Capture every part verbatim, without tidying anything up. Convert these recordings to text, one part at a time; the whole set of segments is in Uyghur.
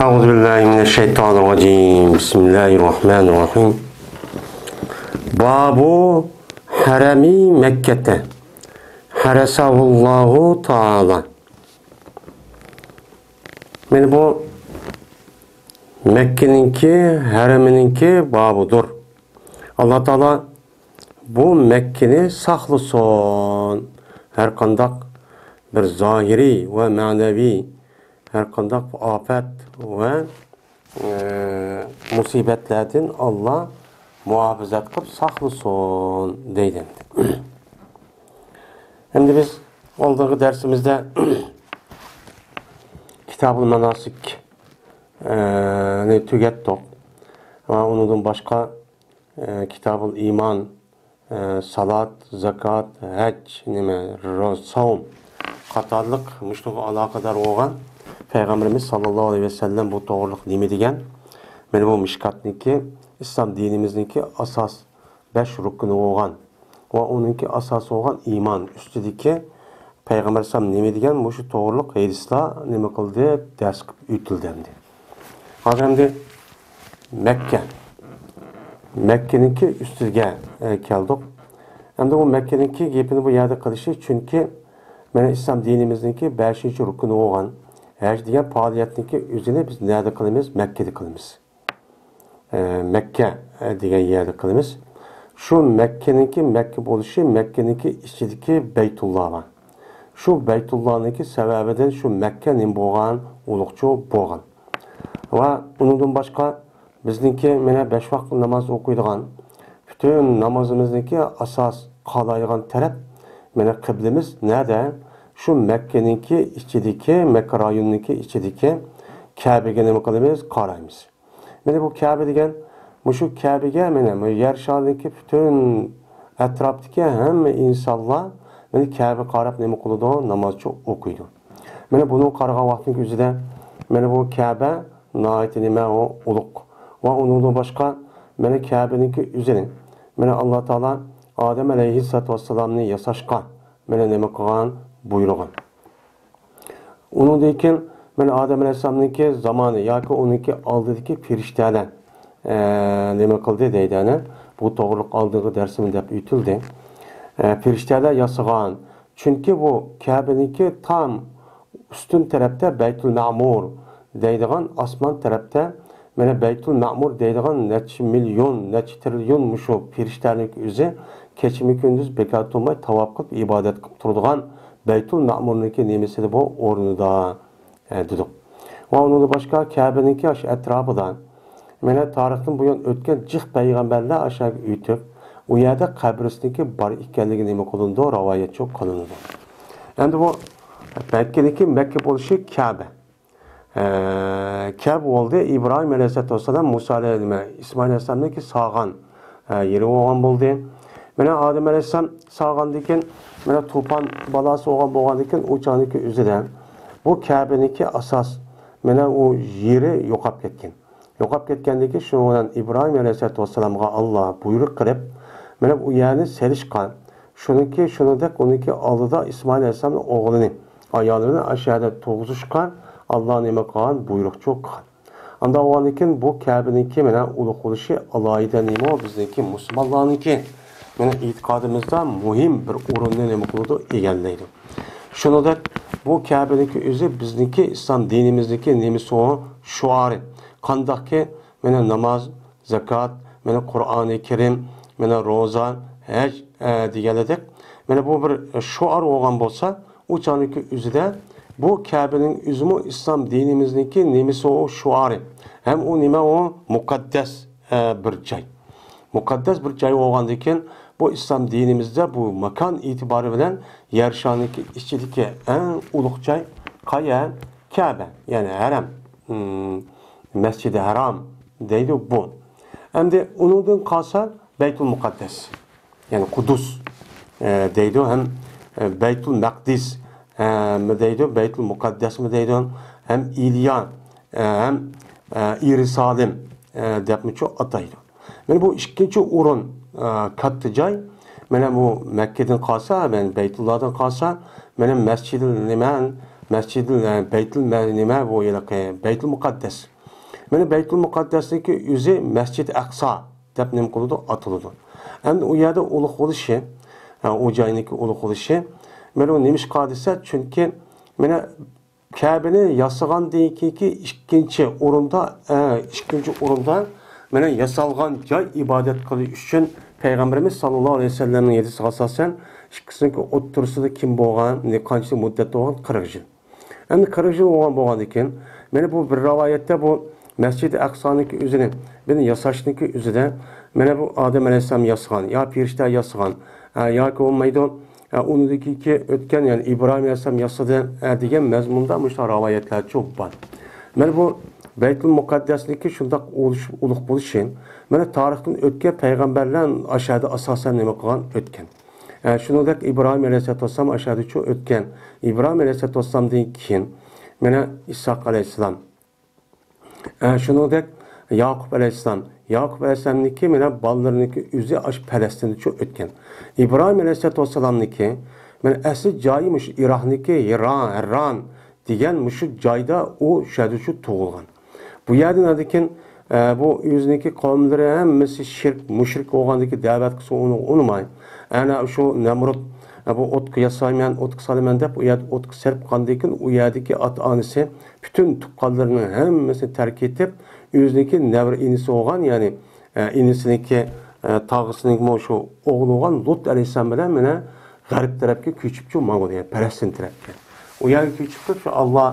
أعوذ بالله من الشيطان الرجيم. بسم الله الرحمن الرحيم. باب حرم مكة حرسه الله تعالى. مانا بۇ مەككىنىڭكى ھەرىمىنىڭكى بابىدۇر. ئاللا تائالا بۇ مەككىنى ساقلىسۇن، ھەر قانداق بىر زاھىرىي ۋە مەنىۋى ھەر قانداق ئاپەت ۋە، ئە، مۇسىبەتلەردىن ئاللا مۇھاپىزەت قىلىپ ساقلىسۇن دەيدۇ. ئەمدى بىز ئالدىنقى دەرسىمىزدە كىتابۇل ماناسىك، ئە، نى تۈگەتتۇق. ۋە ئۇنىڭدىن باشقا ئە، كىتابۇل ئىمان، ئە، سالات، زاكات، ھەج، نېمە، روزا، ساۋم قاتارلىق مۇشۇنىڭغا ئالاقىدار بولغان پەيغەمبىرىمىز ساللاللاھۇ ئەلەيھى ۋەسەللەم بۇ توغرىلىق نېمە دېگەن؟ مانا بۇ مىشكاتنىڭكى، ئىسلام دىنىمىزنىڭكى ئاساس بەش رۇكنى بولغان ۋە ئۇنىڭكى ئاساسى بولغان ئىمان ئۈستىدىكى پەيغەمبەر ئەلەيھىسسالام نېمە دېگەن، مۇشۇ توغرىلىق ھەدىسلەر نېمە قىلدى، دەرس قىلىپ ئۆتۈلدى ئەمدى. ھازىر ئەمدى مەككە. مەككىنىڭكى ئۈستىگە، ئە، كەلدۇق. ئەمدى بۇ مەككىنىڭكى گېپىنى بۇ يەردە قىلىشى، چۈنكى مانا ئىسلام دىنىمىزنىڭكى بەشىنچى رۇكنى بولغان ھەج دېگەن پائالىيەتنىڭكى ئۆزىنى بىز نەدە قىلىمىز؟ مەككىدە قىلىمىز. ئە، مەككە، ئە، دېگەن يەردە قىلىمىز. شۇ مەككىنىڭكى مەككە بولۇشى، مەككىنىڭكى ئىچىدىكى بەيتۇللا بار. شۇ بەيتۇللانىڭكى سەۋەبىدىن شۇ مەككە نېمە بولغان؟ ئۇلۇغچە بولغان. ۋە ئۇنىڭدىن باشقا بىزنىڭكى مانا بەش ۋاق ناماز ئوقۇيدىغان، پۈتۈن نامازىمىزنىڭكى ئاساس قالايدىغان تەرەپ، مانا قىبلىمىز نەدە؟ شۇ مەككىنىڭكى ئىچىدىكى، مەككە رايونىنىڭكى ئىچىدىكى كەبىگە نېمە قىلىمىز؟ قارايمىز. مانا بۇ كەبە دېگەن، مۇشۇ كەبىگە مانا بۇ يەر شارىدىكى پۈتۈن ئەتراپتىكى ھەممە ئىنسانلار مانا كەبە قاراپ نېمە قىلىدۇ؟ نامازچە ئوقۇيدۇ. مانا بۇنىڭ قارىغان ۋاقتىنىڭ ئۆزىدە مانا بۇ كەبە ناھايىتى نېمە، ئۇ ئۇلۇغ. ۋە ئۇنىڭدىن باشقا مانا كەبىنىڭكى ئۆزىنى مانا ئاللا تائالا ئادەم ئەلەيھىسسالاتۇ ۋەسسالامنى ياساشقا مانا نېمە قىلغان؟ بۇيرۇغان. ئۇنىڭدىن كېيىن مانا ئادەم ئەلەيھىسسالامنىڭكى زامانى ياكى ئۇنىڭكى ئالدىدىكى پېرىشتەلەر، ئە، نېمە قىلدى دەيدۇ، ئەنە، بۇ توغرىلىق ئالدىنقى دەرسىمدە دەپ ئۆتۈلدى. ئە، پېرىشتەلەر ياسىغان. چۈنكى بۇ كەبىنىڭكى تام ئۈستۈن تەرەپتە بەيتۇل مەمۇر دەيدىغان ئاسمان تەرەپتە، مانا بەيتۇل مەمۇر دەيدىغان نەچچە مىليون، نەچچە تىرىليون مۇشۇ پېرىشتەنىڭكى ئۆزى كېچىمۇ كۈندۈز بىكار تۇرماي تاۋاپ قىلىپ ئىبادەت قىلىپ تۇرىدىغان بەيتۇل مەمۇرنىڭكى نېمىسىدە بۇ ئورنىدا، ئە، دېدۇق. ۋە ئۇنىڭدىن باشقا كەبىنىڭكى ئاشۇ ئەتراپىدا مانا تارىختىن بۇيان ئۆتكەن جىق پەيغەمبەرلەر ئاشۇ يەرگە ئۆتۈپ، ئۇ يەردە قەبرىسىنىڭكى بار ئىكەنلىكى نېمە قىلىنىدۇ؟ رىۋايەتچۇ قىلىنىدۇ. ئەمدى بۇ مەككىنىڭكى مەككە بولۇشى كەبە. ئە، كەبە بولدى ئىبراھىم ئەلەيھىسسالاتۇ ۋەسسالام، مۇسا ئەلەي-، نېمە، ئىسمائىل ئەلەيھىسسالامنىڭكى سالغان، ئە، يېرى بولغان بولدى. مانا ئادەم ئەلەيھىسسالام سالغاندىن كېيىن، مانا توپان بالاسى بولغان، بولغاندىن كېيىن ئۇ چاغنىڭكى ئۆزىدە بۇ كەبىنىڭكى ئاساس، مانا ئۇ يېرى يوقاپ كەتكەن. يوقاپ كەتكەندىن كېيىن شۇنىڭ بىلەن ئىبراھىم ئەلەيھىسسالاتۇ ۋەسسالامغا ئاللا بۇيرۇق قىلىپ، مانا ئۇ يەرنى سېلىشقا، شۇنىڭكى، شۇنىڭدەك ئۇنىڭكى ئالدىدا ئىسمائىل ئەلەيھىسسالامنىڭ ئوغلىنى، ئايالى بىلەن ئاشۇ يەردە تۇرغۇزۇشقا ئاللا نېمە قىلغان؟ بۇيرۇقچۇ قىلغان. ئاندا بولغاندىن كېيىن بۇ كەبىنىڭكى مانا ئۇلۇغ بولۇشى ئالاھىدە نېمە؟ بىزنىڭكى مۇسۇلمانلارنىڭكى مانا ئېتىقادىمىزدا مۇھىم بىر ئورۇننى نېمە قىلىدۇ؟ ئىگىلەيدۇ. شۇنىڭدەك بۇ كەبىنىڭكى ئۆزى بىزنىڭكى ئىسلام دىنىمىزنىڭكى نېمىسى ئۇ؟ شوئارى. قانداقكى مانا ناماز، زاكات، مانا قۇرئانى كەرىم، مانا روزا، ھەج، ئە، دېگەنلىدەك. مانا بۇ بىر شوئار بولغان بولسا، ئۇ چاغنىڭكى ئۆزىدە بۇ كەبىنىڭ ئۆزىمۇ ئىسلام دىنىمىزنىڭكى نېمىسى ئۇ شوئارى. ھەم ئۇ نېمە ئۇ؟ مۇقەددەس، ئە، بىر جاي. مۇقەددەس بىر جاي بولغاندىن كېيىن، بۇ ئىسلام دىنىمىزدە بۇ ماكان ئېتىبارى بىلەن يەر شارىنىڭكى ئىچىدىكى ئەڭ ئۇلۇغ جاي قايە؟ كەبە، يەنى ھەرەم، م، مەسجىدى ھەرام دەيدۇ بۇ. ئەمدى ئۇنىڭدىن قالسا بەيتۇل مۇقەددەس، يەنى قۇدۇس، ئە، دەيدۇ، ھەم، ئە، بەيتۇل مەقدىس، ئە، مۇ دەيدۇ، بەيتۇل مۇقەددەسمۇ دەيدۇ، ھەم ئىليا، ئە، ھەم، ئە، ئىيرۇسالىم، ئە، دەپمۇچۇ ئاتايدۇ. مانا بۇ ئىككىنچى ئورۇن، ئە، كاتتا جاي. مانا بۇ مەككىدىن قالسا، مانا بەيتۇللادىن قالسا، مانا مەسچىدى نېمە، مەسجىدىل، بەيتۇل مە-، نېمە بۇ ھېلىقى بەيتۇل مۇقەددەس. مانا بەيتۇل مۇقەددەسنىڭكى ئۆزى مەسجىد ئەقسا دەپ نېمە قىلىدۇ، ئاتىلىدۇ. ئەمدى ئۇ يەردە ئۇلۇغ بولۇشى، ئە، ئۇ جاينىڭكى ئۇلۇغ بولۇشى، مانا ئۇ نېمىشقا دېسە، چۈنكى مانا كەبىنى ياسىغاندىن كېيىنكى ئىككىنچى ئورۇندا، ئە، ئىككىنچى ئورۇندا مانا ياسالغان جاي ئىبادەت قىلىش ئۈچۈن پەيغەمبىرىمىز ساللاللاھۇ ئەلەيھى ۋەسەللەمنىڭ ھەدىسىگە ئاساسەن، ئىككىسىنىڭكى ئوتتۇرىسىدا كىم بولغان، قانچىلىك مۇددەت بولغان؟ قىرىق يىل. ئەمدى قىرىق يىل بولغان، بولغاندىن كېيىن، مانا بۇ بىر رىۋايەتتە بۇ مەسجىدى ئەقسانىڭكى ئۆزىنى، بۇنى ياساشنىڭكى ئۆزىدە، مانا بۇ ئادەم ئەلەيھىسسالام ياسىغان، يا پەرىشتە ياسىغان، ئە، ياكى بولمايدۇ، ئە، ئۇنىڭدىكى ئۆتكەن، يەنى ئىبراھىم ئەلەيھىسسالام ياسىدى، ئە، دېگەن مەزمۇندا مۇشۇنداق رىۋايەتلەرچۇ بار. مانا بۇ بەيتۇل مۇقەددەسنىڭكى شۇنداق ئۇلۇش-، ئۇلۇغ بولۇشى، مانا تارىختىن ئۆتكەن پەيغەمبەرلەر ئاشۇ يەردە ئاساسەن نېمە قىلغان؟ ئۆتكەن. ئە، شۇنىڭدەك ئىبراھىم ئەلەيھىسسالام ئاشۇ يەردىچۇ ئۆتكەن. ئىبراھىم ئەلەيھىسسالامدىن كېيىن، مانا ئىسھاق ئەلەيھىسسالام. ئە، شۇنىڭدەك ياقۇپ ئەلەيھىسسالام. ياقۇپ ئەلەيھىسسالامنىڭكى مانا بالىلىرىنىڭكى ئۆزى ئاشۇ پەلەستىندىچۇ ئۆتكەن. ئىبراھىم ئەلەيھىسسالامنىڭكى مانا ئەسلى جايى مۇشۇ ئىراقنىڭكى ھىرا، ھەرران دېگەن مۇشۇ جايدا ئۇ شۇ يەردىچۇ تۇغۇلغان. بۇ يەردىن ئاندىن كېيىن، ئە، بۇ ئۆزىنىڭكى قەۋملىرى ھەممىسى شىرك، مۇشرىك بولغاندىكى دەۋەت قىلسا ئۇنى ئۇنىماي. ئەنە شۇ نەمرۇت، ئە، بۇ ئوتقا ياسايمەن، ئوتقا سالىمەن دەپ ئۇ يەردە ئوتقا سېلىپ قاندىن كېيىن ئۇ يەردىكى ئاتا-ئانىسى پۈتۈن تۇغقانلىرىنىڭ ھەممىسىنى تەرك ئېتىپ، ئۆزىنىڭكى نەۋرە ئىنىسى بولغان، يەنى، ئە، ئىنىسىنىڭكى، ئە، تاغىسىنىڭمۇ شۇ ئوغلى بولغان لۇت ئەلەيھىسسالام بىلەن مانا غەرب تەرەپكە كۆچۈپچۇ ماڭىدۇ، يەنى پەلەستىن تەرەپكە. ئۇ يەرگە كۆچۈپ تۇرۇپ، شۇ ئاللا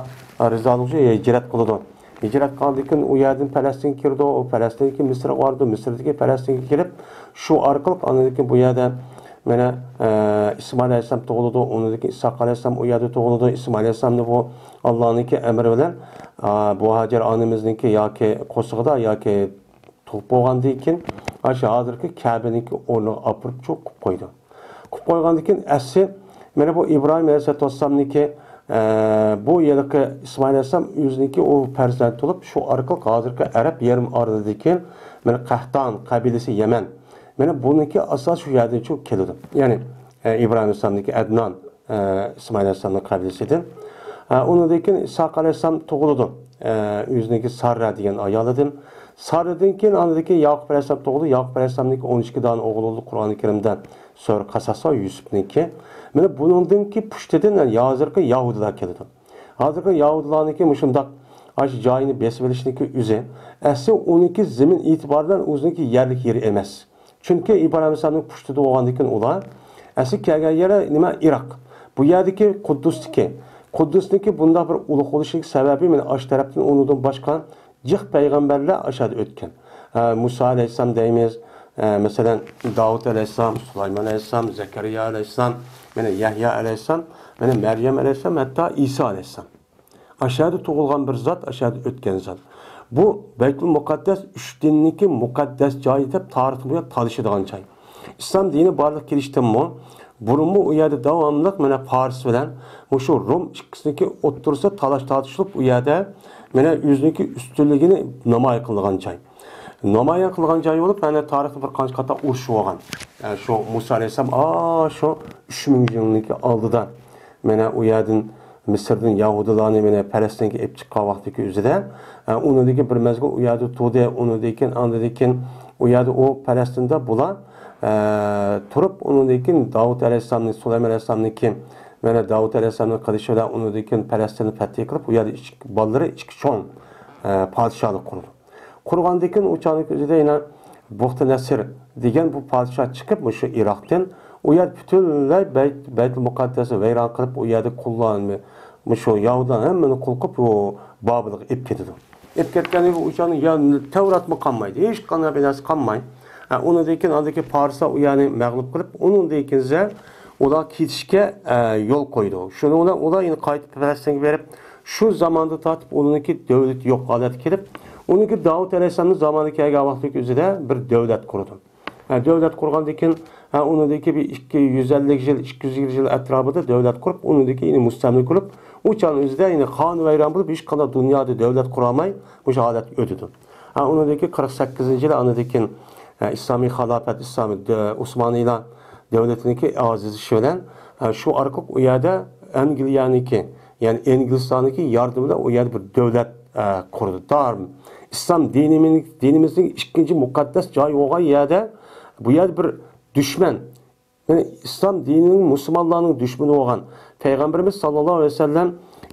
رىزالىقى ئۈچۈن ھىجرەت قىلىدۇ. ھىجرەت قىلغاندىن كېيىن ئۇ يەردىن پەلەستىنگە كىرىدۇ، ئۇ پەلەستىندىن كېيىن مىسىرغا بارىدۇ، مىسىردىن كېيىن پەلەستىنگە كېلىپ، شۇ ئارقىلىق ئاندىن كېيىن بۇ يەردە مانا، ئە، ئىسمائىل ئەلەيھىسسالام تۇغۇلىدۇ، ئۇنىڭدىن كېيىن ئىسھاق ئەلەيھىسسالام ئۇ يەردە تۇغۇلىدۇ. ئىسمائىل ئەلەيھىسسالامنى بۇ ئاللانىڭكى ئەمرى بىلەن، ئا، بۇ ھاجەر ئانىمىزنىڭكى ياكى قورسىقىدا ياكى تۇغۇپ بولغاندىن كېيىن، ئاشۇ ھازىرقى كەبىنىڭكى ئورنىغا ئاپىرىپ چوقۇپ قويدى. قويۇپ قويغاندىن كېيىن، ئەسلى مانا بۇ ئىبراھىم ئەلەيھىسسالاتۇ ۋەسسالامنىڭكى، ئە، بۇ ھېلىقى ئىسمائىل ئەلەيھىسسالام ئۆزىنىڭكى ئۇ پەرزەنتى بولۇپ، شۇ ئارقىلىق ھازىرقى ئەرەب يېرىم ئارىلىدىكى مانا قەھتان قەبىلىسى يەمەن. مانا بۇنىڭكى ئاساس شۇ يەردىن چىقىپ كېلىدۇ. يەنى، ئە، ئىبراھىم ئەلەيھىسسالامنىڭكى ئەدنان، ئە، ئىسمائىل ئەلەيھىسسالامنىڭ قەبىلىسىدىن. ئە، ئۇنىڭدىن كېيىن ئىسھاق ئەلەيھىسسالام تۇغۇلىدۇ. ئە، ئۆزىنىڭكى ساررا دېگەن ئايالىدىن. ساررىدىن كېيىن ئاندىن كېيىن ياقۇپ ئەلەيھىسسالام تۇغۇلدى. ياقۇپ ئەلەيھىسسالامنىڭكى ئون ئىككى دانە ئوغلى بولدى. قۇرئانى كەرىمدە سۈرە قەسەس بار، يۈسۈپنىڭكى. مانا بۇنىڭدىنكى پۇشتىدىن ھازىرقى يەھۇدىيلار كېلىدۇ. ھازىرقى يەھۇدىيلارنىڭكى مۇشۇنداق ئاشۇ جايىنى بېسىۋېلىشنىڭكى ئۆزى، ئەسلى ئۇنىڭكى زېمىن ئېتىبارى بىلەن ئۆزىنىڭكى يەرلىك يېرى ئەمەس. چۈنكى ئىبراھىم ئەلەيھىسسالامنىڭ پۇشتىدا بولغاندىن كېيىن ئۇلار، ئەسلى كەلگەن يەر نېمە؟ ئىراق. بۇ يەردىكى قۇددۇستىكى، قۇددۇسنىڭكى بۇنداق بىر ئۇلۇغ بولۇشىنىڭ سەۋەبى، مانا ئاشۇ تەرەپتىن ئۇنىڭدىن باشقا جىق پەيغەمبەرلەر ئاشۇ يەردە ئۆتكەن. ئە، مۇسا ئەلەيھىسسالام دەيمىز، ئە، مەسىلەن، داۋۇت ئەلەيھىسسالام، سۇلايمان ئەلەيھىسسالام، زەكەرىيا ئەلەيھىسسالام، مانا يەھيا ئەلەيھىسسالام، مانا مەريەم ئەلەيھىسسالام، ھەتتا ئىسا ئەلەيھىسسالام. ئاشۇ يەردە تۇغۇلغان بىر زات، ئاشۇ يەردە ئۆتكەن زات. بۇ بەيتۇل مۇقەددەس ئۈچ دىننىڭكى مۇقەددەس جايى دەپ تارىختىن بۇيان تالىشىدىغان جاي. ئىسلام دىنى بارلىققا كېلىشتىنمۇ بۇرۇنمۇ ئۇ يەردە داۋاملىق مانا پارس بىلەن مۇشۇ روم ئىككىسىنىڭكى ئوتتۇرىسىدا تالاش تارتىشىلىپ، ئۇ يەردە مانا ئۆزىنىڭكى ئۈستۈنلۈكىنى نامايان قىلغان جاي. نامايان قىلغان جاي بولۇپ، مانا تارىختا بىر قانچە قاتار ئۇرۇش بولغان. ئە، شۇ مۇسا ئەلەيھىسسالام، ئا، شۇ ئۈچ مىڭ يىلنىڭكى ئالدىدا مانا ئۇ يەردىن مىسىردىن يەھۇدىيلارنى مانا پەلەستىنگە ئېلىپ چىققان ۋاقتىكى ئۆزىدە، ئە، ئۇنىڭدىن كېيىن بىر مەزگىل ئۇ يەردە تۇردى. ئۇنىڭدىن كېيىن، ئاندىن كېيىن ئۇ يەردە ئۇ پەلەستىندە بۇلار، ئە، تۇرۇپ، ئۇنىڭدىن كېيىن داۋۇت ئەلەيھىسسالامنى، سۇلايمان ئەلەيھىسسالامنىڭكى، مانا داۋۇت ئەلەيھىسسالامنىڭ قىلىشى بىلەن ئۇنىڭدىن كېيىن پەلەستىننى پەتھى قىلىپ، ئۇ يەردە ئىككى، بالىلىرى ئىككى چوڭ، ئە، پادىشاھلىق قۇرىدۇ. قۇرغاندىن كېيىن ئۇ چاغنىڭ ئۆزىدە يەنە بۇختىنەسىر دېگەن بۇ پادىشاھ چىقىپ، مۇشۇ ئىراقتىن ئۇ يەر پۈتۈنلەي بەيت-، بەيتۇل مۇقەددەسنى ۋەيران قىلىپ، ئۇ يەردە قۇللارنى، مۇشۇ يەھۇدىيلارنى ھەممىنى قۇل قىلىپ، ئۇ بابىلغا ئېلىپ كېتىدۇ. ئېلىپ كەتكەندىن كېيىن ئۇ چاغنىڭ يا تەۋراتمۇ قالمايدۇ، ھېچقانداق بىر نەرسە قالماي. ئە، ئۇنىڭدىن كېيىن ئاندىكى پارسلار ئۇ يەرنى مەغلۇپ قىلىپ، ئۇنىڭدىن كېيىن ئۇلار كېتىشكە، ئە، يول قويىدۇ. شۇنىڭ بىلەن ئۇلار يەنە قايتىپ پەلەستىنگە بېرىپ، شۇ زاماندا تارتىپ ئۇنىڭكى دۆلىتى يوق ھالەتكە كېلىپ، ئۇنىڭكى داۋۇت ئەلەيھىسسالامنىڭ زامانىغا كەلگەن ۋاقتىدىكى ئۆزىدە بىر دۆلەت قۇرىدۇ. ھە، دۆلەت قۇرغاندىن كېيىن، ھە، ئۇنىڭدىن كېيىن بىر ئىككى يۈز ئەللىك يىل، ئىككى يۈز يىگىرمە يىل ئەتراپىدا دۆلەت قۇرۇپ، ئۇنىڭدىن كېيىن يەنە مۇستەملىكە قىلىپ، ئۇ چاغنىڭ ئۆزىدە يەنە خانىۋەيران بولۇپ، ھېچقانداق دۇنيادا دۆلەت قۇرالماي، مۇشۇ ھالەتكە ئۆتىدۇ. ھە، ئۇنىڭدىن كېيىن قىرىق سەككىزىنچى يىلى ئاندىن كېيىن، ھە، ئىسلامىي خالاپەت، ئىسلامىي دۆ-، ئۇسمانىيلار دۆلىتىنىڭكى ئاجىزلىشىشى بىلەن، ھە، شۇ ئارقىلىق ئۇ يەردە ئەنگلىيەنىڭكى يەنى ئىنگلىستاننىڭكى ياردىمى بىلەن ئۇ يەردە بىر دۆلەت، ئە، قۇردى. دار-، ئىسلام دىنىمىز-، دىنىمىزنىڭ ئىككىنچى مۇقەددەس جايى بولغان يەردە، بۇ يەردە بىر دۈشمەن، يەنى ئىسلام دىنىنىڭ، مۇسۇلمانلارنىڭ دۈشمىنى بولغان پەيغەمبىرىمىز ساللاللاھۇ ئەلەيھى ۋەسەللەم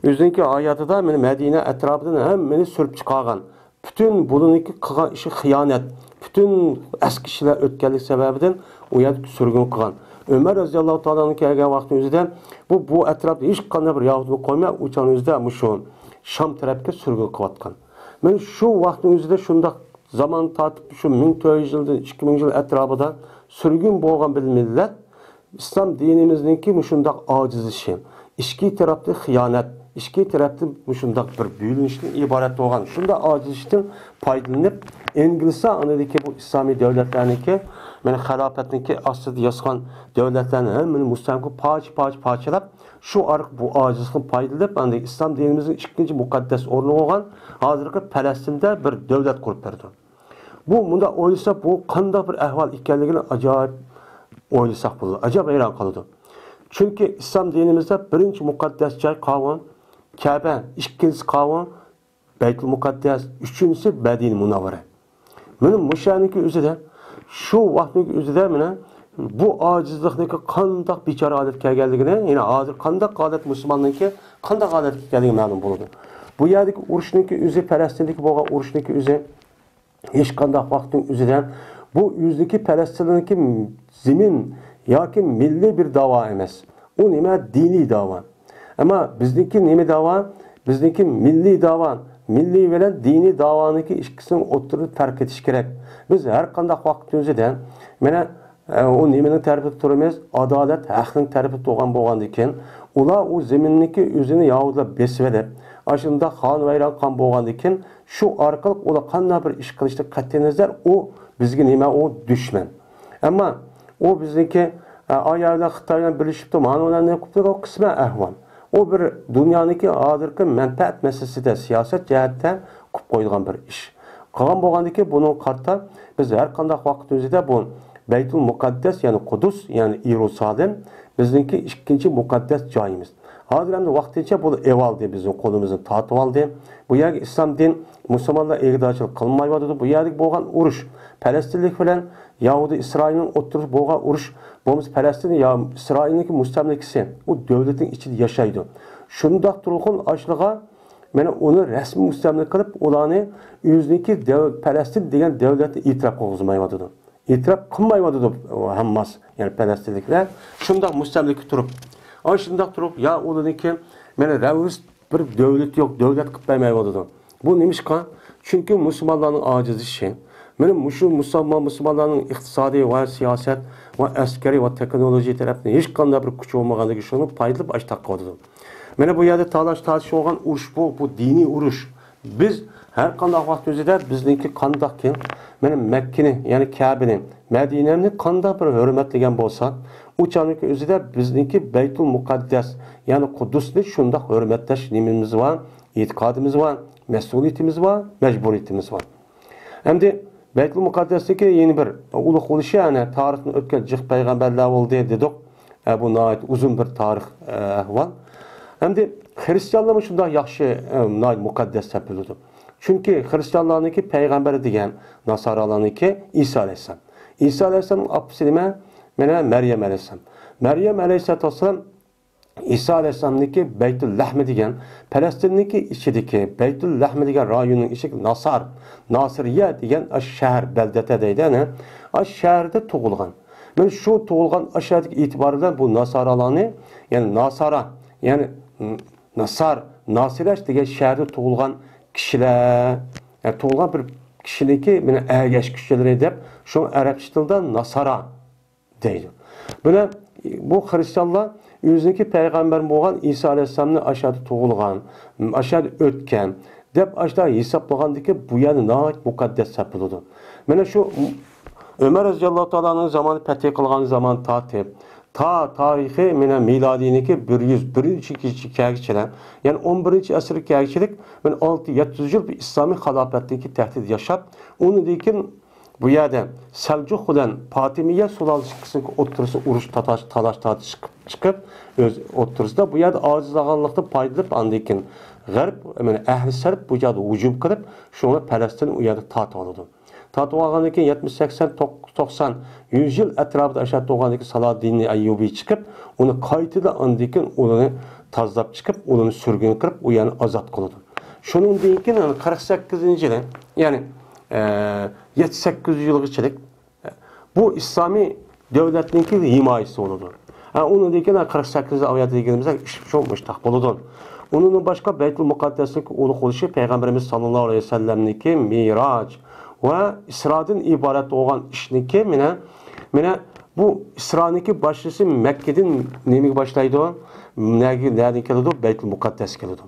ئۆزىنىڭكى ھاياتىدا مانا مەدىنە ئەتراپىدىن ھەممىنى سۈرۈپ چىقارغان. پۈتۈن بۇنىڭكى قىلغان ئىشى خىيانەت، پۈتۈن ئەسكى ئىشلار ئۆتكەنلىك سەۋەبىدىن ئۇ يەردە سۈرگۈن قىلغان. ئۆمەر رەزىياللاھۇ تائالا ئەنھۇ كەلگەن ۋاقىتنىڭ ئۆزىدە بۇ، بۇ ئەتراپتا ھېچقانداق بىر يەھۇدىينى قويماي، ئۇ چاغنىڭ ئۆزىدە مۇشۇ شام تەرەپكە سۈرگۈن قىلىۋاتقان. مانا شۇ ۋاقىتنىڭ ئۆزىدە شۇنداق زامان تارتىپ، شۇ مىڭ تۆت يۈز يىلدىن ئىككى مىڭ يىل ئەتراپىدا سۈرگۈن بولغان بىر مىللەت ئىسلام دىنىمىزنىڭكى مۇشۇنداق ئاجىزلىشى، ئىچكى تەرەپتىن خىيانەت، ئىچكى تەرەپتىن مۇشۇنداق بىر بۆلۈنۈشتىن ئىبارەت بولغان شۇنداق ئاجىزلىشتىن پايدىلىنىپ، ئىنگلىزلار ئاندىكى بۇ ئىسلامىي دۆلەتلەرنىڭكى، مانا خىلاپەتنىڭكى ئاستىدا ياسىغان دۆلەتلەرنى ھەممىنى مۇستەملىكە پارچە-پارچە پارچىلاپ، شۇ ئارقىلىق بۇ ئاجىزلىقتىن پايدىلىنىپ، ئاندىن ئىسلام دىنىمىزنىڭ ئىككىنچى مۇقەددەس ئورنى بولغان ھازىرقى پەلەستىندە بىر دۆلەت قۇرۇپ بەردى. بۇ مۇنداق ئويلىسا، بۇ قانداق بىر ئەھۋال ئىكەنلىكىنى ئاجايىپ ئويلىساق بولىدۇ، ئاجايىپ ھەيران قالىدۇ. چۈنكى ئىسلام دىنىمىزدا بىرىنچى مۇقەددەس جاي قاۋۇن، كەبە، ئىككىنچىسى قاۋۇن، بەيتۇل مۇقەددەس، ئۈچىنچىسى مەدىنە مۇنەۋۋەرە. مانا مۇشۇ يەرنىڭكى ئۆزىدە، شۇ ۋاقىتنىڭكى ئۆزىدە مانا بۇ ئاجىزلىقنىڭكى قانداق بىچارە ھالەتكە كەلگەنلىكىنى، يەنى ھازىر قانداق ھالەت مۇسۇلماننىڭكى، قانداق ھالەتكە كەلگەنلىكى مەلۇم بولىدۇ. بۇ يەردىكى ئۇرۇشنىڭكى ئۆزى، پەلەستىندىكى بولغان ئۇرۇشنىڭكى ئۆزى، ھېچقانداق ۋاقىتنىڭ ئۆزىدە بۇ ئۆزىدىكى پەلەستىندىكى زېمىن ياكى مىللىي بىر داۋا ئەمەس. ئۇ نېمە؟ دىنىي داۋا. ئەمما بىزنىڭكى نېمە داۋا؟ بىزنىڭكى مىللىي داۋا. مىللىي بىلەن دىنىي داۋانىڭكى ئىككىسىنىڭ ئوتتۇرىدا پەرق ئېتىش كېرەك. بىز ھەر قانداق ۋاقىتنىڭ ئۆزىدە، مانا، ئە، ئۇ نېمىنىڭ تەرىپىدە تۇرىمىز؟ ئادالەت، ھەقنىڭ تەرىپىدە تۇرغان بولغاندىكىن، ئۇلار ئۇ زېمىننىڭكى ئۆزىنى ياھۇدىيلار بېسىۋېلىپ، ئاشۇنداق خانىۋەيران قىلغان بولغاندىكىن، شۇ ئارقىلىق ئۇلار قانداق بىر ئىش قىلىشتىن قەتئىينەزەر، ئۇ بىزگە نېمە؟ ئۇ دۈشمەن. ئەمما ئۇ بىزنىڭكى، ئە، ئايال بىلەن خىتاي بىلەن بىرلىشىپتۇ، مانا ئۇلار نېمە قىپتۇ، ئۇ قىسمەن ئەھۋال. ئۇ بىر دۇنيانىڭكى ھازىرقى مەنپەئەت مەسىلىسىدە سىياسەت جەھەتتە قىلىپ قويۇلغان بىر ئىش. قىلغان بولغاندىكىن بۇنىڭغا قارىتا بىز ھەر قانداق ۋاقىت ئۆزىدە بۇ بەيتۇل مۇقەددەس، يەنى قۇدۇس، يەنى يېرۇسالىم بىزنىڭكى ئىككىنچى مۇقەددەس جايىمىز. ھازىر ئەمدى ۋاقتىنچە بۇ ئېۋالدى، بىزنىڭ قولىمىزنى تارتىۋالدى. بۇ يەرگە ئىسلام دىن، مۇسۇلمانلار ئىگىدارچىلىق قىلمايۋاتىدۇ. بۇ يەردىكى بولغان ئۇرۇش، پەلەستىنلىك بىلەن يەھۇدىي ئىسرائىلنىڭ ئوتتۇرىسىدا بولغان ئۇرۇش، بولمىسا پەلەستىن يا ئىسرائىلنىڭكى مۇستەملىكىسى، ئۇ دۆلەتنىڭ ئىچىدە ياشايدۇ. شۇنداق تۇرغان ئاشلىغا، مانا ئۇنى رەسمىي مۇستەملىكە قىلىپ، ئۇلارنى ئۆزىنىڭكى دەۋ-، پەلەستىن دېگەن دۆلەتنى ئېتىراپ قىلغۇزمايۋاتىدۇ. ئېتىراپ قىلمايۋاتىدۇ ھامماس، يەنى پەلەستىنلىكلەر. شۇنداق مۇستەملىكە تۇرۇپ، ئانا شۇنداق تۇرۇپ، يا ئۇلىنىڭكى مانا رەۋىس بىر دۆلىتى يوق، دۆلەت قىلىپ بەرمەيۋاتىدۇ. بۇ نېمىشقا؟ چۈنكى مۇسۇلمانلارنىڭ ئاجىزلىشىشى. مانا مۇشۇ مۇسۇلمان، مۇسۇلمانلارنىڭ ئىقتىسادىي ۋە سىياسەت ۋە ئەسكەرىي ۋە تېخنولوگىيە تەرەپتىن ھېچقانداق بىر كۈچى بولمىغاندىكىن شۇنىڭدىن پايدىلىنىپ ئاشتاق قىلىۋاتىدۇ. مانا بۇ يەردە تالاش تارتىش بولغان ئۇرۇش بۇ، بۇ دىنىي ئۇرۇش. بىز ھەر قانداق ۋاقىت ئۆزىدە بىزنىڭكى قانداقكى، مانا مەككىنى، يەنى كەبىنى، مەدىنەنى قانداق بىر ھۆرمەتلىگەن بولساق، ئۇ چاغنىڭكى ئۆزىدە بىزنىڭكى بەيتۇل مۇقەددەس، يەنى قۇددۇسنى شۇنداق ھۆرمەتلەش نېمىمىز بار، ئېتىقادىمىز بار، مەسئۇلىيىتىمىز بار، مەجبۇرىيىتىمىز بار. ئەمدى بەيتۇل مۇقەددەسنىڭكى يەنە بىر ئۇلۇغ بولۇشى، يەنى تارىختىن ئۆتكەن جىق پەيغەمبەرلەر بولدى دېدۇق. ئە، بۇ ناھايىتى ئۇزۇن بىر تارىخ، ئە، ئەھۋال. ئەمدى خرىستىيانلارمۇ شۇنداق ياخشى، ئە، ناھايىتى مۇقەددەس تېپىلىدۇ. چۈنكى خرىستىيانلارنىڭكى پەيغەمبىرى دېگەن ناسارالارنىڭكى ئىسا ئەلەيھىسسالام. ئىسا ئەلەيھىسسالامنىڭ ئاپىسى نېمە؟ مانا مەريەم ئەلەيھىسسالام. مەريەم ئەلەيھىسسالام ئىسا ئەلەيھىسسالامنىڭكى بەيتۇل لەھمى دېگەن، پەلەستىننىڭكى ئىچىدىكى بەيتۇل لەھمى دېگەن رايوننىڭ ئىچىدىكى ناسار، ناسىرىيە دېگەن ئاشۇ شەھەر، بەلدەتە دەيدۇ، ئەنە، ئاشۇ شەھەردە تۇغۇلغان. مانا شۇ تۇغۇلغان ئاشۇ يەردىكى ئېتىبارى بىلەن بۇ ناسارالارنى، يەنى ناسارا، يەنى ناسار، ناسىرەش دېگەن شەھەردە تۇغۇلغان كىشىلەر، يەنى تۇغۇلغان بىر كىشىنىڭكى مانا ئەگەشكۈچىلىرى دەپ، شۇ ئەرەبچە تىلدا ناسارا دەيدۇ. بۇنى، بۇ خرىستىيانلار ئۆزىنىڭكى پەيغەمبەر بولغان ئىسا ئەلەيھىسسالامنى ئاشۇ يەردە تۇغۇلغان، ئاشۇ يەردە ئۆتكەن دەپ ئاشۇنداق ھېسابلىغاندىكىن بۇ يەرنى ناھايىتى مۇقەددەس تېپىلىدۇ. مانا شۇ ئۆمەر رەزىياللاھۇ تائالا ئەنھۇنىڭ زامانى پەتھى قىلغان زامان تارتىپ، تا تارىخى مانا مىلادىينىڭكى بىر يۈز بىرىنچى يىلغىچە كەلگۈچىلەر، يەنى ئون بىرىنچى ئەسىرگە كەلگۈچىلىك مانا ئالتە يەتتە يۈز يىل بىر ئىسلامىي خىلاپەتتىكى تەختىدە ياشاپ، ئۇنىڭدىن كېيىن بۇ يەردە سەلجۇق بىلەن پاتىمىيە سۇلالىسىنىڭ ئوتتۇرىسىدا ئۇرۇش، تاتاش-، تالاش-تارتىش چىقىپ، چىقىپ، ئۆز ئوتتۇرىسىدا بۇ يەردە ئاجىزلىغانلىقتىن پايدىلىنىپ، ئاندىن كېيىن غەرب، يەنى ئەھلى شەرق بۇ يەردە ھۇجۇم قىلىپ، شۇڭا پەلەستىن ئۇ يەردە تارتىۋالىدۇ. تارتىۋالغاندىن كېيىن يەتمىش، سەكسەن، توق-، توقسان، يۈز يىل ئەتراپىدا ئاشۇ تۇرغاندىن كېيىن سالاھىددىن ئەييۇبى چىقىپ، ئۇنى قايتىدىن ئاندىن كېيىن ئۇلارنى تازىلاپ چىقىپ، ئۇلارنى سۈرگۈن قىلىپ، ئۇ يەرنى ئازاد قىلىدۇ. شۇنىڭدىن كېيىن، يەنى قىرىق سەككىزىنچى يىلى، يەنى، ئە، يەتتە سەككىز يىلغىچىلىك بۇ ئىسلامىي دۆلەتنىڭكى ھىمايىسى بولىدۇ. ھە، ئۇنىڭدىن كېيىن قىرىق سەككىز ئايەت دېگىنىمىزدە ئىش شۇ مۇشتاق بولىدۇ. ئۇنىڭدىن باشقا بەيتۇل مۇقەددەسنىڭ ئۇلۇغ بولۇشى پەيغەمبىرىمىز ساللاللاھۇ ئەلەيھى ۋەسەللەمنىڭكى مىراج ۋە ئىسرادىن ئىبارەت بولغان ئىشنىڭكى، مانا، مانا بۇ ئىسرانىڭكى باشلىشى مەككىدىن نېمىگە باشلايدۇ؟ نەگە، نەدىن كېلىدۇ؟ بەيتۇل مۇقەددەس كېلىدۇ.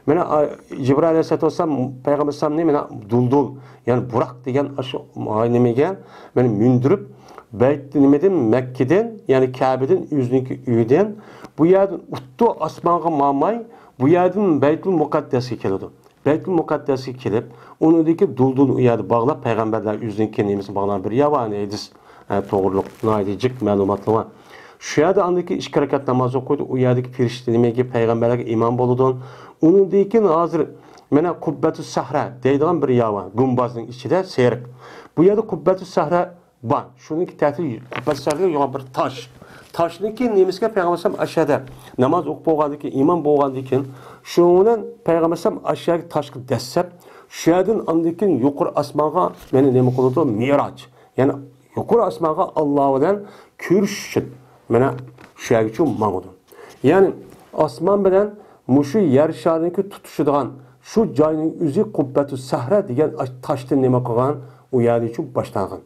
مانا، ئا، جىبرىئىل ئەلەيھىسسالاتۇ ۋەسسالام پەيغەمبەر ئەلەيھىسسالامنى مانا دۇلدۇل، يەنى بۇراق دېگەن ئاشۇ، ئا، نېمىگە، مانا مىندۈرۈپ، بەيت-، نېمىدىن، مەككىدىن، يەنى كەبىدىن، ئۆزىنىڭكى ئۆيىدىن، بۇ يەردىن ئۇتتۇ ئاسمانغا ماڭماي، بۇ يەردىن بەيتۇل مۇقەددەسكە كېلىدۇ. بەيتۇل مۇقەددەسكە كېلىپ، ئۇنىڭدىكى دۇلدۇلنى ئۇ يەردە باغلاپ، پەيغەمبەرلەر ئۆزىنىڭكى نېمىسىنى باغلىغان بىر يەر بار، ھەدىس، ئە، توغرۇلۇق، ناھايىتى جىق مەلۇماتلار بار. شۇ يەردە ئاندىن كېيىن ئىككى رەكەت ناماز ئوقۇيدۇ، ئۇ يەردىكى پەرىشتە نېمىگە، پەيغەمبەرلەرگە ئىمام بولىدۇ. ئۇنىڭدىن كېيىن ھازىر مانا قۇببەتۇ سەھرا دەيدىغان بىر يەر بار، گۇمبازنىڭ ئىچىدە سېرىق. بۇ يەردە قۇببەتۇ سەھرا بار. شۇنىڭكى تەتۈر قۇببەت سەھرا يوغان بىر تاش. تاشنىڭكى نېمىسىگە پەيغەمبەر ئەلەيھىسسالام ئاشەدە ناماز ئوقۇپ بولغاندىن كېيىن، ئىمام بولغاندىن كېيىن، شۇنىڭ بىلەن پەيغەمبەر ئەلەيھىسسالام ئاشەگە تاشقا دەسسەپ، شۇ يەردىن ئاندىن كېيىن يۇقىرى ئاسمانغا مانا نېمە قىلىدۇ؟ مىراج. يەنى يۇقىرى ئاسمانغا ئاللا بىلەن كۆرۈشۈش ئۈچۈن مانا شۇ يەرگىچە ماڭىدۇ. يەنى ئاسمان بىلەن مۇشۇ يەر شارىنىڭكى تۇتىشىدىغان شۇ جاينىڭ ئۆزى قۇببەتۇ سەھرا دېگەن تاشتىن نېمە قىلغان؟ ئۇ يەرنى شۇ باشلانغان.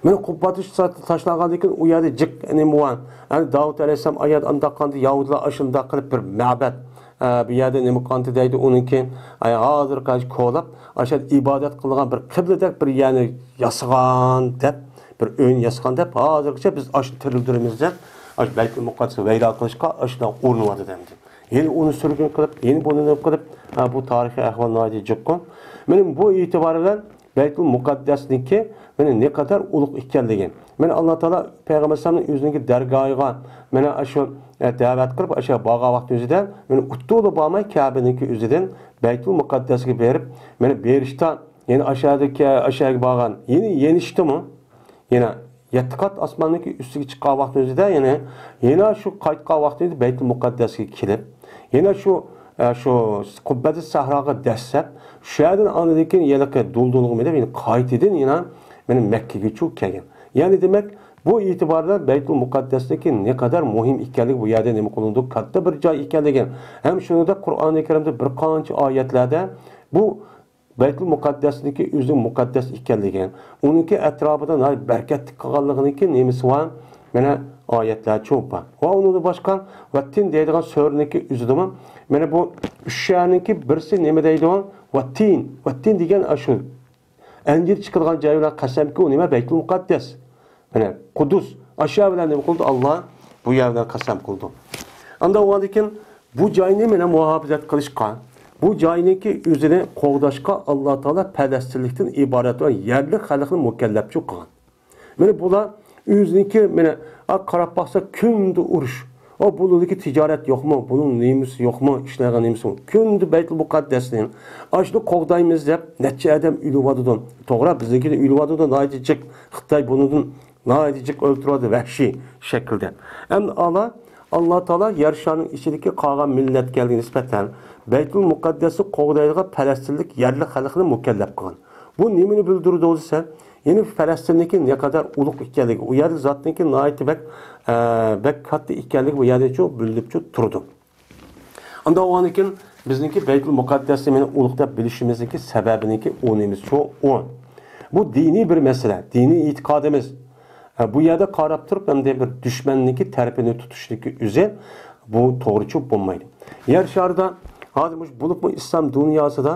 مانا قۇببەتۇ سەھرا تاشلانغاندىن كېيىن ئۇ يەردە جىق نېمە بار؟ يەنى داۋۇت ئەلەيھىسسالام ئايەت ئانداق قىلدى، يەھۇدىيلار ئاشۇنداق قىلىپ بىر مەبەد، ئە، بۇ يەردە نېمە قىلغانتى دەيدۇ، ئۇنىڭكى، ئاي، ھازىرغىچە كولاپ، ئاشۇ ئىبادەت قىلىدىغان بىر قىبلىدەك بىر يەرنى ياسىغان دەپ، بىر ئۆينى ياسىغان دەپ، ھازىرغىچە بىز ئاشۇنى تىرىلدۈرىمىز دەپ، ئاشۇ بەيتۇل مۇقەددەسنى ۋەيران قىلىشقا ئاشۇنداق ئۇرۇنۇۋاتىدۇ ئەمدى. يەنە ئۇنى سۈرگۈن قىلىپ، يەنە بۇنى نېمە قىلىپ، ھە، بۇ تارىخىي ئەھۋال ناھايىتى جىققۇ. مانا بۇ ئېتىبار بىلەن بەيتۇل مۇقەددەسنىڭكى مانا نەقەدەر ئۇلۇغ ئىكەنلىكى. مانا ئاللا تائالا پەيغەمبەر ئەلەيھىسسالامنى ئۆزىنىڭكى دەرگاھىغا مانا ئاشۇ، ئە، دەۋەت قىلىپ، ئاشۇ بارغان ۋاقتى ئۆزىدە مانا ئۇتتۇرىدا بارماي، كەبىنىڭكى ئۆزىدىن بەيتۇل مۇقەددەسكە بېرىپ، مانا بېرىشتا، يەنە ئاشۇ يەردىكى، ئاشۇ يەرگە بارغان، يەنە يېنىشتىمۇ، يەنە يەتتە قات ئاسماننىڭكى ئۈستىگە چىققان ۋاقتى ئۆزىدە، يەنە، يەنە شۇ قايتقان ۋاقتى ئۆزىدە بەيتۇل مۇقەددەسكە كېلىپ، يەنە شۇ، ئە، شۇ قۇببەتۇ سەھراغا دەسسەپ، شۇ يەردىن ئاندىن كېيىن يەنە دۇلدۇلغا مىنىپ، يەنە قايتىدىن يەنە مانا مەككىگىچە كەلگەن. يەنى دېمەك، بۇ ئېتىبار بىلەن بەيتۇل مۇقەددەسنىڭكى نەقەدەر مۇھىم ئىكەنلىكى، بۇ يەردە نېمە قىلىنىدۇ، كاتتا بىر جاي ئىكەنلىكى، ھەم شۇنىڭدەك قۇرئانى كەرىمدە بىر قانچە ئايەتلەردە بۇ بەيتۇل مۇقەددەسنىڭكى ئۆزىنىڭ مۇقەددەس ئىكەنلىكى، ئۇنىڭكى ئەتراپىدا ناھايىتى بەرىكەتلىك قىلغانلىقىنىڭكى نېمىسى بار؟ مانا ئايەتلەر چوپ بار. ۋە ئۇنىڭدىن باشقا ۋەتتىن دەيدىغان سۈرىنىڭكى ئۆزىدىمۇ مانا بۇ ئۈچ شەھەرنىڭكى بىرسى نېمە دەيدۇ؟ ۋەتتىن. ۋەتتىن دېگەن ئاشۇ ئەنجىر چىقىدىغان جاي بىلەن قەسەمكى، ئۇ نېمە؟ بەيتۇل مۇقەددەس. مانا قۇدۇس. ئاشۇ بىلەن نېمە قىلدى؟ ئاللا بۇ يەر بىلەن قەسەم قىلدى. ئاندا بولغاندىن كېيىن بۇ جاينى مانا مۇھاپىزەت قىلىشقا، بۇ جاينىڭكى ئۆزىنى قوغداشقا ئاللا تائالا پەلەستىنلىكتىن ئىبارەت بولغان يەرلىك خەلقنى مۇكەللەپچۇ قىلغان. مانا بۇلار ئۆزىنىڭكى، مانا، ئا، قاراپ باقسا كۈندە ئۇرۇش. ئا، بۇنىڭدىكى تىجارەت يوقمۇ؟ بۇنىڭ نېمىسى يوقمۇ؟ ئىشلەيدىغان نېمىسى يوق؟ كۈندە بەيتۇل مۇقەددەسنى، ئاشۇنى قوغدايمىز دەپ نەچچە ئادەم ئۆلۈۋاتىدۇ. توغرا، بىزنىڭكىدىن ئۆلۈۋاتىدۇ، ناھايىتى جىق. خىتاي بۇنىڭدىن ناھايىتى جىق ئۆلتۈرۈۋاتىدۇ، ۋەھشىي شەكىلدە. ئەمدى ئالا، ئاللا تائالا يەر شارىنىڭ ئىچىدىكى قالغان مىللەتكە نىسبەتەن بەيتۇل مۇقەددەسنى قوغدايدىغان پەلەستىنلىك يەرلىك خەلقنى مۇكەللەپ قىلغان. بۇ نېمىنى بىلدۈرىدۇ دېسە، يەنى پەلەستىننىڭكى نەقەدەر ئۇلۇغ ئىكەنلىكى، ئۇ يەردە زاتنىڭكى ناھايىتى بەك، ئە، بەك كاتتا ئىكەنلىكى بۇ يەردىچۇ بىلىنىپچۇ تۇرىدۇ. ئاندا ئۇنىڭدىن كېيىن بىزنىڭكى بەيتۇل مۇقەددەسنى مانا ئۇلۇغ دەپ بىلىشىمىزنىڭكى سەۋەبىنىڭكى ئۇ نېمىسىچۇ ئۇ. بۇ دىنىي بىر مەسىلە، دىنىي ئېتىقادىمىز. ئە، بۇ يەردە قاراپ تۇرۇپ، ئەمدى بىر دۈشمەننىڭكى تەرىپىنى تۇتۇشنىڭكى ئۆزى بۇ توغرىچۇ بولمايدۇ. يەر شارىدا ھازىر مۇشۇ، بولۇپمۇ ئىسلام دۇنياسىدا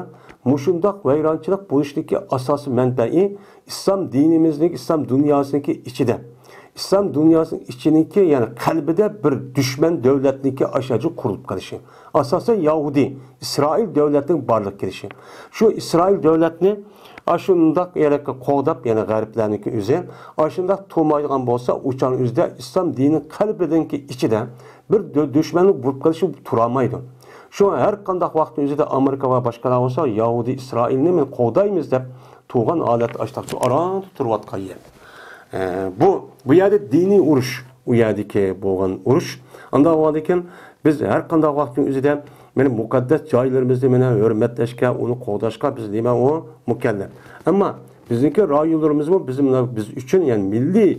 مۇشۇنداق ۋەيرانچىلىق بولۇشنىڭكى ئاساسىي مەنبەئى ئىسلام دىنىمىزنىڭ، ئىسلام دۇنياسىنىڭكى ئىچىدە، ئىسلام دۇنياسىنىڭ ئىچىنىڭكى، يەنى قەلبىدە بىر دۈشمەن دۆلەتنىڭكى ئاشۇ قۇرۇلۇپ قېلىشى. ئاساسەن يەھۇدىي، ئىسرائىل دۆلەتنىڭ بارلىققا كېلىشى. شۇ ئىسرائىل دۆلەتنى ئاشۇنداق يەنە قوغداپ، يەنە غەربلەرنىڭكى ئۆزى ئاشۇنداق تۇرمايدىغان بولسا، ئۇ چاغنىڭ ئۆزىدە ئىسلام دىنىنىڭ قەلبىدىكى ئىچىدە بىر دۆ-، دۈشمەننىڭ بولۇپ قېلىشى تۇرالمايدۇ. شۇڭا ھەر قانداق ۋاقىتنىڭ ئۆزىدە ئامېرىكا ۋە باشقىلار بولسا، يەھۇدىي ئىسرائىلنى مەن قوغدايمىز دەپ تۇرغان ھالەتتە ئاشتاقچە ئاراندا تۇرۇۋاتقان يەر. ئە، بۇ، بۇ يەردە دىنىي ئۇرۇش، ئۇ يەردىكى بولغان ئۇرۇش. ئانداق بولغاندىكىن بىز ھەر قانداق ۋاقىتنىڭ ئۆزىدە مەن مۇقەددەس جايلىرىمىزنى مەن ھۆرمەتلەشكە، ئۇنى قوغداشقا بىز نېمە ئۇ مۇكەللەپ. ئەمما بىزنىڭكى رايونلىرىمىزمۇ بىز، بىز ئۈچۈن، يەنى مىللىي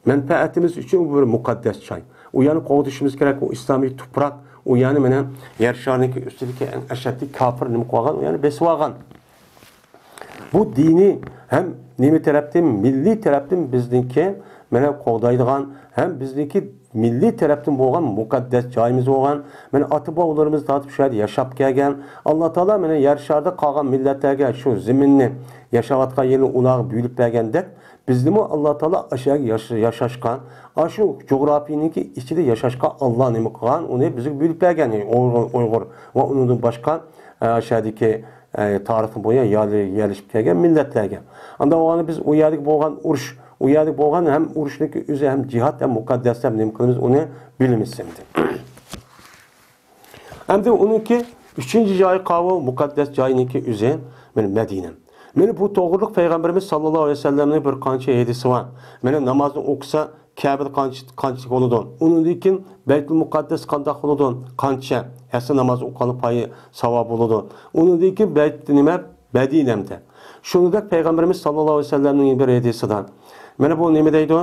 مەنپەئەتىمىز ئۈچۈن بۇ بىر مۇقەددەس جاي. ئۇ يەرنى قوغدىشىمىز كېرەك، ئۇ ئىسلامىي تۇپراق، ئۇ يەرنى مانا يەر شارىنىڭكى ئۈستىدىكى ئەڭ ئەشەددىي كاپىر نېمە قىلىۋالغان، ئۇ يەرنى بېسىۋالغان. بۇ دىنىي ھەم نېمە تەرەپتىن، مىللىي تەرەپتىن بىزنىڭكى مانا قوغدايدىغان ھەم بىزنىڭكى مىللىي تەرەپتىن بولغان مۇقەددەس جايىمىز بولغان، مانا ئاتا-بوۋىلىرىمىز تارتىپ شۇ يەردە ياشاپ كەلگەن، ئاللا تائالا مانا يەر شارىدا قالغان مىللەتلەرگە شۇ زېمىننى، ياشاۋاتقان يېرىنى ئۇلارغا بۆلۈپ بەرگەندەك، بىزنىمۇ ئاللا تائالا ئاشۇ يەرگە ياش-، ياشاشقا، ئاشۇ جۇغراپىيىنىڭكى ئىچىدە ياشاشقا ئاللا نېمە قىلغان، ئۇنى بىزگە بۆلۈپ بەرگەن، ئۇيغۇر، ئۇيغۇر ۋە ئۇنىڭدىن باشقا، ئە، ئاشۇ يەردىكى، ئە، تارىختىن بۇيان يەرلى-، يەرلىشىپ كەلگەن مىللەتلەرگە. ئانداق بولغاندا بىز ئۇ يەردىكى بولغان ئۇرۇش، ئۇ يەردىكى بولغان ھەم ئۇرۇشنىڭكى ئۆزى ھەم جىھاد ھەم مۇقەددەس دەپ نېمە قىلىمىز، ئۇنى بىلىمىز ئەمدى. ئەمدى ئۇنىڭكى ئۈچىنچى جايى قاۋۇ، مۇقەددەس جاينىڭكى ئۆزى، مانا مەدىنە. مانا بۇ توغرىلىق پەيغەمبىرىمىز ساللاللاھۇ ئەلەيھى ۋەسەللەمنىڭ بىر قانچە ھەدىسى بار. مانا نامازنى ئوقۇسا، كەبىدە قانچە، قانچىلىك بولىدۇ؟ ئۇنىڭدىن كېيىن بەيتۇل مۇقەددەس قانداق بولىدۇ؟ قانچە ھەسسە ناماز ئوقۇغانلىق پايى، ساۋاب بولىدۇ؟ ئۇنىڭدىن كېيىن بەيت-، نېمە؟ مەدىنەمدە. شۇنىڭدەك پەيغەمبىرىمىز ساللاللاھۇ ئەلەيھى ۋەسەللەمنىڭ بىر ھەدىسىدە، مانا بۇ نېمە دەيدۇ؟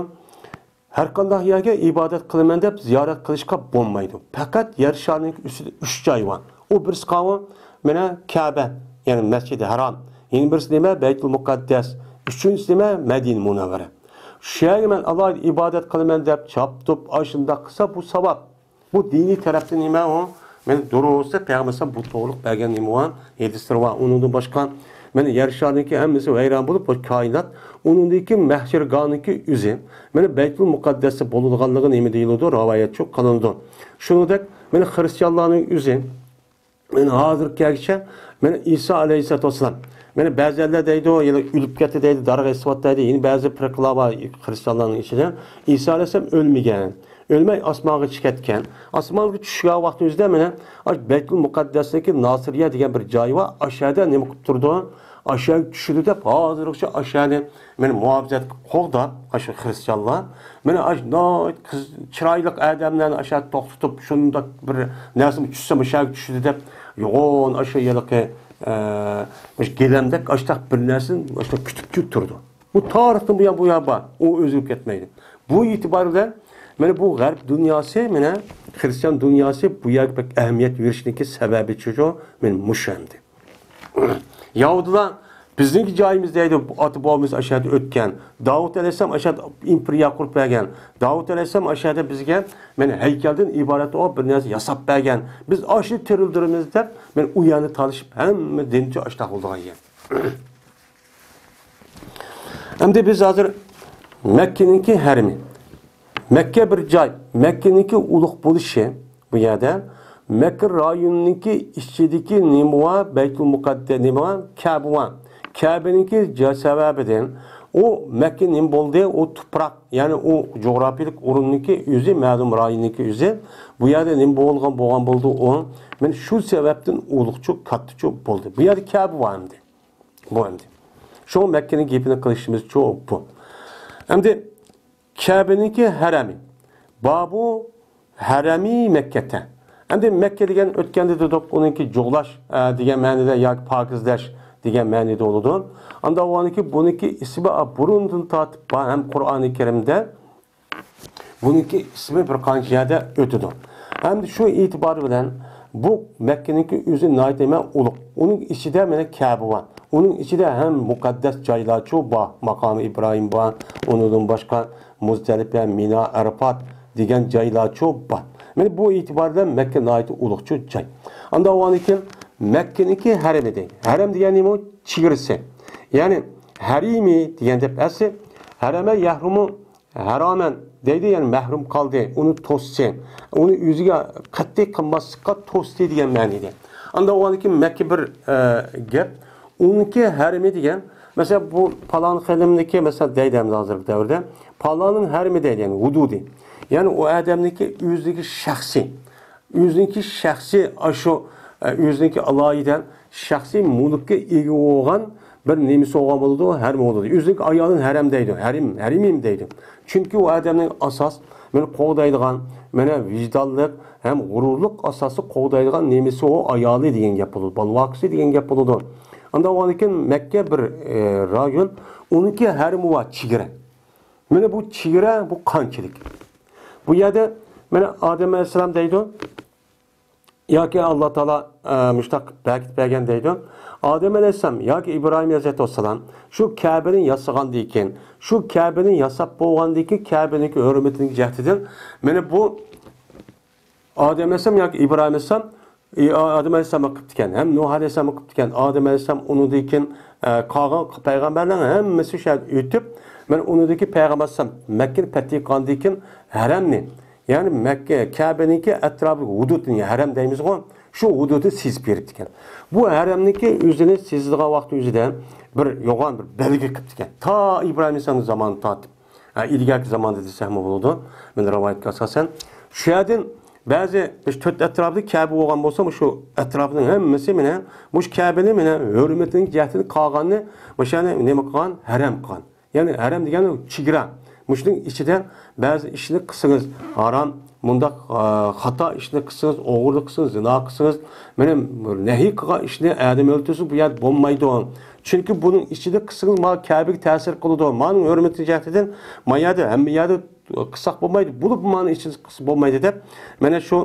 ھەر قانداق يەرگە ئىبادەت قىلىمەن دەپ زىيارەت قىلىشقا بولمايدۇ. پەقەت يەر شارىنىڭ ئۈستىدە ئۈچ جاي بار. ئۇ بىرسى قاۋۇ، مانا كەبە، يەنى مەسجىدى ھەرام. يەنە بىرسى نېمە؟ بەيتۇل مۇقەددەس. ئۈچىنچىسى نېمە؟ مەدىنە مۇنەۋۋەرە. شۇ يەرگە مەن ئالاھىدە ئىبادەت قىلىمەن دەپ چاپتۇپ ئاشۇنداق قىلسا، بۇ ساۋاب. بۇ دىنىي تەرەپتىن نېمە ئۇ؟ مانا دۇرۇس دەپ پەيغەمبەر بۇ توغرىلىق بەرگەن نېمە بار؟ ھەدىسلىرى بار. ئۇنىڭدىن باشقا، مانا يەر شارىنىڭكى ھەممىسى ۋەيران بولۇپ، بۇ كائىنات، ئۇنىڭدىن كېيىن مەھشەرگاھنىڭكى ئۆزى، مانا بەيتۇل مۇقەددەستە بولىدىغانلىقى نېمە دېيىلىدۇ؟ رىۋايەتچۇ قىلىنىدۇ. شۇنىڭدەك، مانا خرىستىيانلارنىڭ ئۆزى، مانا ھازىرغا كەلگۈچە، مانا ئىسا ئەلەيھىسسالاتۇ ۋەسسالام، مانا بەزەنلەر دەيدۇ، يەنە ئۆلۈپ كەتتى دەيدۇ، دارغا ئېسىۋاتتى دەيدۇ. يەنە بەزى پىرقىلار بار خرىستىيانلارنىڭ ئىچىدە، ئىسا ئەلەيھىسسالام ئۆلمىگەن. ئۆلمەي ئاسمانغا چىقىپ كەتكەن. ئاسمانغا چۈشكەن ۋاقتىمىزدا مانا ئاشۇ بەيتۇل مۇقەددەسنىڭكى ناسىرىيە دېگەن بىر جايى بار. ئاشۇ يەردە نېمە قىلىپ تۇرىدۇ؟ ئاشۇ يەرگە چۈشىدۇ دەپ، ھازىرغىچە ئاشۇ يەرنى مانا مۇھاپىزەت قىلىپ قوغداپ، ئاشۇ خرىستىيانلار. مانا ئاشۇ ناھايىتى قىز-، چىرايلىق ئادەملەرنى ئاشۇ يەردە توختىتىپ، شۇنداق بىر نەرسىمۇ چۈشسە، مۇشۇ يەرگە چۈشىدۇ دەپ، يوغان ئاشۇ ھېلىقى، ئە، مۇشۇ گىلەمدەك ئاشۇنداق بىر نەرسىنى ئاشۇنداق كۈتۈپ تۇرىدۇ. بۇ تارىختىن بۇيان، بۇيان بار. ئۇ ئۆزگىرىپ كەتمەيدۇ. بۇ ئېتىبار بىلەن مانا بۇ غەرب دۇنياسى، مانا خرىستىيان دۇنياسى بۇ يەرگە بەك ئەھمىيەت بېرىشنىڭكى سەۋەبى شۇ، مانا مۇشۇ ئەمدى. يەھۇدىيلار بىزنىڭكى جايىمىز دەيدۇ، ئاتا بوۋىمىز ئاشۇ يەردە ئۆتكەن. داۋۇت ئەلەيھىسسالام ئاشۇ يەردە ئىمپېرىيە قۇرۇپ بەرگەن. داۋۇت ئەلەيھىسسالام ئاشۇ يەردە بىزگە مانا ھەيكەلدىن ئىبارەت بولغان بىر نەرسە ياساپ بەرگەن. بىز ئاشۇنى تىرىلدۈرىمىز دەپ، مانا ئۇ يەرنى تالىشىپ ھەممە دىنچۇ ئاشۇنداق بولىدىغان يەر. ئەمدى بىز ھازىر مەككىنىڭكى ھەرىمى. مەككە بىر جاي. مەككىنىڭكى ئۇلۇغ بولۇشى بۇ يەردە. مەككە رايونىنىڭكى ئىچىدىكى نېمە بار؟ بەيتۇل مۇقەددەس نېمە بار؟ كەبە بار. كەبىنىڭكى جا-، سەۋەبىدىن ئۇ مەككە نېمە بولدى؟ ئۇ تۇپراق، يەنى ئۇ جۇغراپىيىلىك ئورۇننىڭكى ئۆزى، مەلۇم رايوننىڭكى ئۆزى. بۇ يەردە نېمە بولغان، بولغان بولدى ئۇ؟ مانا شۇ سەۋەبتىن ئۇلۇغچۇ، كاتتىچۇ بولدى. بۇ يەردە كەبە بار ئەمدى. بۇ ئەمدى. شۇڭا مەككىنىڭ گېپىنى قىلىشىمىزچۇ بۇ. ئەمدى كەبىنىڭكى ھەرەمى. بابۇ ھەرەمى مەككەتە. ئەمدى مەككە دېگەن ئۆتكەندە دېدۇق، ئۇنىڭكى جۇغلاش، ئە، دېگەن مەنىدە ياكى پاكىزلەش دېگەن مەنىدە بولىدۇ. ئاندا ئۇنىڭكى بۇنىڭكى ئىسمى، ئا، بۇرۇندىن تارتىپ بار ھەم قۇرئانى كەرىمدە بۇنىڭكى ئىسمى بىر قانچە يەردە ئۆتىدۇ. ئەمدى شۇ ئېتىبار بىلەن بۇ مەككىنىڭكى ئۆزى ناھايىتى نېمە ئۇلۇغ. ئۇنىڭ ئىچىدە مانا كەبە بار. ئۇنىڭ ئىچىدە ھەم مۇقەددەس جايلارچۇ بار. ماقامى ئىبراھىم بار. ئۇنىڭدىن باشقا مۇزدەلىپە، مىنا، ئەرپات دېگەن جايلارچۇ بار. مانا بۇ ئېتىبار بىلەن مەككە ناھايىتى ئۇلۇغچۇ جاي. ئاندا ئۇنىڭدىن كېيىن مەككىنىڭكى ھەرىمى دەيدۇ. ھەرەم دېگەن نېمە؟ چېگرىسى. يەنى ھەرىمى دېگەن دەپ ئەسلى ھەرەمە يەھرۇمۇ ھەرامەن دەيدۇ، يەنى مەھرۇم قالدى، ئۇنى توستى. ئۇنى ئۆزىگە قەتئىي قىلماسلىققا توستى دېگەن مەنىدە. ئاندىن ئۇنىڭدىن كېيىن مەككە بىر، ئە، گەپ. ئۇنىڭكى ھەرىمى دېگەن، مەسىلەن، بۇ پالان قېلىمنىكى، مەسىلەن، دەيدۇ ھەمدە ھازىرقى دەۋردە، پالاننىڭ ھەرىمى دەيدۇ، يەنى ھۇدۇدى. يەنى ئۇ ئادەمنىڭكى ئۆزىنىڭكى شەخسىي، ئۆزىنىڭكى شەخسىي، ئاشۇ، ئە، ئۆزىنىڭكى ئالاھىدە شەخسىي مۈلۈككە ئىگە بولغان بىر نېمىسى بولغان بولىدۇ، ھەرىمى بولىدۇ. ئۆزىنىڭكى ئايالىنى ھەرەم دەيدۇ، ھەرىم، ھەرىمىم دەيدۇ. چۈنكى ئۇ ئادەمنىڭ ئاساس، مېنى قوغدايدىغان، مېنى ۋىجدانلىق ھەم غۇرۇرلۇق ئاساسى قوغدايدىغان نېمىسى ئۇ ئايالى دېگەن گەپ بولىدۇ، بالىۋاقىسى دېگەن گەپ بولىدۇ. ئاندىن ئۇنىڭدىن كېيىن مەككە بىر، ئە، رايون، ئۇنىڭكى ھەرىمى بار، چېگرا. مانا بۇ چېگرا، بۇ قانچىلىك؟ بۇ يەردە مانا ئادەم ئەلەيھىسسالام دەيدۇ، ياكى ئاللا تائالا، ئە، مۇشۇنداق بەركىتىپ بەرگەن دەيدۇ. ئادەم ئەلەيھىسسالام ياكى ئىبراھىم ئەلەيھىسسالام شۇ كەبىنى ياسىغاندىن كېيىن، شۇ كەبىنى ياساپ بولغاندىن كېيىن كەبىنىڭكى ھۆرمىتىنىڭ جەھىتىدىن مانا بۇ ئادەم ئەلەيھىسسالام ياكى ئىبراھىم ئەلەيھىسسالام، ئى، ئادەم ئەلەيھىسسالام قىپتىكەن، ھەم نۇھ ئەلەيھىسسالام قىپتىكەن. ئادەم ئەلەيھىسسالام ئۇنىڭدىن كېيىن، ئە، قالغان پەيغەمبەرلەرنىڭ ھەممىسى شۇ يەردە ئۆتۈپ، مانا ئۇنىڭدىن كېيىن پەيغەمبەر ئەلەيھىسسالام مەككىنى پەتھ قىلغاندىن كېيىن ھەرەمنى، يەنى مەككە، كەبىنىڭكى ئەتراپىدىكى ھۇدۇدىنى، ھەرەم دەيمىزغۇ، شۇ ھۇدۇدنى سىزىپ بېرىپتىكەن. بۇ ھەرەمنىڭكى ئۆزىنى سىزىدىغان ۋاقتى ئۆزىدە بىر يوغان بىر بەلگە قىپتىكەن. تا ئىبراھىم ئەلەيھىسسالامنىڭ زامانىدىن تارتىپ. ھە، ئىلگەركى زاماندا دېسەكمۇ بولىدۇ. مانا رىۋايەتكە ئاساسەن، شۇ يەردىن بەزى مۇشۇ تۆت ئەتراپىدا كەبە بولغان بولسا، مۇشۇ ئەتراپنىڭ ھەممىسى مانا مۇشۇ كەبىنى مانا ھۆرمىتىنىڭ جەھىتىدىن قالغاننى مۇشۇنى نېمە قىلغان؟ ھەرەم قىلغان. يەنى ھەرەم دېگەن چېگرا. مۇشۇنىڭ ئىچىدە بەزى ئىشنى قىلسىڭىز ھارام، مۇنداق، ئا، خاتا ئىشنى قىلسىڭىز، ئوغرىلىق قىلسىڭىز، زىنا قىلسىڭىز، مانا نەھى قىلغان ئىشنى ئادەم ئۆلتۈرسىڭىز، بۇ يەردە بولمايدۇ. چۈنكى بۇنىڭ ئىچىدە قىلسىڭىز، مانا كەبىگە تەسىر قىلىدۇ. مانىڭ ھۆرمىتى جەھىتىدىن ما يەردە، ھەممە يەردە قىلساق بولمايدۇ. بولۇپ مانىڭ ئىچىدە قىلسا بولمايدۇ دەپ، مانا شۇ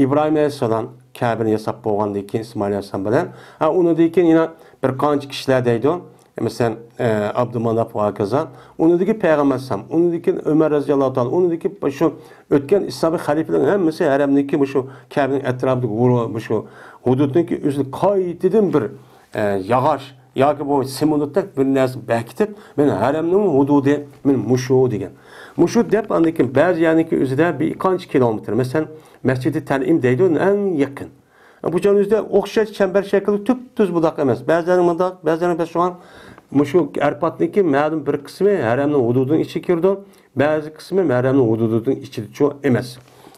ئىبراھىم ئەلەيھىسسالام كەبىنى ياساپ بولغاندىن كېيىن، ئىسمائىل ئەلەيھىسسالام بىلەن، ھە، ئۇنىڭدىن كېيىن يەنە بىر قانچە كىشىلەر دەيدۇ. مەسىلەن، ئە، ئابدۇماناپ ۋە ھاكازا. ئۇنىڭدىن كېيىن پەيغەمبەر ئەلەيھىسسالام، ئۇنىڭدىن كېيىن ئۆمەر رەزىياللاھۇ تائالا، ئۇنىڭدىن كېيىن شۇ ئۆتكەن ئىسلامىي خەلىپىلەرنىڭ ھەممىسى ھەرەمنىڭكى مۇشۇ كەبىنىڭ ئەتراپىدىكى ھۇرۇ-، مۇشۇ ھۇدۇدنىڭكى ئۆزىنى قايتىدىن بىر، ئە، ياغاچ ياكى بولمىسا سېمونتتەك بىر نەرسە بەكىتىپ، مانا ھەرەمنىڭ ھۇدۇدى، مانا مۇشۇ دېگەن. مۇشۇ دەپ ئاندىن كېيىن بەزى يەرنىڭكى ئۆزىدە بىر قانچە كىلومېتىر، مەسىلەن، مەسچىدى تەنئىم دەيدۇ، ئەڭ يېقىن. بۇ جاينىڭ ئۆزىدە ئوخشاش چەمبەر شەكىلدە تۈپتۈز بۇنداق ئەمەس. بەزىلەرنىڭ مۇنداق، بەزىلەرنىڭ بەس شۇڭا مۇشۇ ئەرپاتنىڭكى مەلۇم بىر قىسمى ھەرەمنىڭ ھۇدۇدىنىڭ ئىچىگە كىرىدۇ، بەزى قىسمى ھەرەمنىڭ ھۇدۇدىنىڭ ئىچىدىچۇ ئەمەس.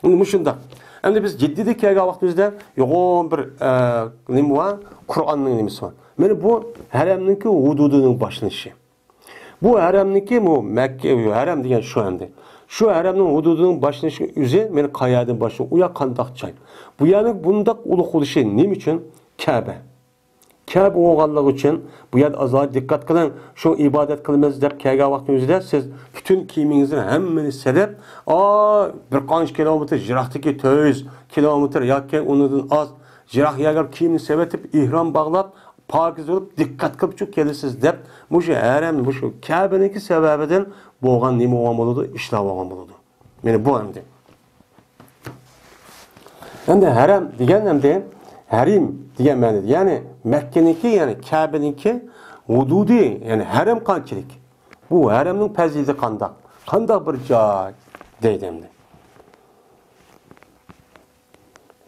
ئەمدى مۇشۇنداق. ئەمدى بىز جىددىيدە كەلگەن ۋاقتىمىزدا يوغان بىر، ئە، نېمە بار؟ قۇرئاننىڭ نېمىسى بار. مانا بۇ ھەرەمنىڭكى ھۇدۇدىنىڭ باشلىنىشى. بۇ ھەرەمنىڭكى، بۇ مەككە، ھەرەم دېگەن شۇ ئەمدى. شۇ ھەرەمنىڭ ھۇدۇدىنىڭ باشلىنىشى ئۆزى مانا قەيەردىن باشلىنىدۇ، ئۇ يەر قانداق جاي؟ بۇ يەرنىڭ بۇنداق ئۇلۇغ بولۇشى نېمە ئۈچۈن؟ كەبە. كەبە بولغانلىقى ئۈچۈن بۇ يەردە ئازراق دىققەت قىلىڭ. شۇ ئىبادەت قىلىمىز دەپ كەلگەن ۋاقتىڭىزدا سىز پۈتۈن كىيىمىڭىزنى ھەممىنى سېلىپ، ئا، بىر قانچە كىلومېتىر يىراقتىكى تۆت يۈز كىلومېتىر ياكى ئۇنىڭدىن ئاز يىراق يەرگە كىيىمنى سېلىۋېتىپ، ئېھرام باغلاپ، پاكىز بولۇپ، دىققەت قىلىپ شۇ كېلىسىز دەپ، مۇشۇ ھەرەم، مۇشۇ كەبىنىڭكى سەۋەبىدىن بولغان نېمە بولغان بولىدۇ؟ ئىشلار بولغان بولىدۇ. مانا بۇ ئەمدى. ئەمدى ھەرەم دېگەن ئەمدى ھەرىم دېگەن مەنىدە. يەنى مەككىنىڭكى، يەنى كەبىنىڭكى ھۇدۇدى، يەنى ھەرەم قانچىلىك؟ بۇ ھەرەمنىڭ پەزىلىتى قانداق؟ قانداق بىر جاي دەيدۇ ئەمدى.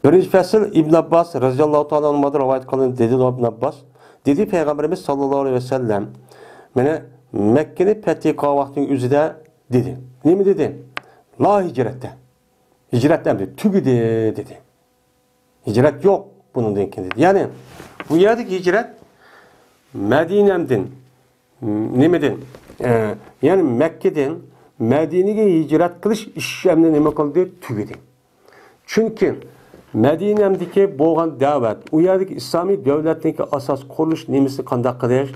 بىرىنچى پەسىل ئىبن ئابباس رەزىياللاھۇ تائالا ئانھۇمادىن رىۋايەت قىلىندى، دېدى ئىبن ئابباس. دېدى پەيغەمبىرىمىز ساللاللاھۇ ئەلەيھى ۋەسەللەم، مانا مەككىنى پەتھى قىلغان ۋاقتىنىڭ ئۆزىدە دېدى. نېمە دېدى؟ لا ھىجرەتتە. ھىجرەت ئەمدى تۈگىدى دېدى. ھىجرەت يوق بۇنىڭدىن كېيىن دېدى. يەنى بۇ يەردىكى ھىجرەت مەدىنەمدىن، نېمىدىن؟ ئە، يەنى مەككىدىن مەدىنىگە ھىجرەت قىلىش ئىش ئەمدى نېمە قىلدى؟ تۈگىدى. چۈنكى مەدىنەمدىكى بولغان دەۋەت، ئۇ يەردىكى ئىسلامىي دۆلەتنىڭكى ئاساس قۇرۇلۇش نېمىسى قانداق قىلىش؟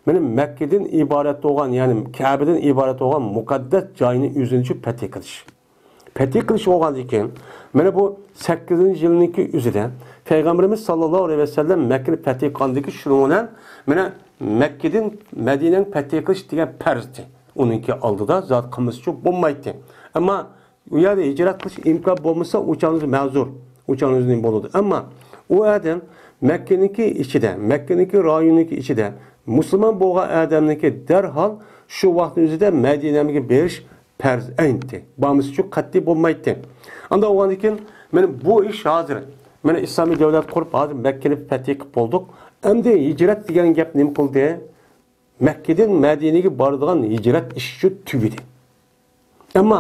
مانا مەككىدىن ئىبارەت بولغان، يەنى كەبىدىن ئىبارەت بولغان مۇقەددەس جاينى ئۆزىنىڭچۇ پەتھى قىلىش. پەتھى قىلىش بولغاندىن كېيىن، مانا بۇ سەككىزىنچى يىلنىڭكى ئۆزىدە پەيغەمبىرىمىز ساللاللاھۇ ئەلەيھى ۋەسەللەم مەككىنى پەتھى قىلغاندىن كېيىن، شۇنىڭ بىلەن مانا مەككىدىن مەدىنەنى پەتھى قىلىش دېگەن پەرزتى. ئۇنىڭكى ئالدىدا زادى قىلمىسىچۇ بولمايتتى. ئەمما ئۇ يەردە ھىجرەت قىلىش ئىمكان بولمىسا، ئۇ چاغدا مەزۇر. ئۇ چاغدا نېمە بولىدۇ؟ ئەمما ئۇ ئادەم مەككىنىڭكى ئىچىدە، مەككىنىڭكى رايونىنىڭكى ئىچىدە مۇسۇلمان بولغان ئادەمنىڭكى دەرھال شۇ ۋاقىتنىڭ ئۆزىدە مەدىنەگە بېرىش پەرز ئەينىتى. بولمىسىچۇ قەتئىي بولمايتتى. ئانداق بولغاندىن كېيىن، مانا بۇ ئىش ھازىر، مانا ئىسلامىي دۆلەت قۇرۇپ، ھازىر مەككىنى پەتھى قىلىپ بولدۇق. ئەمدى ھىجرەت دېگەن گەپ نېمە قىلدى؟ مەككىدىن مەدىنىگە بارىدىغان ھىجرەت ئىشى شۇ تۈگىدى. ئەمما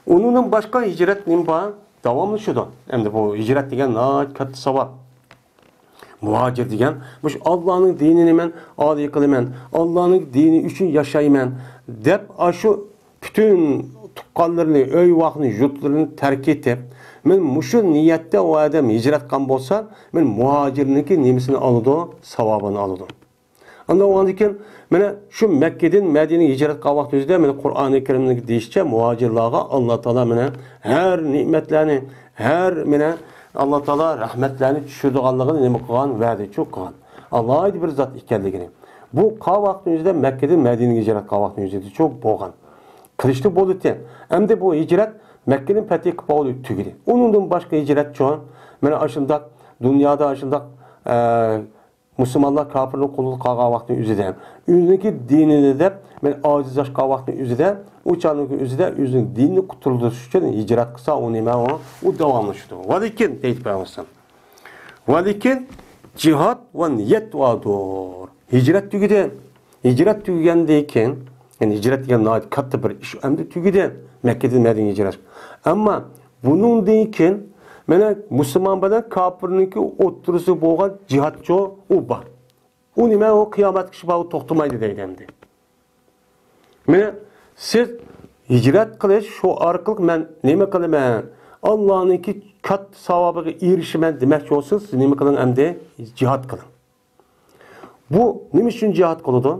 ئۇنىڭدىن باشقا ھىجرەت نېمە بار؟ داۋاملىشىدۇ. ئەمدى بۇ ھىجرەت دېگەن ناھايىتى كاتتا ساۋاب. مۇھاجىر دېگەن، مۇشۇ ئاللانىڭ دىنىنى مەن ئالىي قىلىمەن، ئاللانىڭ دىنى ئۈچۈن ياشايمەن دەپ، ئاشۇ پۈتۈن تۇغقانلىرىنى، ئۆي-ۋاقنى، يۇرتلىرىنى تەرك ئېتىپ، مەن مۇشۇ نىيەتتە ئۇ ئادەم ھىجرەت قىلغان بولسا، مەن مۇھاجىرنىڭكى نېمىسىنى ئالىدۇ؟ ساۋابىنى ئالىدۇ. ئاندىن ئۇنىڭدىن كېيىن، مانا شۇ مەككىدىن مەدىنىگە ھىجرەت قىلغان ۋاقتى ئۆزىدە، مانا قۇرئانى كەرىمدىكى دېيىشىچە، مۇھاجىرلارغا ئاللا تائالا مانا ھەر نېمەتلەرنى، ھەر مانا ئاللا تائالا رەھمەتلەرنى چۈشۈرىدىغانلىقىنى نېمە قىلغان؟ ۋەدىچۇ قىلغان. ئالاھىدە بىر زات ئىكەنلىكىنى. بۇ قىلغان ۋاقتى ئۆزىدە، مەككىدىن مەدىنىگە ھىجرەت قىلغان ۋاقتى ئۆزىدىچۇ بولغان. قىلىشلىق بولدى. ئەمدى بۇ ھىجرەت مەككىدىن پەتھى قىلىپ بولدى، تۈگىدى. ئۇنىڭدىن باشقا ھىجرەتچۇ، مانا ئاشۇنداق دۇنيادا ئاشۇنداق، ئە، مۇسۇلمانلار كاپىرنىڭ قولىدا قالغان ۋاقتىنىڭ ئۆزىدە، ئۆزىنىڭكى دىنىنى دەپ، مەن ئاجىزلاشقان ۋاقتىنىڭ ئۆزىدە، ئۇ چاغنىڭكى ئۆزىدە ئۆزىنىڭ دىنىنى قۇتۇلدۇرۇش ئۈچۈن ھىجرەت قىلسا، ئۇ نېمە ئۇ؟ ئۇ داۋاملىشىدۇ. ۋەلىكىن، دەيدۇ پەيغەمبەر ئەلەيھىسسالام. ۋەلىكىن، جىھاد ۋە نىيەت ۋاردۇر. ھىجرەت تۈگىدى. ھىجرەت تۈگىگەندىن كېيىن، يەنى ھىجرەت دېگەن ناھايىتى كاتتا بىر ئىش، ئەمدى تۈگىدى. مەككىدىن مەدىنىگە ھىجرەت. ئەمما بۇنىڭدىن كېيىن، مانا مۇسۇلمان بىلەن كاپىرنىڭكى ئوتتۇرىسىدا بولغان جىھادچۇ ئۇ بار. ئۇ نېمە؟ ئۇ قىيامەتكىچە بار، ئۇ توختىمايدۇ دەيدۇ ئەمدى. مانا سىز ھىجرەت قىلىش، شۇ ئارقىلىق مەن نېمە قىلىمەن؟ ئاللانىڭكى كاتتا ساۋابىغا ئېرىشىمەن دېمەكچى بولسىڭىز، سىز نېمە قىلىڭ ئەمدى؟ جىھاد قىلىڭ. بۇ نېمە ئۈچۈن جىھاد قىلىدۇ؟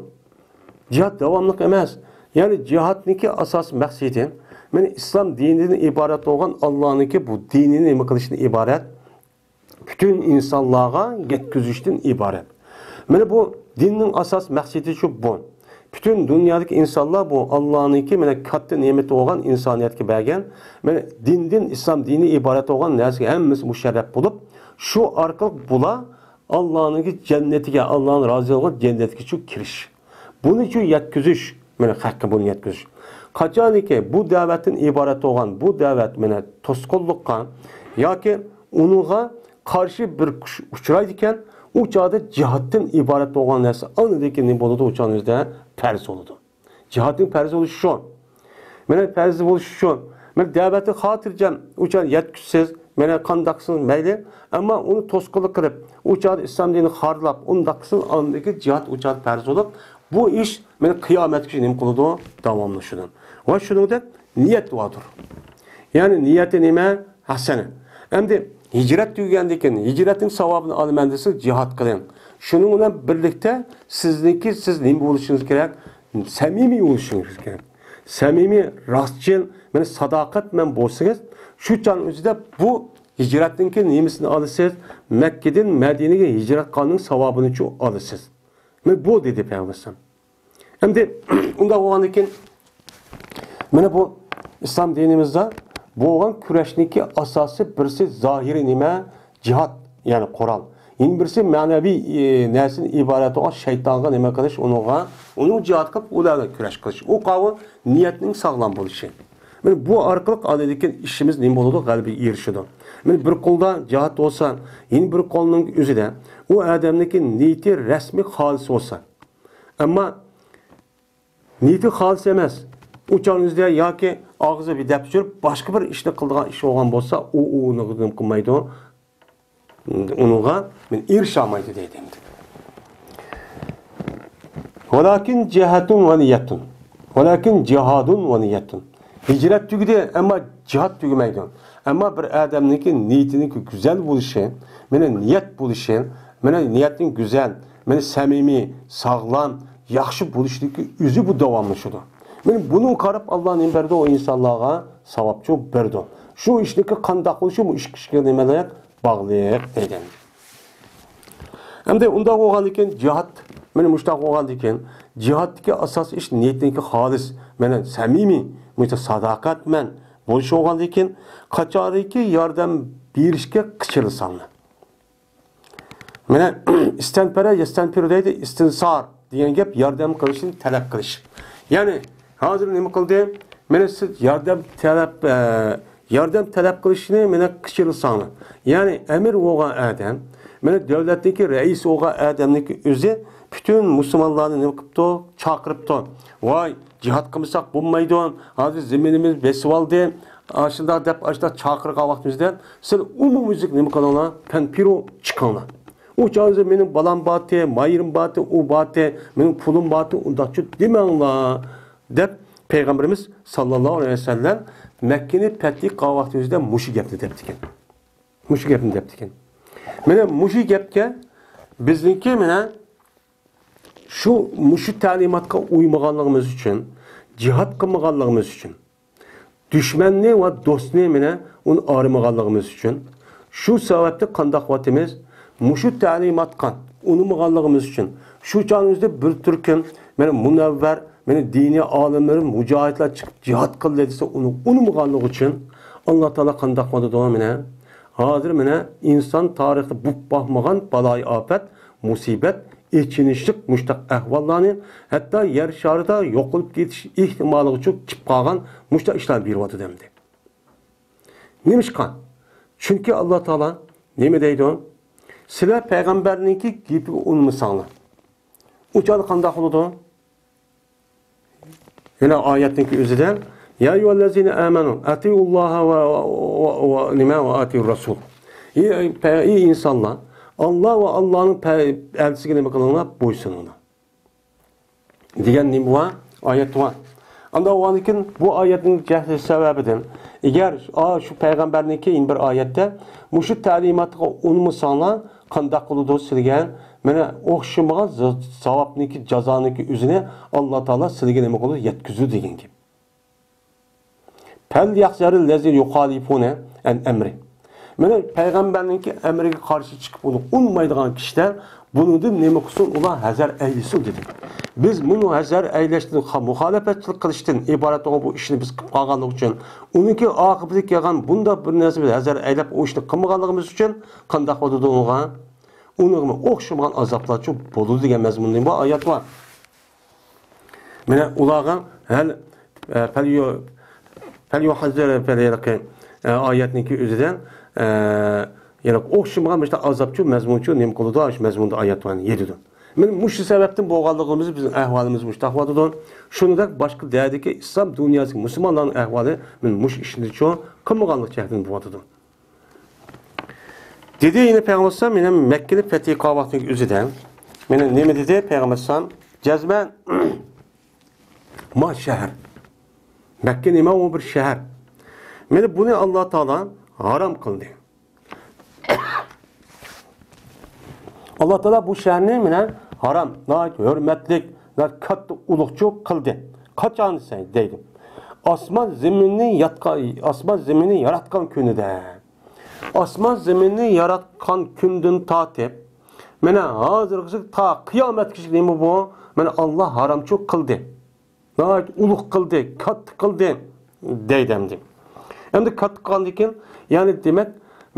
جىھاد داۋاملىق ئەمەس. يەنى جىھادنىڭكى ئاساسىي مەقسىتى، مانا ئىسلام دىنىدىن ئىبارەت بولغان ئاللانىڭكى بۇ دىنىنى نېمە قىلىشتىن ئىبارەت؟ پۈتۈن ئىنسانلارغا يەتكۈزۈشتىن ئىبارەت. مانا بۇ دىننىڭ ئاساسىي مەقسىتى شۇ بۇ. پۈتۈن دۇنيادىكى ئىنسانلار بۇ ئاللانىڭكى مانا كاتتا نېمىتى بولغان ئىنسانىيەتكە بەرگەن، مانا دىندىن، ئىسلام دىنى ئىبارەت بولغان نەرسىگە ھەممىسى مۇشەررەپ بولۇپ، شۇ ئارقىلىق بۇلار ئاللانىڭكى جەننىتىگە، ئاللانىڭ رازى بولغان جەننەتكىچۇ كىرىش. بۇنىچۇ يەتكۈزۈش، مانا خەققە بۇنى يەتكۈزۈش. قاچانكى بۇ دەۋەتتىن ئىبارەت بولغان، بۇ دەۋەت مانا توسقۇنلۇققا ياكى ئۇنىڭغا قارشى بىر كۈچ ئۇچرايدىكەن، ئۇ چاغدا جىھادتىن ئىبارەت بولغان نەرسە ئاندىن كېيىن نېمە بولىدۇ؟ ئۇ چاغنىڭ ئۆزىدە پەرز بولىدۇ. جىھادنىڭ پەرز بولۇشى شۇ. مانا پەرز بولۇشى شۇ. مانا دەۋەتنى خاتىرجەم ئۇ چاغ يەتكۈزسىز، مانا قانداق قىلسىڭىز مەيلى، ئەمما ئۇنى توسقۇنلۇق قىلىپ، ئۇ چاغدا ئىسلام دىنىنى خارلاپ، ئۇنداق قىلسىڭىز، ئاندىن كېيىن جىھاد ئۇ چاغدا پەرز بولۇپ، بۇ ئىش مانا قىيامەتكىچە نېمە قىلىدۇ؟ داۋاملىشىدۇ. ۋە شۇنىڭدەك نىيەت باردۇر. يەنى نىيەتى نېمە؟ ھەسەنە. ئەمدى ھىجرەت تۈگىگەندىن كېيىن، ھىجرەتنىڭ ساۋابىنى ئالىمەن دېسە، جىھاد قىلىڭ. شۇنىڭ بىلەن بىرلىكتە سىزنىڭكى، سىز نېمە بولۇشىڭىز كېرەك؟ سەمىمىي بولۇشىڭىز كېرەك. سەمىمىي، راستچىل، مانا ساداقەتمەن بولسىڭىز، شۇ چاغنىڭ ئۆزىدە بۇ ھىجرەتنىڭكى نېمىسىنى ئالىسىز؟ مەككىدىن مەدىنىگە ھىجرەت قىلغاننىڭ ساۋابىنىچۇ ئالىسىز. مانا بۇ دېدى پەيغەمبەر. ئەمدى ئۇنداق بولغاندىن كېيىن، مانا بۇ ئىسلام دىنىمىزدا بولغان كۈرەشنىڭكى ئاساسى بىرسى زاھىرىي نېمە؟ جىھاد، يەنى قورال. يەنە بىرسى مەنىۋى، ئى، نەرسىدىن ئىبارەت بولغان شەيتانغا نېمە قىلىش، ئۇنىڭغا، ئۇنىڭ جىھاد قىلىپ، ئۇلار بىلەن كۈرەش قىلىش. ئۇ قاۋۇ نىيەتنىڭ ساغلام بولۇشى. مانا بۇ ئارقىلىق ئاندىن كېيىن ئىشىمىز نېمە بولىدۇ؟ غەلىبىگە ئېرىشىدۇ. مانا بىر قولدا جىھاد بولسا، يەنە بىر قولنىڭ ئۆزىدە ئۇ ئادەمنىڭكى نىيىتى رەسمىي خالىس بولسا. ئەمما نىيىتى خالىس ئەمەس. ئۇ چاغنىڭ ئۆزىدە ياكى ئاغزى بىر دەپ چۈشۈرۈپ، باشقا بىر ئىشنى قىلىدىغان ئىش بولغان بولسا، ئۇ، ئۇ ئۇنى نېمە قىلمايدۇ؟ ئۇنىڭغا مەن ئېرىشەلمەيدۇ دەيدۇ ئەمدى. ۋەلاكىن جىھادۇن ۋە نىيەتۇن. ۋەلاكىن جىھادۇن ۋە نىيەتۇن. ھىجرەت تۈگىدى، ئەمما جىھاد تۈگىمەيدۇ. ئەمما بىر ئادەمنىڭكى نىيىتىنىڭكى گۈزەل بولۇشى، مانا نىيەت بولۇشى، مانا نىيەتنىڭ گۈزەل، مانا سەمىمىي، ساغلام، ياخشى بولۇشىدىكى ئۆزى بۇ داۋاملىشىدۇ. مانا بۇنىڭغا قاراپ ئاللا نېمە بەردى؟ ئۇ ئىنسانلارغا ساۋابچۇ بەردى. شۇ ئىشنىڭكى قانداق بولۇشى بۇ ئىككى ئىشقا نېمە قىلىدۇ؟ باغلىق دېگەن. ئەمدى ئۇنداق بولغاندىن كېيىن جىھاد، مانا مۇشۇنداق بولغاندىن كېيىن جىھادتىكى ئاساسىي ئىش نىيىتىنىڭكى خالىس، مانا سەمىمىي، مۇشۇنداق ساداقەتمەن بولۇش بولغاندىن كېيىن قاچانكى ياردەم بېرىشكە قىچىلىساڭلار. مانا ئىستەنپەرە يەستەنپىرۇ دەيدۇ، ئىستىنسار دېگەن گەپ ياردەم قىلىشنى تەلەپ قىلىش. يەنى ھازىر نېمە قىلدى؟ مانا سىز ياردەم تەلەپ، ئە، ياردەم تەلەپ قىلىشنى مانا قىچىلىساڭلار. يەنى ئەمىر بولغان ئادەم، مانا دۆلەتنىڭكى رەئىسى بولغان ئادەمنىڭكى ئۆزى پۈتۈن مۇسۇلمانلارنى نېمە قىپتۇ؟ چاقىرىپتۇ. ۋاي، جىھاد قىلمىساق بولمايدۇ. ھازىر زېمىنىمىز بېسىۋالدى. ئاشۇنداق دەپ، ئاشۇنداق چاقىرغان ۋاقتىمىزدا سىلەر ئومۇميۈزلۈك نېمە قىلىڭلار؟ پەنپىرو چىقىڭلار. ئۇ چاغدا مېنىڭ بالام بارتى، مايىرىم بارتى، ئۇ بارتى، مېنىڭ پۇلۇم بارتى، ئۇنداقچۇ دېمەڭلار، دەپ پەيغەمبىرىمىز ساللاللاھۇ ئەلەيھى ۋەسەللەم مەككىنى پەتھى قىلغان ۋاقتىمىزدا مۇشۇ گەپنى دەپتىكەن. مۇشۇ گەپنى دەپتىكەن. مانا مۇشۇ گەپكە بىزنىڭكى مانا شۇ، مۇشۇ تەلىماتقا ئۇيمىغانلىقىمىز ئۈچۈن، جىھاد قىلمىغانلىقىمىز ئۈچۈن، دۈشمەننى ۋە دوستنى مانا ئۇنى ئايرىمىغانلىقىمىز ئۈچۈن، شۇ سەۋەبتىن قانداق قىلىۋاتىمىز؟ مۇشۇ تەلىماتقا ئۇنىمىغانلىقىمىز ئۈچۈن، شۇ چاغىمىزدا بىر تۈركۈم مانا مۇنەۋۋەر، مانا دىنىي ئالىملىرىمىز، مۇجاھىدلار چىقىپ جىھاد قىلدى دېسە، ئۇنى ئۇنىمىغانلىقى ئۈچۈن ئاللا تائالا قانداق قىلىۋاتىدۇ؟ مانا ھازىر مانا ئىنسان تارىخىدا بولۇپ باقمىغان بالايىئاپەت، مۇسىبەت، ئېچىنىشلىق مۇشۇنداق ئەھۋاللارنى، ھەتتا يەر شارىدا يوقىلىپ كېتىش ئېھتىمالىغىچە كېلىپ قالغان مۇشۇنداق ئىشلارنى بېرىۋاتىدۇ ئەمدى. نېمىشقا؟ چۈنكى ئاللا تائالا نېمە دەيدۇ؟ سىلەر پەيغەمبەرنىڭكى گېپىگە ئۇنىمىساڭلار. ئۇ چاغدا قانداق بولىدۇ؟ يەنە ئايەتنىڭكى ئۆزىدە، يا ئەييۇھەللەزىنە ئامەنۇ ئەتىئۇللاھە ۋە، ۋە، ۋە، ۋە، نېمە، ۋە ئەتىئۇر رەسۇل. ئى، ئى، پە-، ئى ئىنسانلار، ئاللا ۋە ئاللانىڭ پە-، ئەلچىسىگە نېمە قىلىڭلار؟ بويسۇنۇڭلار. دېگەن نېمە بار؟ ئايەت بار. ئانداق بولغاندىكىن بۇ ئايەتنىڭ جەھلى سەۋەبىدىن، ئەگەر، ئا، شۇ پەيغەمبەرنىڭكى يەنە بىر ئايەتتە مۇشۇ تەلىماتقا ئۇنىمىساڭلار، قانداق قىلىدۇ سىلىگە؟ مانا ئوخشىمىغان ز-، زاۋابنىڭكى، جازانىڭكى ئۆزىنى ئاللا تائالا سىلىگە نېمە قىلىدۇ؟ يەتكۈزىدۇ دېگەن گەپ. فەليەھزەرىللەزىنە يۇخالىفۇنە ئەن ئەمرى. مانا پەيغەمبەرنىڭكى ئەمرىگە قارشى چىقىپ ئۇنى ئۇنىمايدىغان كىشىلەر بۇنىڭدىن نېمە قىلسۇن؟ ئۇلار ھەزەر ئەيلىسۇن دېدى. بىز مۇنى ھەزەر ئەيلەشتىن، خا-، مۇخالىپەتچىلىك قىلىشتىن ئىبارەت بولغان بۇ ئىشنى بىز قىلىپ قالغانلىقى ئۈچۈن، ئۇنىڭكى ئاقىۋىتىگە كەلگەن بۇنداق بىر نەرسە بىز ھەزەر ئەيلەپ ئۇ ئىشنى قىلمىغانلىقىمىز ئۈچۈن قانداق بولىدۇ ئۇنىڭغا؟ ئۇنىڭغا ئوخشىمىغان ئازابلارچۇ بولىدۇ دېگەن مەزمۇندا بۇ ئايەت بار. مانا ئۇلارغا ھەل، ئە، پەليۇ-، پەليۇھەززەر، پەليەلقى، ئە، ئايەتنىڭكى ئۆزىدە، ئە، يەنە ئوخشىمىغان مۇشۇنداق ئازابچۇ مەزمۇنچۇ نېمە قىلىدۇ؟ شۇ مەزمۇندا ئايەت بار، يېتىدۇ. مانا مۇشۇ سەۋەبتىن بولغانلىقىمىز بىزنىڭ ئەھۋالىمىز مۇشۇنداق بولىدۇ. شۇنىڭدەك باشقا دەۋەدىكى ئىسلام دۇنياسىدىكى مۇسۇلمانلارنىڭ ئەھۋالى مانا مۇشۇ ئىشنىچۇ قىلمىغانلىق جەھەتتىن بولۇۋاتىدۇ. دېدى يەنە پەيغەمبەر ئەلەيھىسسالام، يەنە مەككىنى پەتھى قىلغان ۋاقتىنىڭ ئۆزىدە. مانا نېمە دېدى پەيغەمبەر ئەلەيھىسسالام؟ جەزمەن ما شەھەر. مەككە نېمە؟ ئۇ بىر شەھەر. مانا بۇنى ئاللا تائالا ھارام قىلدى. ئاللا تائالا بۇ شەھەرنى مانا ھارام، ناھايىتى ھۆرمەتلىك، ناھايىتى كاتتا ئۇلۇغچۇ قىلدى. قاچان دېسە دەيدۇ. ئاسمان زېمىننى ياتقا-، ئاسمان زېمىننى ياراتقان كۈنىدە. ئاسمان زېمىننى ياراتقان كۈندىن تارتىپ، مانا ھازىرغىچە تا قىيامەتكىچە نېمە بۇ؟ مانا ئاللا ھارامچۇ قىلدى. ناھايىتى ئۇلۇغ قىلدى، كاتتا قىلدى دەيدۇ ئەمدى. ئەمدى كاتتا قىلغاندىن كېيىن، يەنى دېمەك،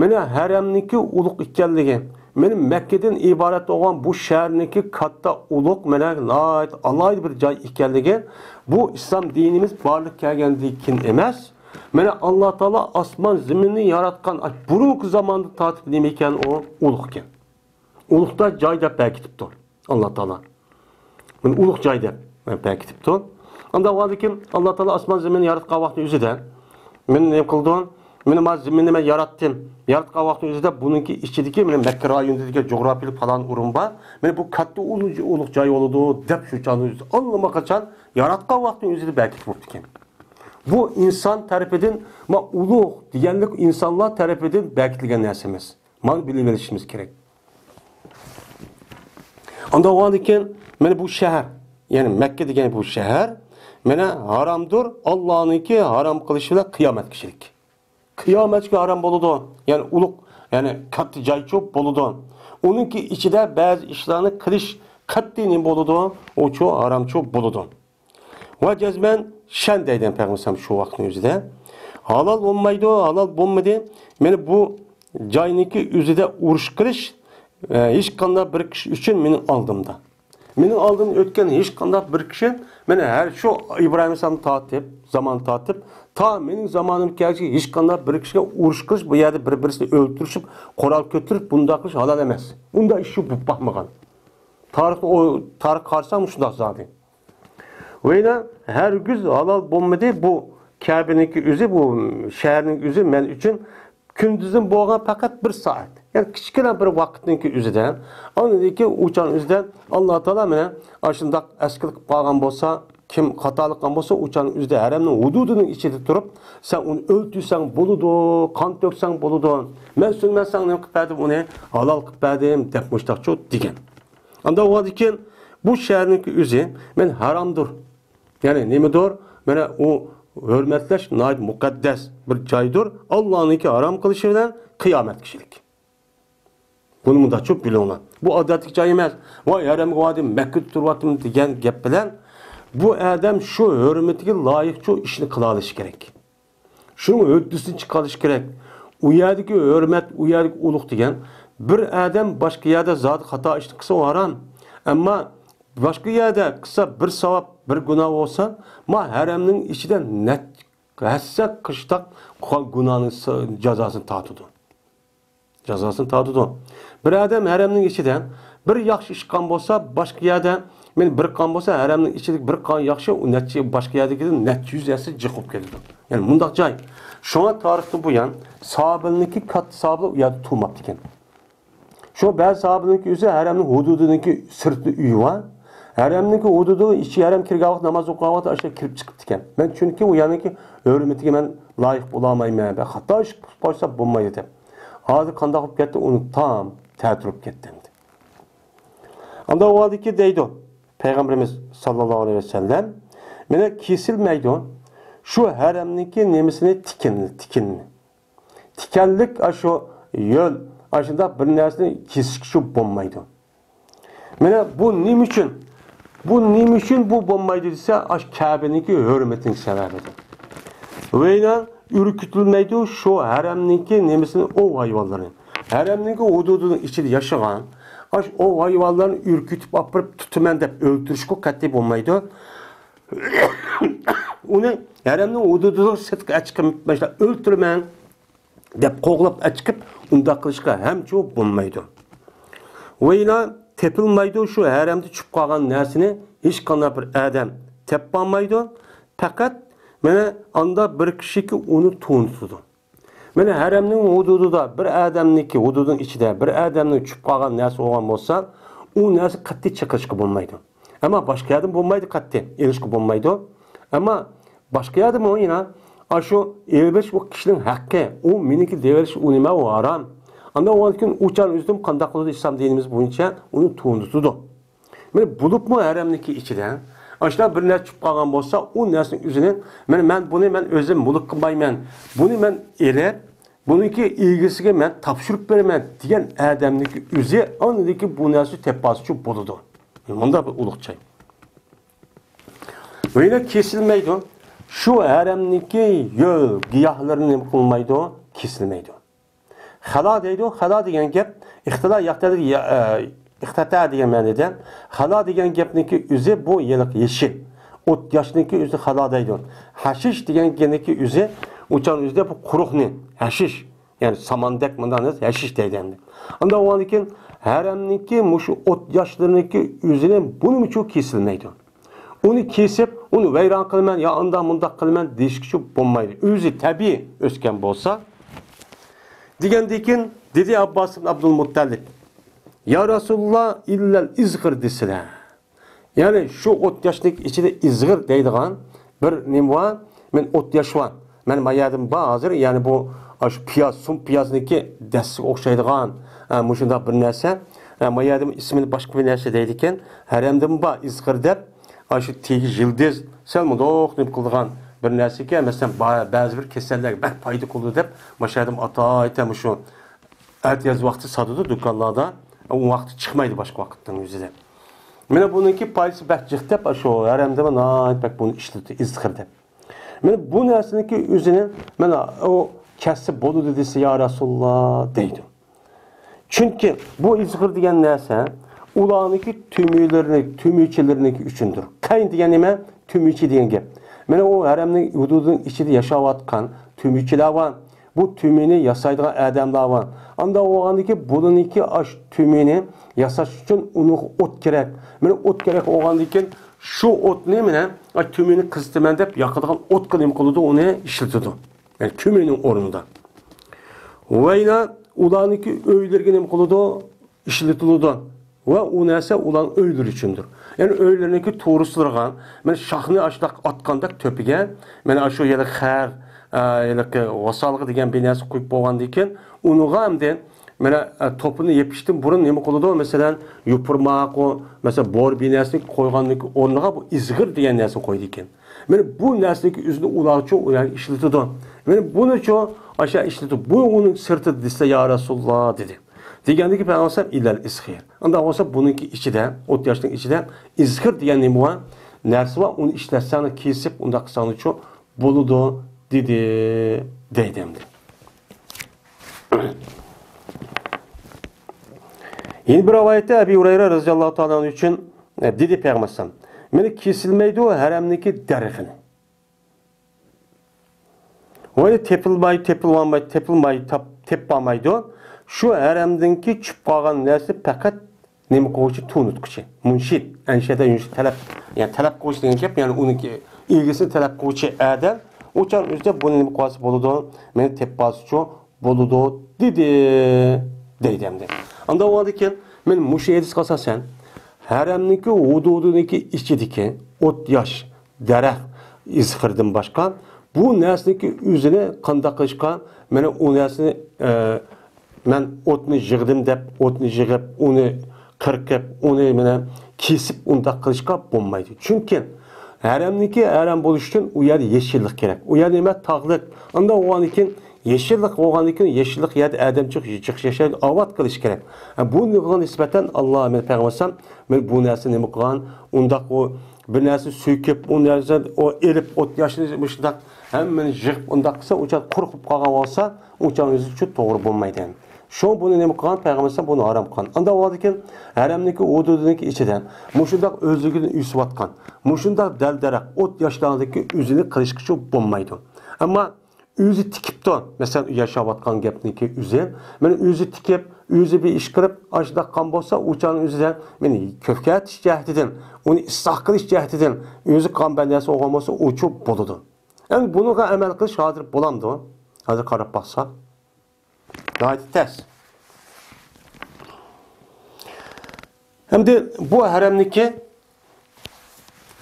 مانا ھەرەمنىڭكى ئۇلۇغ ئىكەنلىكى، مانا مەككىدىن ئىبارەت بولغان بۇ شەھەرنىڭكى كاتتا ئۇلۇغ، مانا ناھايىتى ئالاھىدە بىر جاي ئىكەنلىكى، بۇ ئىسلام دىنىمىز بارلىققا كەلگەندىن كېيىن ئەمەس، مانا ئاللا تائالا ئاسمان زېمىننى ياراتقان، بۇرۇنقى زاماندا تارتىپ نېمە ئىكەن ئۇ؟ ئۇلۇغ ئىكەن. ئۇلۇغ جاي دەپ بەركىتىپتۇ ئاللا تائالا. مانا ئۇلۇغ جاي دەپ بەركىتىپتۇ. ئانداق بولغاندىكىن ئاللا تائالا ئاسمان زېمىننى ياراتقان ۋاقتى ئۆزىدە مانا نېمە قىلدى؟ مانا ما زېمىننى مەن ياراتتىم. ياراتقان ۋاقتى ئۆزىدە بۇنىڭكى ئىچىدىكى مانا مەككە رايونىدىكى جۇغراپىيىلىك پالان ئورۇن بار. مانا بۇ كاتتا ئۇلۇغ، ئۇلۇغ جاي بولىدۇ دەپ شۇ چاغدا ئۆزىدە ئاللىماقاچان ياراتقان ۋاقتى ئۆزىدە بەركىتىپ بوپتىكەن. بۇ ئىنسان تەرىپىدىن، ما ئۇلۇغ دېگەنلىك ئىنسانلار تەرىپىدىن بەركىتىلگەن نەرسە ئەمەس. مانا بىلىۋېلىشىمىز كېرەك. ئانداق بولغاندىكىن، مانا بۇ شەھەر، يەنى مەككە دېگەن بۇ شەھەر، مانا ھارامدۇر، ئاللانىڭكى ھارام قىلىشى بىلەن قىيامەتكىچىلىك. قىيامەتكە ھارام بولىدۇ، يەنى ئۇلۇغ، يەنى كاتتا جايچۇ بولىدۇ. ئۇنىڭكى ئىچىدە بەزى ئىشلارنى قىلىش قەتئىي نېمە بولىدۇ؟ ئۇچۇ ھارامچۇ بولىدۇ. ۋە جەزمەن شەن دەيدۇ پەيغەمبەر شۇ ۋاقىتنىڭ ئۆزىدە. ھالال بولمايدۇ، ھالال بولمىدى. مانا بۇ جاينىڭكى ئۆزىدە ئۇرۇش قىلىش، ئە، ھېچقانداق بىر كىشى ئۈچۈن مېنىڭ ئالدىمدا. مېنىڭ ئالدىمدىن ئۆتكەن ھېچقانداق بىر كىشى، مانا ھەر شۇ ئىبراھىم ئەلەيھىسسالامدىن تارتىپ، زامان تارتىپ، تا مېنىڭ زامانىم كەلگۈچە ھېچقانداق بىر كىشىگە ئۇرۇش قىلىش، بۇ يەردە بىر-بىرسىنى ئۆلتۈرۈشۈپ، قورال كۆتۈرۈپ، بۇنداق قىلىش ھالال ئەمەس. ئۇنداق ئىش بولۇپ باقمىغان. تارىخنى ئۇ، تارىخقا قارىساڭ مۇشۇنداق زادى. ۋەينە ھەرگىز ھالال بولمىدى بۇ كەبىنىڭكى ئۆزى، بۇ شەھەرنىڭ ئۆزى مەن ئۈچۈن كۈندۈزدىن بولغان پەقەت بىر سائەت. يەنى كىچىككىنە بىر ۋاقىتنىڭكى ئۆزىدە، ئاندىن كېيىن ئۇ چاغنىڭ ئۆزىدە ئاللا تائالا مانا ئاشۇنداق ئەسكىلىك قىلىپ قالغان بولسا، كىم خاتالىق قىلغان بولسا، ئۇ چاغنىڭ ئۆزىدە ھەرەمنىڭ ھۇدۇدىنىڭ ئىچىدە تۇرۇپ، سەن ئۇنى ئۆلتۈرسەڭ بولىدۇ، قان تۆكسەڭ بولىدۇ، مەن سۈنمەسەڭ نېمە قىلىپ بەردىم ئۇنى؟ ھالال قىلىپ بەردىم، دەپ مۇشتاقچۇ دېگەن. ئاندىن ئۇ كېيىن بۇ شەھەرنىڭكى ئۆزى مەن ھارامدۇر. يەنى نېمىدۇر؟ مانا ئۇ ھۆرمەتلەش ناھايىتى مۇقەددەس بىر جايدۇر. ئاللانىڭكى ھارام قىلىشى بىلەن قىيامەتكىچىلىك. بۇنى مۇنداقچۇ بىلىڭلار. بۇ ئادەتتىكى جاي ئەمەس. ۋاي، ھەرەمگە باردىم، مەككىدە تۇرۇۋاتىمەن دېگەن گەپ بىلەن بۇ ئادەم شۇ ھۆرمىتىگە لايىقچۇ ئىشنى قىلالىشى كېرەك. شۇنىڭ ھۆددىسىنى چىقىرىش كېرەك. ئۇ يەردىكى ھۆرمەت، ئۇ يەردىكى ئۇلۇغ دېگەن، بىر ئادەم باشقا يەردە زادى خاتا ئىشنى قىلسا، ئۇ ھارام. ئەمما باشقا يەردە قىلسا، بىر ساۋاب، بىر گۇناھ بولسا، ما ھەرەمنىڭ ئىچىدە نەچچە ھەسسە قىشتاق قىلغان گۇناھنىڭ س-، جازاسىنى تارتىدۇ. جازاسىنى تارتىدۇ. بىر ئادەم ھەرەمنىڭ ئىچىدە بىر ياخشى ئىش قىلغان بولسا، باشقا يەردە، مەن بىر قىلغان بولسا، ھەرەمنىڭ ئىچىدىكى بىر قىلغان ياخشى، ئۇ نەچچە، باشقا يەردىكىدىن نەچچە يۈز ھەسسە جىق بولۇپ كېتىدۇ. يەنى مۇنداق جاي. شۇڭا تارىختىن بۇيان ساھابىلەرنىڭكى كاتتا ساھابىلار ئۇ يەردە تۇرماپتىكەن. شۇ بەزى ساھابىنىڭكى ئۆزى ھەرەمنىڭ ھۇدۇدىنىڭكى سىرتىدا ئۆيى بار. ھەرەمنىڭكى ھۇدۇدىغا ئىچى ھەرەم كىرگەن ۋاقىت، ناماز ئوقۇغان ۋاقىت ئاشۇ كىرىپ چىقىپتىكەن. مەن چۈنكى ئۇ يەرنىڭكى ھۆرمىتىگە مەن لايىق بولالمايمەن، بەك خاتا ئىش قىلىپ قويسا بولمايدۇ دەپ. ھازىر قانداق بولۇپ كەتتى، ئۇنى تام تەتۈرۈپ كەتتى ئەمدى. ئاندىن ئۇ ھالدىكى دەيدۇ، پەيغەمبىرىمىز ساللاللاھۇ ئەلەيھى ۋەسەللەم، مانا كېسىلمەيدۇ شۇ ھەرەمنىڭكى نېمىسىنى، تىكىنىنى، تىكىنىنى. تىكەنلىك ئاشۇ يۆل، ئاشۇنداق بىر نەرسىنى كېسىشكە شۇ بولمايدۇ. مانا بۇ نېمە ئۈچۈن؟ بۇ نېمە ئۈچۈن بۇ بولمايدۇ دېسە، ئاشۇ كەبىنىڭكى ھۆرمىتىنىڭ سەۋەبىدىن. ۋەيران ئۈركۈتۈلمەيدۇ شۇ ھەرەمنىڭكى نېمىسىنى، ئوۋ ھايۋانلىرىنى. ھەرەمنىڭكى ھۇدۇدىنىڭ ئىچىدە ياشىغان ئاشۇ ئوۋ ھايۋانلارنى ئۈركۈتۈپ ئاپىرىپ تۇتىمەن دەپ ئۆلتۈرۈشكە قەتئىي بولمايدۇ. ئۇنى ھەرەمنىڭ ھۇدۇدىدىن سىرتقا ئەچىقىپ، مەسىلەن، ئۆلتۈرىمەن دەپ قوغلاپ ئەچىقىپ، ئۇنداق قىلىشقا ھەمچۇ بولمايدۇ. ۋەيلا تېپىلمايدۇ، شۇ ھەرەمدە چۈشۈپ قالغان نەرسىنى ھېچقانداق بىر ئادەم تېپىپ بولمايدۇ. پەقەت مانا ئاندا بىر كىشىكى ئۇنى تونۇتىدۇ. مانا ھەرەمنىڭ ھۇدۇدىدا بىر ئادەمنىڭكى، ھۇدۇدىنىڭ ئىچىدە بىر ئادەمنىڭ چۈشۈپ قالغان نەرسە بولغان بولسا، ئۇ نەرسە قەتئىي چېقىلىشقا بولمايدۇ. ئەمما باشقا يەردىن بولمايدۇ، قەتئىي ئېلىشقا بولمايدۇ. ئەمما باشقا يەردىمۇ يەنە ئاشۇ ئېلىۋېلىش ئۇ كىشىنىڭ ھەققى، ئۇ مېنىڭكى دەۋېلىش، ئۇ نېمە، ئۇ ھارام. ئاندىن ئۇنىڭدىن كېيىن ئۇ چاغنىڭ ئۆزىدىمۇ قانداق قىلىدۇ، ئىسلام دىنىمىز بويىچە ئۇنى تونۇتىدۇ. مانا بولۇپمۇ ھەرەمنىڭكى ئىچىدە ئاشۇنداق بىر نەرسە چۈشۈپ قالغان بولسا، ئۇ نەرسىنىڭ ئۆزىنى، مانا مەن بۇنى مەن ئۆزۈم مۈلۈك قىلمايمەن، بۇنى مەن ئېلىپ، بۇنىڭكى ئىگىسىگە مەن تاپشۇرۇپ بېرىمەن دېگەن ئادەمنىڭكى ئۆزى ئاندىن كېيىن بۇ نەرسىنى تېپىۋالسىچۇ بولىدۇ. مۇنداق بىر ئۇلۇغ جاي. ۋەيلا كېسىلمەيدۇ. شۇ ھەرەمنىڭكى يۆل، گىياھلىرىنى نېمە قىلمايدۇ؟ كېسىلمەيدۇ. خالا دەيدۇ. خالا دېگەن گەپ ئىختىلا ياقتا، ئە، ئىختەتە دېگەن مەنىدە. خالا دېگەن گەپنىڭكى ئۆزى بۇ يېلىق يېشىل. ئوت ياشنىڭكى ئۆزى خالا دەيدۇ. ھەشىش دېگەن گەپنىڭكى ئۆزى، ئۇچان ئۆزىدە بۇ قۇرۇقنى، ھەشىش، يەنى ساماندەك مۇنداق نەرسە ھەشىش دەيدۇ ئەمدى. ئاندىن ئۇنىڭدىن كېيىن ھەرەمنىڭكى مۇشۇ ئوت ياشلىرىنىڭكى ئۆزىنى بۇنىمۇچۇ كېسىلمەيدۇ. ئۇنى كېسىپ، ئۇنى ۋەيران قىلىمەن يا ئانداق مۇنداق قىلىمەن دېيىشكىچۇ بولمايدۇ. ئۆزى تەبىئىي ئۆسكەن بولسا. دېگەندىن كېيىن دېدى ئابباس ئىبن ئابدۇلمۇتتەلىپ، يا رەسۇلاللا، ئىللەل ئىزغىر دېسىلە. يەنى شۇ ئوت ياشنىڭ ئىچىدە ئىزغىر دەيدىغان بىر نېمە بار، مەن ئوت ياش بار. مەن ما يەردىن بار ھازىر، يەنى بۇ، ئاشۇ پىياز، سۇن پىيازنىڭكى دەستىگە ئوخشايدىغان، ئە، مۇشۇنداق بىر نەرسە. ئە، ما يەردىمۇ ئىسمىنى باشقا بىر نەرسە دەيدىكەن. ھەرەمدىمۇ بار ئىزغىر دەپ، ئاشۇ تېگى يىلدىز، سەل مۇنداق نېمە قىلىدىغان بىر نەرسىكەن. مەسىلەن، با-، بەزى بىر كېسەللەرگە بەك پايدا قىلىدۇ دەپ، ماشۇ يەردىمۇ ئاتايىتەن مۇشۇ ئەتىياز ۋاقتى ساتىدۇ دۇكانلاردا. ئۇ ۋاقتى چىقمايدۇ باشقا ۋاقىتنىڭ ئۆزىدە. مانا بۇنىڭكى پايدىسى بەك جىق دەپ، ئاشۇ ھەرەمدىمۇ ناھايىتى بەك بۇنى ئىشلىتىدۇ، ئىزغىر دەپ. مانا بۇ نەرسىنىڭكى ئۆزىنى، مانا ئۇ كەتسە بولىدۇ دېسە، يا رەسۇلاللا دەيدۇ. چۈنكى بۇ ئىزغىر دېگەن نەرسە ئۇلارنىڭكى تۈمۈلىرىنى، تۈمۈچىلىرىنىڭكى ئۈچۈندۇر. قەين دېگەن نېمە؟ تۈمۈچى دېگەن گەپ. مانا ئۇ ھەرەمنىڭ ھۇدۇدىنىڭ ئىچىدە ياشاۋاتقان تۈمۈچىلەر بار. بۇ تۈمۈنى ياسايدىغان ئادەملەر بار. ئانداق بولغاندىن كېيىن بۇنىڭكى ئاش تۈمۈنى ياساش ئۈچۈن ئۇنىڭغا ئوت كېرەك. مانا ئوت كېرەك بولغاندىن كېيىن شۇ ئوتنى مانا ئاش تۈمۈنى قىزىتىمەن دەپ ياقىدىغان ئوتقا نېمە قىلىدۇ؟ ئۇنى ئىشلىتىدۇ. يەنى كۆمۈرنىڭ ئورنىدا. ۋە يەنە ئۇلارنىڭكى ئۆيلىرىگە نېمە قىلىدۇ؟ ئىشلىتىلىدۇ. ۋە ئۇ نەرسە ئۇلارنىڭ ئۆيلىرى ئۈچۈندۇر. يەنى ئۆيلىرىنىڭكى تورۇسلىرىغا، مانا شاخنى ئاشۇنداق ئاتقاندەك تۆپىگە، مانا شۇ يەنە خەر، ئە، يەنە ۋاسالغا دېگەن بىر نەرسە قويۇپ بولغاندىن كېيىن، ئۇنىڭغا ئەمدى مانا، ئە، توپىنى يېپىشتىن بۇرۇن نېمە قىلىدۇ؟ مەسىلەن، يوپۇرماق، ئۇ، مەسىلەن، بور بىر نەرسىنى قويغاندىن ئورنىغا بۇ ئىزغىر دېگەن نەرسىنى قويىدىكەن. مانا بۇ نەرسىنىڭكى ئۆزىنى ئۇلارچۇ ئۇ يەرگە ئىشلىتىدۇ. مانا بۇنىچۇ ئاشۇ ئىشلىتىدۇ. بۇ ئۇنىڭ سىرتىدا دېسە، يا رەسۇلاللا، دېدى. دېگەندىكى پەيغەمبەر ئىلەل ئىسخىر. ئۇنداق بولسا بۇنىڭكى ئىچىدە، ئوت ياشنىڭ ئىچىدە ئىسخىر دېگەن نېمە بار؟ نەرسە بار، ئۇنى ئىشلەتسەڭ، كېسىپ، ئۇنداق قىلساڭچۇ بولىدۇ، دېدى، دەيدۇ ئەمدى. يەنە بىر رىۋايەتتە ئەبى ھۇرەيرە رەزىياللاھۇ تائالا ئەنھۇ ئۈچۈن، ئە، دېدى پەيغەمبەر ئەلەيھىسسالام، مانا كېسىلمەيدۇ ھەرەمنىڭكى دەرىخىنى. ۋە تېپىلماي، تېپىلماي، تېپىلماي، تاپ-، تېپىلمايدۇ. شۇ ھەرەمدىنكى چۈشۈپ قالغان نەرسە پەقەت نېمە قىلغۇچى؟ تونۇتقۇچى، مۇنشىد، ئەنشەدە يۇنشىد، تەلەپ، يەنى تەلەپ قىلغۇچى دېگەن گەپ، يەنى ئۇنىڭكى ئىگىسىنى تەلەپ قىلغۇچى ئادەم ئۇ چاغ ئۆزىدە بۇنى نېمە قىلىۋالسا بولىدۇ، مېنى تېپىۋالسىچۇ بولىدۇ، دېدى، دەيدۇ ئەمدى. ئانداق بولغاندىكىن، مەن مۇشۇ ھەدىسكە ئاساسەن، ھەرەمنىڭكى ھۇدۇدىنىڭكى ئىچىدىكى ئوت ياش، دەرەخ ئىزخىردىن باشقا، بۇ نەرسىنىڭكى ئۆزىنى قانداق قىلىشقا، مانا ئۇ نەرسىنى، ئە، مەن ئوتنى يىغدىم دەپ، ئوتنى يىغىپ، ئۇنى قىرقىپ، ئۇنى مانا كېسىپ، ئۇنداق قىلىشقا بولمايدۇ. چۈنكى ھەرەمنىڭكى ھەرەم بولۇش ئۈچۈن ئۇ يەردە يېشىللىق كېرەك. ئۇ يەر نېمە؟ تاغلىق. ئانداق بولغاندىن كېيىن، يېشىللىق بولغاندىن كېيىن، يېشىللىق يەردە ئادەم جىق، جىق ياشايدۇ، ئاۋات قىلىش كېرەك. ھە، بۇنىڭغا نىسبەتەن ئاللا، مەن پەيغەمبەر ئەلەيھىسسالام، مەن بۇ نەرسە نېمە قىلغان؟ ئۇنداق ئۇ بىر نەرسە سۆكۈپ، ئۇ نەرسە ئۇ ئېلىپ، ئوت ياشنى مۇشۇنداق ھەممىنى يىغىپ، ئۇنداق قىلسا، ئۇ چاغ قۇرۇق بولۇپ قالغان بولسا، ئۇ چاغ ئۆزى ئۈچۈن توغرا بولمايدۇ. شۇڭا بۇنى نېمە قىلغان؟ پەيغەمبەر ئەلەيھىسسالام بۇنى ھارام قىلغان. ئانداق بولغاندىكىن، ھەرەمنىڭكى ھۇدۇدىنىڭكى ئىچىدە مۇشۇنداق ئۆزلۈكىدىن ئۆسۈۋاتقان، مۇشۇنداق دەل-دەرەخ، ئوت ياشلاردىكى ئۆزىنى قىلىشقىچۇ بولمايدۇ. ئەمما ئۆزى تىكىپتۇ. مەسىلەن، ياشاۋاتقان گەپنىڭكى ئۆزى. مانا ئۆزى تىكىپ، ئۆزى بىر ئىش قىلىپ، ئاشۇنداق قىلغان بولسا، ئۇ چاغنىڭ ئۆزىدە مېنى كۆكەرتىش جەھىتىدىن، ئۇنى ئىسلاھ قىلىش جەھىتىدىن، ئۆزى قىلغان بىر نەرسە بولغان بولسا، ئۇچۇ بولىدۇ. ئەمدى بۇنىڭغا ئەمەل قىلىش ھازىر بولامدۇ؟ ھازىر قاراپ باقساق. ناھايىتى تەس. ئەمدى بۇ ھەرەمنىكى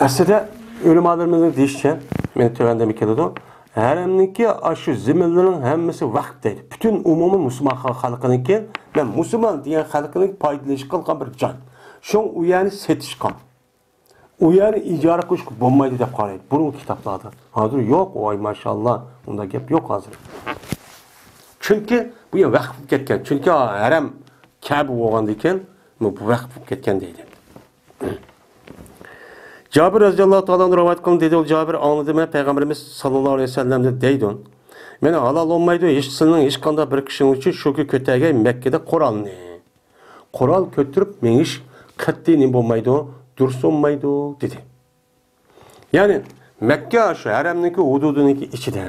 ئەسلىدە ئۆلىمالىرىمىزنىڭ دېيىشىچە، مېنىڭ تۆۋەندىمۇ كېلىدۇ. ھەرەمنىكى ئاشۇ زېمىنلىرىنىڭ ھەممىسى ۋەقىپ دەيدۇ. پۈتۈن ئومۇمىي مۇسۇلمان خەلقىنىڭكى، مەن مۇسۇلمان دېگەن خەلقىنىڭ پايدىلىنىشقا قىلغان بىر جاي. شۇڭا ئۇ يەرنى سېتىشقا، ئۇ يەرنى ئىجارە قىلىشقا بولمايدۇ دەپ قارايدۇ بۇرۇنقى كىتابلاردا. ھازىر يوق، ۋاي ماشائاللا، ئۇنداق گەپ يوق ھازىر. چۈنكى بۇ يەر ۋەقىپ بولۇپ كەتكەن. چۈنكى ھەرەم كەبە بولغاندىكىن، بۇ ۋەقىپ بولۇپ كەتكەن دەيدۇ. جابىر رەزىياللاھۇ تائالا ئەنھۇ رىۋايەت قىلىندى، دېدى، ئۇ جابىر، ئاڭلىدىم مەن پەيغەمبىرىمىز ساللاللاھۇ ئەلەيھى ۋەسەللەمدىن دەيدۇ، مانا ھالال بولمايدۇ، ھېچقىسىنىڭ ھېچقانداق بىر كىشىنىڭ ئۈچۈن شۇ كۈن كۆتەرگەن مەككىدە قورالنى. قورال كۆتۈرۈپ مېڭىش قەتئىي نېمە بولمايدۇ، دۇرۇس بولمايدۇ، دېدى. يەنى مەككە شۇ ھەرەمنىڭكى ھۇدۇدىنىڭكى ئىچىدە،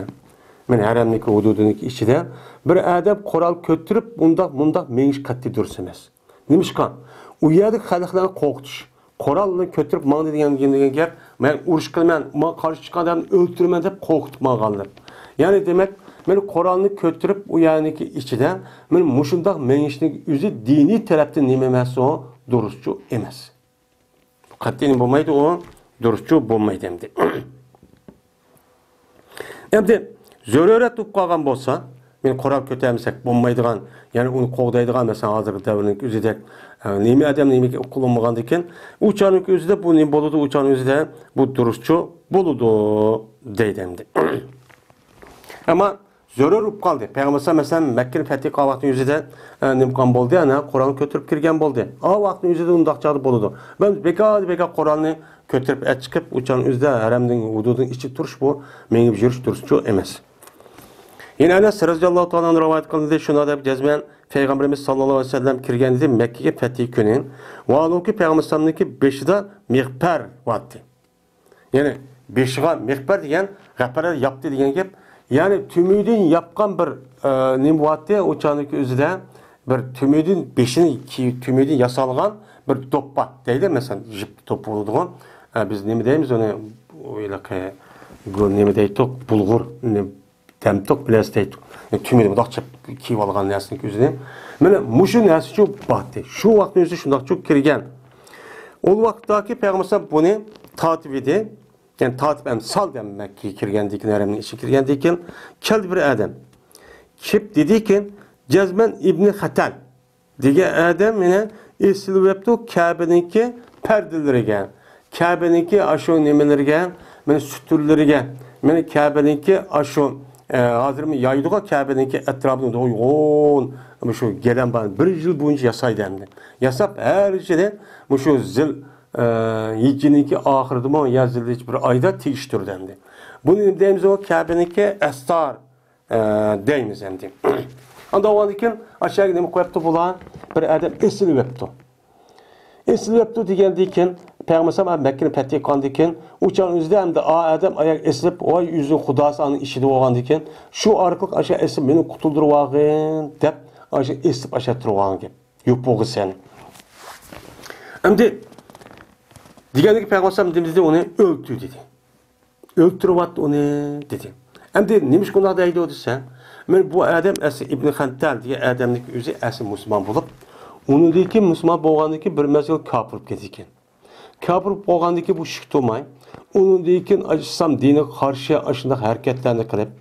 مانا ھەرەمنىڭكى ھۇدۇدىنىڭكى ئىچىدە بىر ئادەم قورال كۆتۈرۈپ ئۇنداق مۇنداق مېڭىش قەتئىي دۇرۇس ئەمەس. نېمىشقا؟ ئۇ يەردىكى خەلقلەرنى قورقۇتۇش. قورالنى كۆتۈرۈپ ماڭدى دېگەن، دېگەن گەپ، مەن ئۇرۇش قىلىمەن، ماڭا قارشى چىققان ئادەمنى ئۆلتۈرىمەن دەپ قورقۇتۇپ ماڭغانلىق. يەنى دېمەك، مانا قورالنى كۆتۈرۈپ ئۇ يەرنىڭكى ئىچىدە مانا مۇشۇنداق مېڭىشنىڭ ئۆزى دىنىي تەرەپتىن نېمە ئەمەس ئۇ؟ دۇرۇسچۇ ئەمەس. قەتئىي بولمايدۇ ئۇ، دۇرۇسچۇ بولمايدۇ ئەمدى. ئەمدى زۆرۈرەت بولۇپ قالغان بولسا، مەن قورال كۆتەرمىسەك بولمايدىغان، يەنى ئۇنى قوغدايدىغان، مەسىلەن، ھازىرقى دەۋرنىڭ ئۆزىدەك، ئە، نېمە ئادەم نېمىگە قىلىنمىغاندىكىن، ئۇ چاغنىڭ ئۆزىدە بۇ نېمە بولىدۇ، ئۇ چاغنىڭ ئۆزىدە بۇ دۇرۇسچۇ بولىدۇ، دەيدۇ ئەمدى. ئەمما زۆرۈر بولۇپ قالدى. پەيغەمبەر ئەلەيھىسسالام، مەسىلەن، مەككىنى پەتھى قىلغان ۋاقتىنىڭ ئۆزىدە، ئە، نېمە قىلغان بولدى؟ ئەنە قورالنى كۆتۈرۈپ كىرگەن بولدى. ئا ۋاقىتنىڭ ئۆزىدە ئۇنداق چاغدا بولىدۇ. مەن بىكار، بىكار قورالنى كۆتۈرۈپ ئەچىقىپ، ئۇ چاغنىڭ ئۆزىدە ھەرەمنىڭ ھۇدۇدىنىڭ ئىچىدە تۇرۇش بۇ مېڭىپ يۈرۈش دۇرۇسچۇ ئەمەس. يەنە ئەنەس رەزىياللاھۇ تائالا ئەنھۇ رىۋايەت قىلىندى، شۇنداق دەپ جەزمەن پەيغەمبىرىمىز ساللاللاھۇ ئەلەيھى ۋەسەللەم كىرگەندىن مەككىگە پەتھى كۈنى، ۋاھالۇكى، پەيغەمبەر ئەلەيھىسسالامنىڭكى بېشىدا مىغپەر بارتى. يەنى بېشىغا مىغپەر دېگەن غەپەرە ياپتى دېگەن گەپ. يەنى تۈمۈدىن ياپقان بىر، ئە، نېمە بارتى، ئۇ چاغنىڭكى ئۆزىدە بىر تۈمۈدىن بېشىنى كىي-، تۈمۈدىن ياسالغان بىر دوپپا دەيدۇ، مەسىلەن، يىپ دوپپا بولىدىغۇ. ئە، بىز نېمە دەيمىز ئۇنى؟ ئۇ ھېلىقى، بۇ نېمە دەيتتۇق؟ بۇلغۇر، نېمە دەمتۇق بىلەس دەيتتۇق. تۈمىنى مۇنداق چىپ كىيىۋالغان نەرسىنىڭ ئۆزىنى. مانا مۇشۇ نەرسىچۇ بارتى. شۇ ۋاقىتنىڭ ئۆزىدە شۇنداقچۇ كىرگەن. ئۇ ۋاقىتتاكى پەيغەمبەر بۇنى تارتىپ ئىدى. يەنى تارتىپ ئەمدى سال دەم مەككىگە كىرگەندىكىن، ھەرەمنىڭ ئىچىگە كىرگەندىكىن، كەلدى بىر ئادەم. كېلىپ دېدىكىن، جەزمەن ئىبنى خەتەل دېگەن ئادەم مېنى ئېسىلىۋەپتۇ كەبىنىڭكى پەردىلىرىگە، كەبىنىڭكى ئاشۇ نېمىلىرىگە، مېنى سۈتۈنلىرىگە، مېنى كەبىنىڭكى ئاشۇ، ئە، ھازىر مەن يايدىغۇ كەبىنىڭكى ئەتراپىنى يوغان، مۇشۇ گىلەم بار، بىر يىل بويىچە ياسايدۇ ئەمدى. ياساپ ھەر يىلى مۇشۇ زىل، ئە، ھىجرىنىڭكى ئاخىرىدىمۇ يا زىل بىر ئايدا تېگىشتۈردى ئەمدى. بۇنى نېمە دەيمىز، ئۇ كەبىنىڭكى ئەستار، ئە، دەيمىز ئەمدى. ئاندىن ئۇنىڭدىن كېيىن ئاشۇ يەرگە نېمە قويۇپتۇ بۇلار؟ بىر ئادەم ئېسىلىۋەپتۇ. ئېسىلىۋەپتۇ دېگەندىن كېيىن، پەيغەمبەر ئەلەيھىسسالام مەككىنى پەتھى قىلغاندىن كېيىن، ئۇ چاغ ئۆزىدە ئەمدى ئا ئادەم ئاياغ ئېسىلىپ، ۋاي ئۆزىنىڭ خۇداسى ئانىڭ ئىچىدە بولغاندىن كېيىن، شۇ ئارقىلىق ئاشۇ ئېسىلىپ مېنى قۇتۇلدۇرۇۋالغىن دەپ، ئاشۇ ئېسىلىپ ئاشۇ تۇرۇۋالغان گەپ. يوپۇغىسەن. ئەمدى دېگەندىكىن پەيغەمبەر ئەلەيھىسسالام نېمە دېدى؟ ئۇنى ئۆلتۈر دېدى. ئۆلتۈرۈۋەت ئۇنى دېدى. ئەمدى نېمىشقا ئۇنداق دەيدۇ دېسە، مەن بۇ ئادەم ئەسلى ئىبنى خەنتەل دېگەن ئادەمنىڭكى ئۆزى ئەسلى مۇسۇلمان بولۇپ، ئۇنىڭدىن كېيىن مۇسۇلمان بولغاندىن كېيىن بىر مەزگىل كاپىر بولۇپ كېتىدىكەن. كاپىر بولغاندىن كېيىن بۇ شۈك تۇرماي، ئۇنىڭدىن كېيىن ئىسلام دىنىغا قارشى ئاشۇنداق ھەرىكەتلەرنى قىلىپ،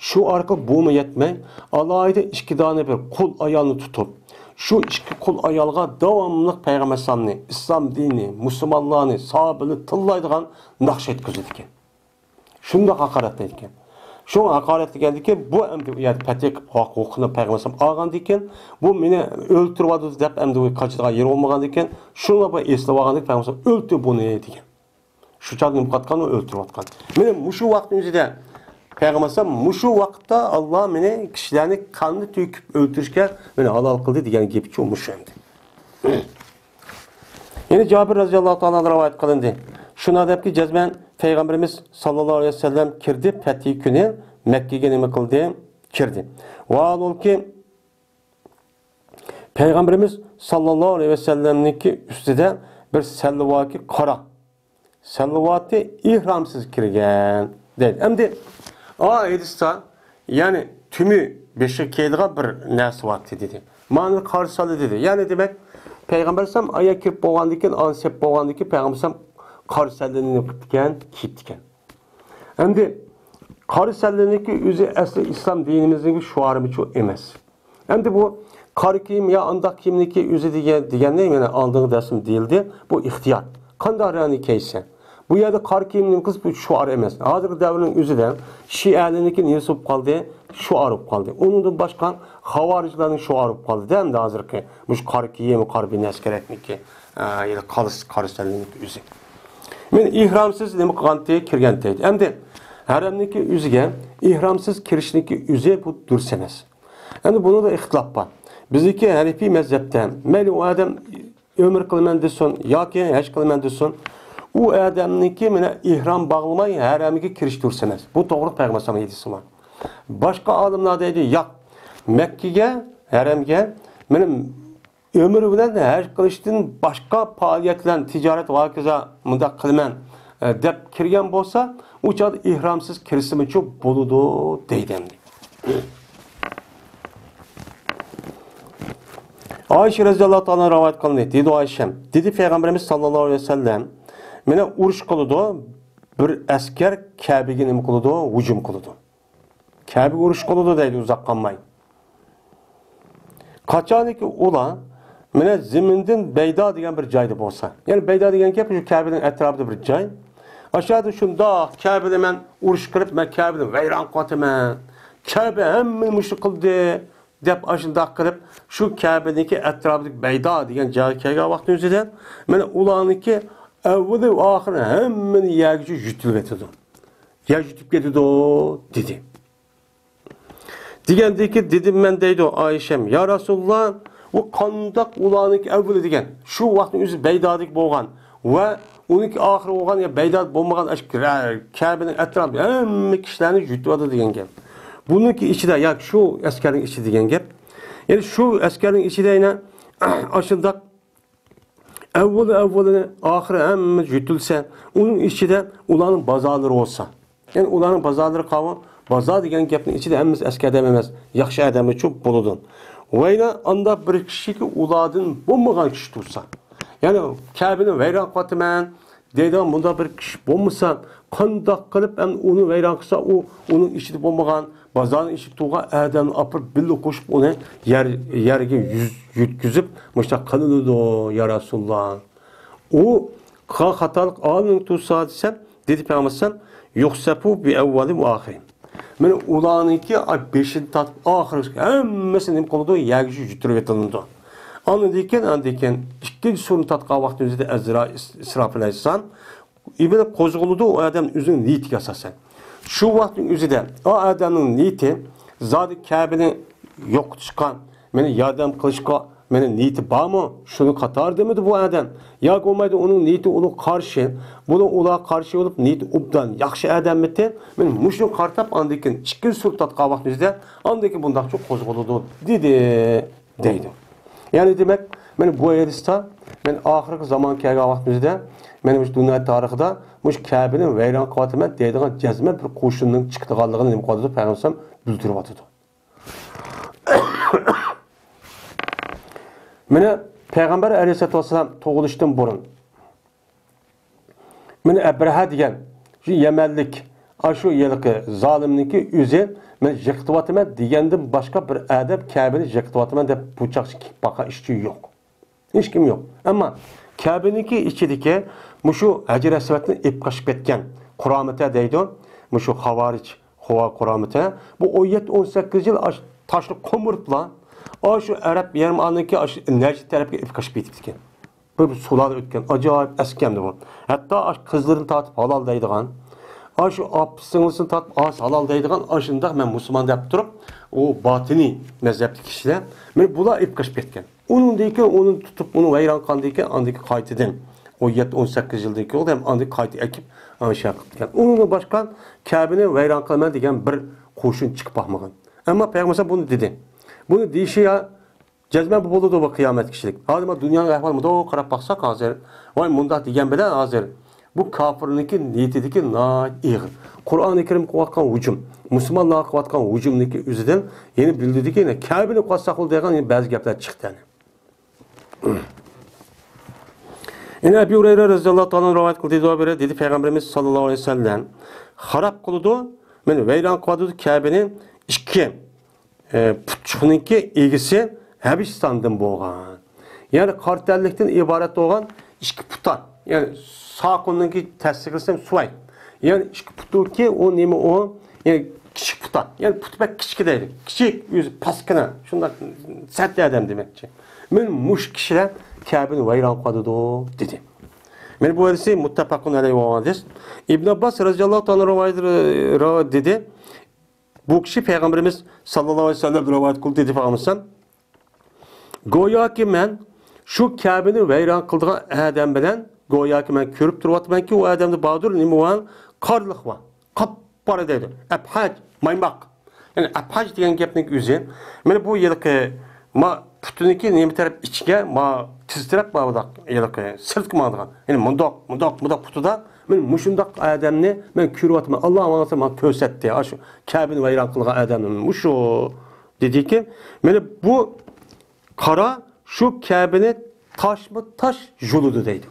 شۇ ئارقىلىق بۇمۇ يەتمەي، ئالاھىدە ئىككى دانە بىر قۇل ئايالنى تۇتۇپ، شۇ ئىككى قۇل ئايالغا داۋاملىق پەيغەمبەر ئەلەيھىسسالامنى، ئىسلام دىنىنى، مۇسۇلمانلارنى، ساھابىنى تىللايدىغان ناخشا ئېيتقۇزىدىكەن. شۇنداق ھاقارەتلەيدىكەن. شۇڭا ھاقارەتلىگەندىكىن، بۇ ئەمدى ئۇ يەردە پەتھى ھوقۇقىنى پەيغەمبەر ئەلەيھىسسالام ئالغاندىكىن، بۇ مېنى ئۆلتۈرۈۋاتىدۇ دەپ ئەمدى ئۇ قاچىدىغان يېرى بولمىغاندىكىن، شۇڭا بۇ ئېسىلىۋالغاندىكىن پەيغەمبەر ئەلەيھىسسالام ئۆلتۈر بۇنى دېگەن. شۇ چاغدا نېمە قىلىۋاتقان؟ ئۇ ئۆلتۈرۈۋاتقان. مېنى مۇشۇ ۋاقىتنىڭ ئۆزىدە پەيغەمبەر ئەلەيھىسسالام مۇشۇ ۋاقىتتا ئاللا مېنى كىشىلەرنى قاننى تۆكۈپ ئۆلتۈرۈشكە مېنى ھالال قىلدى دېگەن گېپىچۇ مۇشۇ ئەمدى. يەنە جابىر رەزىياللاھۇ تائالا ئەنھۇ رىۋايەت قىلىندى. شۇنداق دەپكى، جەزمەن پەيغەمبىرىمىز ساللاللاھۇ ئەلەيھى ۋەسەللەم كىردى پەتھى كۈنى مەككىگە نېمە قىلدى؟ كىردى. ۋاھالۇكى، پەيغەمبىرىمىز ساللاللاھۇ ئەلەيھى ۋەسەللەمنىڭكى ئۈستىدە بىر سەلۋاكى قارا سەلۋاتى ئېھرامسىز كىرگەن دەيدۇ. ئەمدى ئا ھەدىستە، يەنى تۈمى بېشىغا كىيىدىغان بىر نەرسە بارتى دېدى. مانا قارا سەلۋە دېدى. يەنى دېمەك، پەيغەمبەر ئەلەيھىسسالام ئاياغ كىرىپ بولغاندىن كېيىن، ئانا سېپ بولغاندىن كېيىن پەيغەمبەر ئەلەيھىسسالام قارا سەلۋىنى نېمە قىپتىكەن؟ كىيىپتىكەن. ئەمدى قارا سەلۋىنىڭكى ئۆزى ئەسلى ئىسلام دىنىمىزنىڭ شوئارىمۇچۇ ئەمەس. ئەمدى بۇ قارا كىيىم يا ئانداق كىيىمنىڭكى ئۆزى دېگەن، دېگەننى مانا ئالدىنقى دەرسىمدە دېيىلدى. بۇ ئىختىيار. قانداق رەڭنى كىيسە. بۇ يەردە قارا كىيىم نېمە قىلسا بۇ شوئار ئەمەس. ھازىرقى دەۋرنىڭ ئۆزىدە شىئەلەرنىڭكى نېمىسى بولۇپ قالدى؟ شوئار بولۇپ قالدى. ئۇنىڭدىن باشقا خاۋارىجلارنىڭ شوئارى بولۇپ قالدى-دە ئەمدى ھازىرقى مۇشۇ قارا كىيىم، قارا بىر نەرسە كەرەكمىكى، ئە، يا قارا، قارا سەلۋىنىڭكى ئۆزى. مەن ئېھرامسىز نېمە قىلغانتى، كىرگەنتى. ئەمدى ھەرەمنىڭكى ئۆزىگە ئېھرامسىز كىرىشنىڭكى ئۆزى بۇ دۇرۇس ئەمەس. ئەمدى بۇنىڭدا ئىختىلاپ بار. بىزنىڭكى ھەنىپىي مەزھەپتە مەيلى ئۇ ئادەم ئۆمرە قىلىمەن دېسۇن ياكى ھەج قىلىمەن دېسۇن، ئۇ ئادەمنىڭكى مانا ئېھرام باغلىماي ھەرەمگە كىرىش دۇرۇس ئەمەس. بۇ توغرا پەيغەمبەر ئەلەيھىسسالام ھەدىسى بار. باشقا ئالىملار دەيدۇ، ياق، مەككىگە، ھەرەمگە مانا ئۆمرە بىلەن ھەج قىلىشتىن باشقا پائالىيەتلەر، تىجارەت ۋە ھاكازا مۇنداق قىلىمەن، ئە، دەپ كىرگەن بولسا، ئۇ چاغدا ئېھرامسىز كىرسىمۇچۇ بولىدۇ دەيدۇ ئەمدى. ئائىشە رەزىياللاھۇ تائالا رىۋايەت قىلىندى. دېدى ئائىشەم، دېدى پەيغەمبىرىمىز ساللاللاھۇ ئەلەيھى ۋەسەللەم، مانا ئۇرۇش قىلىدۇ، بىر ئەسكەر كەبىگە نېمە قىلىدۇ؟ ھۇجۇم قىلىدۇ. كەبىگە ئۇرۇش قىلىدۇ دەيدۇ ئۇزاق قالماي. قاچانكى ئۇلار مانا زېمىندىن بەيدا دېگەن بىر جايدا بولسا، يەنى بەيدا دېگەن گەپ شۇ كەبىنىڭ ئەتراپىدا بىر جاي. ئاشۇ يەردە شۇنداق كەبىنى مەن ئۇرۇش قىلىپ، مەن كەبىنى ۋەيران قىلىۋاتىمەن. كەبە ھەممىنى مۇشۇ قىلدى دەپ ئاشۇنداق قىلىپ، شۇ كەبىنىڭكى ئەتراپىدىكى بەيدا دېگەن جايغا كەلگەن ۋاقتىنىڭ ئۆزىدە مانا ئۇلارنىڭكى ئەۋۋىلى ئاخىرى ھەممىنى يەرگىچە يۇتۇلۇۋېتىدۇ. يەر يۇتۇپ كېتىدۇ، دېدى. دېگەندىكىن دېدىم مەن دەيدۇ ئائىشەم، يا رەسۇلاللا، ئۇ قانداق ئۇلارنىڭكى ئەۋۋىلى دېگەن، شۇ ۋاقىتنىڭ ئۆزى بەيدادىكى بولغان ۋە ئۇنىڭكى ئاخىرى بولغان يا بەيداد بولمىغان ئەش-، كەبىنىڭ ئەتراپىدا ھەممە كىشىلەرنى يۈتۈۋاتىدۇ دېگەن گەپ. بۇنىڭكى ئىچىدە ياكى شۇ ئەسكەرنىڭ ئىچىدە دېگەن گەپ. يەنى شۇ ئەسكەرنىڭ ئىچىدە يەنە ئاشۇنداق ئەۋۋىلى ئەۋۋىلى، ئاخىرى ھەممە يۈتۈلسە، ئۇنىڭ ئىچىدە ئۇلارنىڭ بازارلىرى بولسا. يەنى ئۇلارنىڭ بازارلىرى قاۋۇ، بازار دېگەن گەپنىڭ ئىچىدە ھەممىسى ئەسكى ئادەم ئەمەس، ياخشى ئادەممۇچۇ بولىدۇ. ۋەيلا ئاندا بىر كىشىكى ئۇلاردىن بولمىغان كىشى تۇرسا. يەنى كەبىنى ۋەيران قىلىۋاتىمەن دەيدىغان مۇنداق بىر كىشى بولمىسا، قانداق قىلىپ ئەمدى ئۇنى ۋەيران قىلسا، ئۇ ئۇنىڭ ئىچىدە بولمىغان، بازارنىڭ ئىچىدە تۇرغان ئادەمنى ئاپىرىپ بىللە قوشۇپ ئۇنى يەر، يەرگە يۈز-، يۆتكىزىپ مۇشۇنداق قىلىنىدۇ، يا رەسۇلاللا. ئۇ قىلغان خاتالىق ئالىمنىڭ تۇرسا دېسەم، دېدى پەيغەمبەر ئەلەيھىسسالام، يۇخسەپۇ بىئەۋۋەلى ۋە ئاخىرى. مانا ئۇلارنىڭكى بېشىدىن تارتىپ ئاخىرىغىچە ھەممىسى نېمە قىلىدۇ؟ يەرگە يۈتۈرۈپ ئېتىلىدۇ. ئاندىن كېيىن، ئاندىن كېيىن ئىككىنچى سۇرىنى تارتقان ۋاقتىمىزدا ئەزرا ئىس-، ئىسراپىل ئەلەيھىسسالام ئىبىل قوزغىلىدۇ ئۇ ئادەم ئۆزىنىڭ نىيىتىگە ئاساسەن. شۇ ۋاقىتنىڭ ئۆزىدە ئۇ ئادەمنىڭ نىيىتى زادى كەبىنى يوقىتىشقا، مېنى ياردەم قىلىشقا مېنى نىيىتى بارمۇ؟ شۇنى قاتار دېمىدى بۇ ئادەم. ياكى بولمايدۇ ئۇنىڭ نىيىتى ئۇنىڭغا قارشى. بۇنىڭ ئۇلارغا قارشى بولۇپ نىيىتى ئوبدان ياخشى ئادەممىتى؟ مېنى مۇشۇنى قارىتاپ ئاندىن كېيىن ئىككىنچى سۇرە تارتقان ۋاقتىمىزدا ئاندىن كېيىن بۇنداقچە قوزغىلىدۇ دېدى. دەيدۇ. يەنى دېمەك، مانا بۇ ھەدىستە، مانا ئاخىرقى زامان كەلگەن ۋاقتىمىزدا، مانا مۇشۇ دۇنيا تارىخىدا مۇشۇ كەبىنى ۋەيران قىلىۋاتىمەن دەيدىغان جەزمەن بىر قوشۇننىڭ چىقىدىغانلىقىنى نېمە قىلىۋاتىدۇ؟ پەيغەمبەر بىلدۈرۈۋاتىدۇ. مانا پەيغەمبەر ئەلەيھىسسالاتۇ ۋەسسالام تۇغۇلۇشتىن بۇرۇن، مانا ئەبرەھە دېگەن شۇ يەمەنلىك، ئاشۇ ھېلىقى زالىمنىڭكى ئۆزى، مەن يىقىتىۋاتىمەن دېگەندىن باشقا بىر ئادەم كەبىنى يىقىتىۋاتىمەن دەپ بۇ چاغقىچە كېلىپ باققان ئىشچى يوق. ھېچكىم يوق. ئەمما كەبىنىڭكى ئىچىدىكى مۇشۇ ھەجەر ئەسۋەدنى ئېلىپ قاچىپ كەتكەن قۇرامىتە دەيدۇ، مۇشۇ خاۋارىج، خۇۋا قۇرامىتە، بۇ ئون يەتتە، ئون سەككىز يىل ئاش-، تاشنى قومۇرۇپلا، ئاشۇ ئەرەب يېرىم ئارىلىنىڭكى ئاشۇ نەجد تەرەپكە ئېلىپ قاچىپ كېتىپتىكەن. بىر سۇلالە ئۆتكەن، ئاجايىپ ئەسكەمدى بۇ. ھەتتا ئاشۇ قىزلىرىنى تارتىپ ھالال دەيدىغان، ئاشۇ ئاپا سىڭلىسىنى تارتىپ ئاز ھالال دەيدىغان، ئاشۇنداق مەن مۇسۇلمان دەپ تۇرۇپ، ئۇ باتىنىي مەزھەپتىكى كىشىلەر، مانا بۇلار ئېلىپ قېچىپ كەتكەن. ئۇنىڭدىن كېيىن ئۇنى تۇتۇپ، ئۇنى ۋەيران قىلغاندىن كېيىن، ئاندىن كېيىن قايتىدىن ئون يەتتە، ئون سەككىز يىلدىن كېيىن، ئاندىن كېيىن قايتا ئەكىپ، ئاشۇ يەرگە قىلىپ كەتكەن. ئۇنىڭدىن باشقا كەبىنى ۋەيران قىلىمەن دېگەن بىر قوشۇن چىقىپ باقمىغان. ئەمما پەيغەمبەر بۇنى دېدى. بۇنى دېيىشى يا جەزمەن بۇ بولىدۇ، بۇ قىيامەت كىشىلىك. ھازىر ما دۇنيانىڭ ئەھۋالى مۇنداق قاراپ باقساق ھازىر، ۋاي مۇنداق دېگەن بىلەن ھازىر بۇ كاپىرنىڭكى نىيىتىدىكى ناھايىتى ئېغىر. قۇرئانى كەرىمگە قىلىۋاتقان ھۇجۇم، مۇسۇلمانلارغا قىلىۋاتقان ھۇجۇمنىڭكى ئۆزىدىن يەنە بىلدۈردىكى، يەنە كەبىنى قىلىۋاتساق بولىدۇ دېگەن يەنە بەزى گەپلەر چىقتى يەنە. يەنە ئەبۇ ھۇرەيرە رەزىياللاھۇ تائالا ئانھۇ رىۋايەت قىلدى، دېدى، دېدى پەيغەمبىرىمىز ساللاللاھۇ ئەلەيھى ۋەسەللەم، خاراب قىلىدۇ، مانا ۋەيران قىلىۋاتىدۇ كەبىنى ئىككى ئە، پۇتچۇقنىڭكى ئىگىسى ھەبىشىستاندىن بولغان. يەنى قارا تەنلىكتىن ئىبارەت بولغان ئىككى پۇتان. يەنى ساقۇننىڭكى تەسىرلىسەم سۇۋاي. يەنى ئىككى پۇتۇكى ئۇ نېمە ئۇ؟ يەنى كىچىك پۇتان. يەنى پۇتى بەك كىچىككە دەيدۇ. كىچىك، ئۆزى پاسكىنا. شۇنداق سەت ئادەم دېمەكچى. مانا مۇشۇ كىشىلەر كەبىنى ۋەيران قىلىدۇ دېدى. مانا بۇ ھەدىسى مۇتتەپەقۇن ئەلەيھى بولغان ھەدىس. ئىبن ئابباس رەزىياللاھۇ تائالا رىۋايەت، رىۋايەت دېدى. بۇ كىشى پەيغەمبىرىمىز ساللاللاھۇ ئەلەيھى ۋەسەللەم رىۋايەت قىلدى دېدى پەيغەمبىرىمىز. گوياكى مەن شۇ كەبىنى ۋەيران قىلىدىغان ئادەم بىلەن گوياكى مەن كۆرۈپ تۇرۇۋاتىمەنكى، ئۇ ئادەمدە باردۇر نېمە بار؟ قارىلىق بار. قاپقارا دەيدۇ. ئەپھاج، مايماق. يەنى ئەپھاج دېگەن گەپنىڭ ئۆزى، مانا بۇ ھېلىقى ما پۇتىنىڭكى نېمە تەرەپ ئىچىگە، ما تىز تەرەپ بار بۇنداق ھېلىقى سىرتقا ماڭىدىغان. يەنى مۇنداق، مۇنداق، مۇنداق پۇتىدا مانا مۇشۇنداق ئادەمنى مەن كۆرۈۋاتىمەن. ئاللا ماڭا ماڭا كۆرسەتتى. ئاشۇ كەبىنى ۋەيران قىلغان ئادەمنى مۇشۇ دېدىكى، مانا بۇ قارا شۇ كەبىنى تاشمۇ تاش يۇلىدۇ دەيدۇ.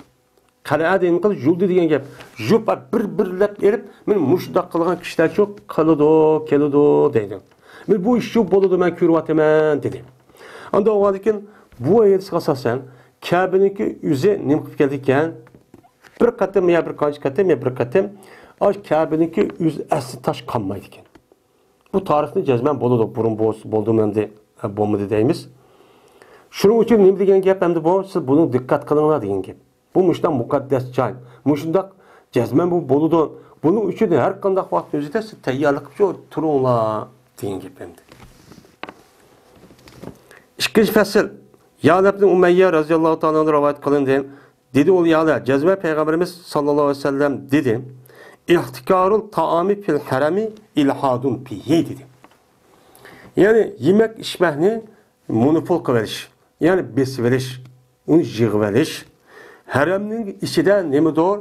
قەلئە دېگەن قىز يۇلدى دېگەن گەپ. يۇپ بىر-بىرلەپ ئېلىپ، مانا مۇشۇنداق قىلغان كىشىلەرچۇ قىلىدۇ، كېلىدۇ دەيدۇ. مانا بۇ ئىشچۇ بولىدۇ، مەن كۆرۈۋاتىمەن دېدى. ئاندا ئۇنىڭدىن كېيىن بۇ ھەدىسكە ئاساسەن كەبىنىڭكى ئۆزى نېمە قىلىپ كەلدىكەن؟ بىر قېتىم يا بىر قانچە قېتىم يا بىر قېتىم ئاشۇ كەبىنىڭكى ئۆزى ئەسلى تاش قالمايدىكەن. بۇ تارىخنى جەزمەن بولىدۇ، بۇرۇن بولسا بولدىمۇ ئەمدى، ئە، بولمىدى دەيمىز. شۇنىڭ ئۈچۈن نېمە دېگەن گەپ ئەمدى بۇ؟ سىز بۇنى دىققەت قىلىڭلار دېگەن گەپ. بۇ مۇشۇنداق مۇقەددەس جاي، مۇشۇنداق جەزمەن بۇ بولىدۇ. بۇنىڭ ئۈچۈن ھەر قانداق ۋاقىت ئۆزىدە سىز تەييارلىق قىلىپ تۇرۇڭلار دېگەن گەپ ئەمدى. ئىككىنچى پەسىل، يەلە ئىبنى ئۇمەييە رەزىياللاھۇ تائالا ئەنھۇ رىۋايەت قىلىندى. دېدى ئۇ يەلە، جەزمەن پەيغەمبىرىمىز ساللاللاھۇ ئەلەيھى ۋەسەللەم دېدى، ئىھتىكارۇل تائامى فىل ھەرەمى ئىلھادۇن فىھى دېدى. يەنى يېمەك ئىچمەكنى مونوپول قىلىۋېلىش، يەنى بېسىۋېلىش، ئۇنى يىغىۋېلىش ھەرەمنىڭ ئىچىدە نېمىدۇر؟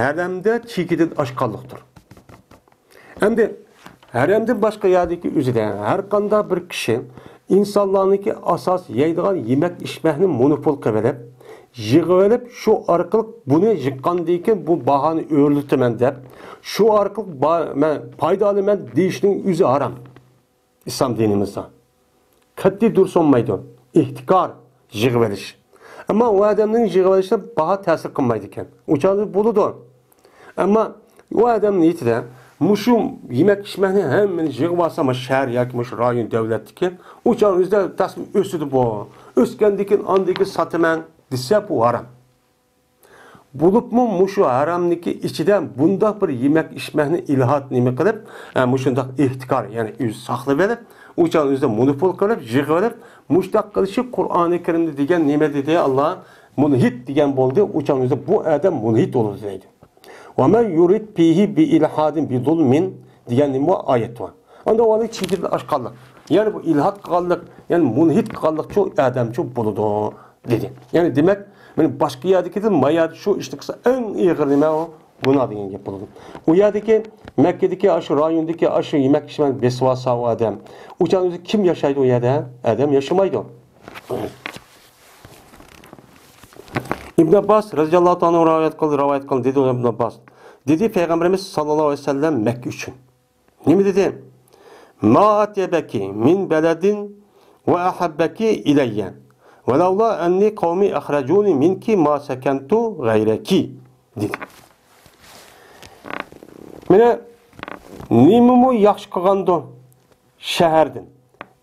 ھەرەمدە چېكىدىن ئاشقانلىقتۇر. ئەمدى ھەرەمدىن باشقا يەردىكى ئۆزىدە ھەر قانداق بىر كىشى ئىنسانلارنىڭكى ئاساسىي يەيدىغان يېمەك ئىچمەكنى مونوپول قىلىۋېلىپ، يىغىۋېلىپ، شۇ ئارقىلىق بۇنى يىغقاندىن كېيىن بۇ باھانى ئۆرلىتىمەن دەپ، شۇ ئارقىلىق با-، مەن پايدا ئالىمەن دېيىشنىڭ ئۆزى ھارام. ئىسلام دىنىمىزدا قەتئىي دۇرۇس بولمايدۇ. ئېھتىكار، يىغىۋېلىش. ئەمما ئۇ ئادەمنىڭ يىغىۋېلىشىدا باھا تەسىر قىلمايدىكەن. ئۇ چاغدا بولىدۇ. ئەمما ئۇ ئادەم نىيىتىدە مۇشۇ يېمەك ئىچمەكنى ھەممىنى يىغىۋالسا، مۇشۇ شەھەر ياكى مۇشۇ رايون، دۆلەتتىكى، ئۇ چاغ ئۆزىدە دەسمى ئۆسىدۇ بۇ. ئۆسكەندىن كېيىن ئاندىن كېيىن ساتىمەن دېسە، بۇ ھارام. بولۇپمۇ مۇشۇ ھەرەمنىڭكى ئىچىدە بۇنداق بىر يېمەك ئىچمەكنى ئىلھاد نېمە قىلىپ، ئە، مۇشۇنداق ئېھتىكار، يەنى ئۆزى ساقلىۋېلىپ، ئۇ چاغ ئۆزىدە مونوپول قىلىپ، يىغىۋېلىپ، مۇشۇنداق قىلىشى قۇرئانى كەرىمدە دېگەن نېمە دېدى ئاللا؟ مۇنھىت دېگەن بولدى. ئۇ چاغ ئۆزىدە بۇ ئادەم مۇنھىت بولىدۇ دەيدۇ. ۋە مەن يۇرىد فىھى بى ئىلھادىن بى زۇلمىن دېگەن نېمە ئايەت بار. ئاندا ئۇنى چېكىدىن ئاشقانلىق. يەنى بۇ ئىلھاد قىلغانلىق، يەنى مۇنھىت قىلغانلىقچۇ ئادەمچۇ بولىدۇ، دېدى. يەنى دېمەك، مانا باشقا يەردىكىدىن ما يەردە شۇ ئىشنى قىلسا ئەڭ ئېغىر نېمە ئۇ؟ گۇناھ دېگەن گەپ بولىدۇ. ئۇ يەردىكى، مەككىدىكى، ئاشۇ رايوندىكى، ئاشۇ يېمەك ئىچمەك بېسىۋالسا ئۇ ئادەم. ئۇ چاغدا ئۆزى كىم ياشايدۇ ئۇ يەردە؟ ئادەم ياشىمايدۇ. ئىبن ئابباس رەزىياللاھۇ تائالا رىۋايەت قىلدى، رىۋايەت قىلدى، دېدى ئىبن ئابباس. دېدى پەيغەمبىرىمىز ساللاللاھۇ ئەلەيھى ۋەسەللەم مەككە ئۈچۈن. نېمە دېدى؟ ما ئەتيەبەكى مىن بەلەدىن ۋە ئەھەببەكى ئىلەييە. ۋەلەۋلا ئەننى قەۋمى ئەخرەجۇنى مىنكى ما سەكەنتۇ غەيرەكى. دېدى. مانا نېمىمۇ ياخشى قىلغاندۇ شەھەردىن؟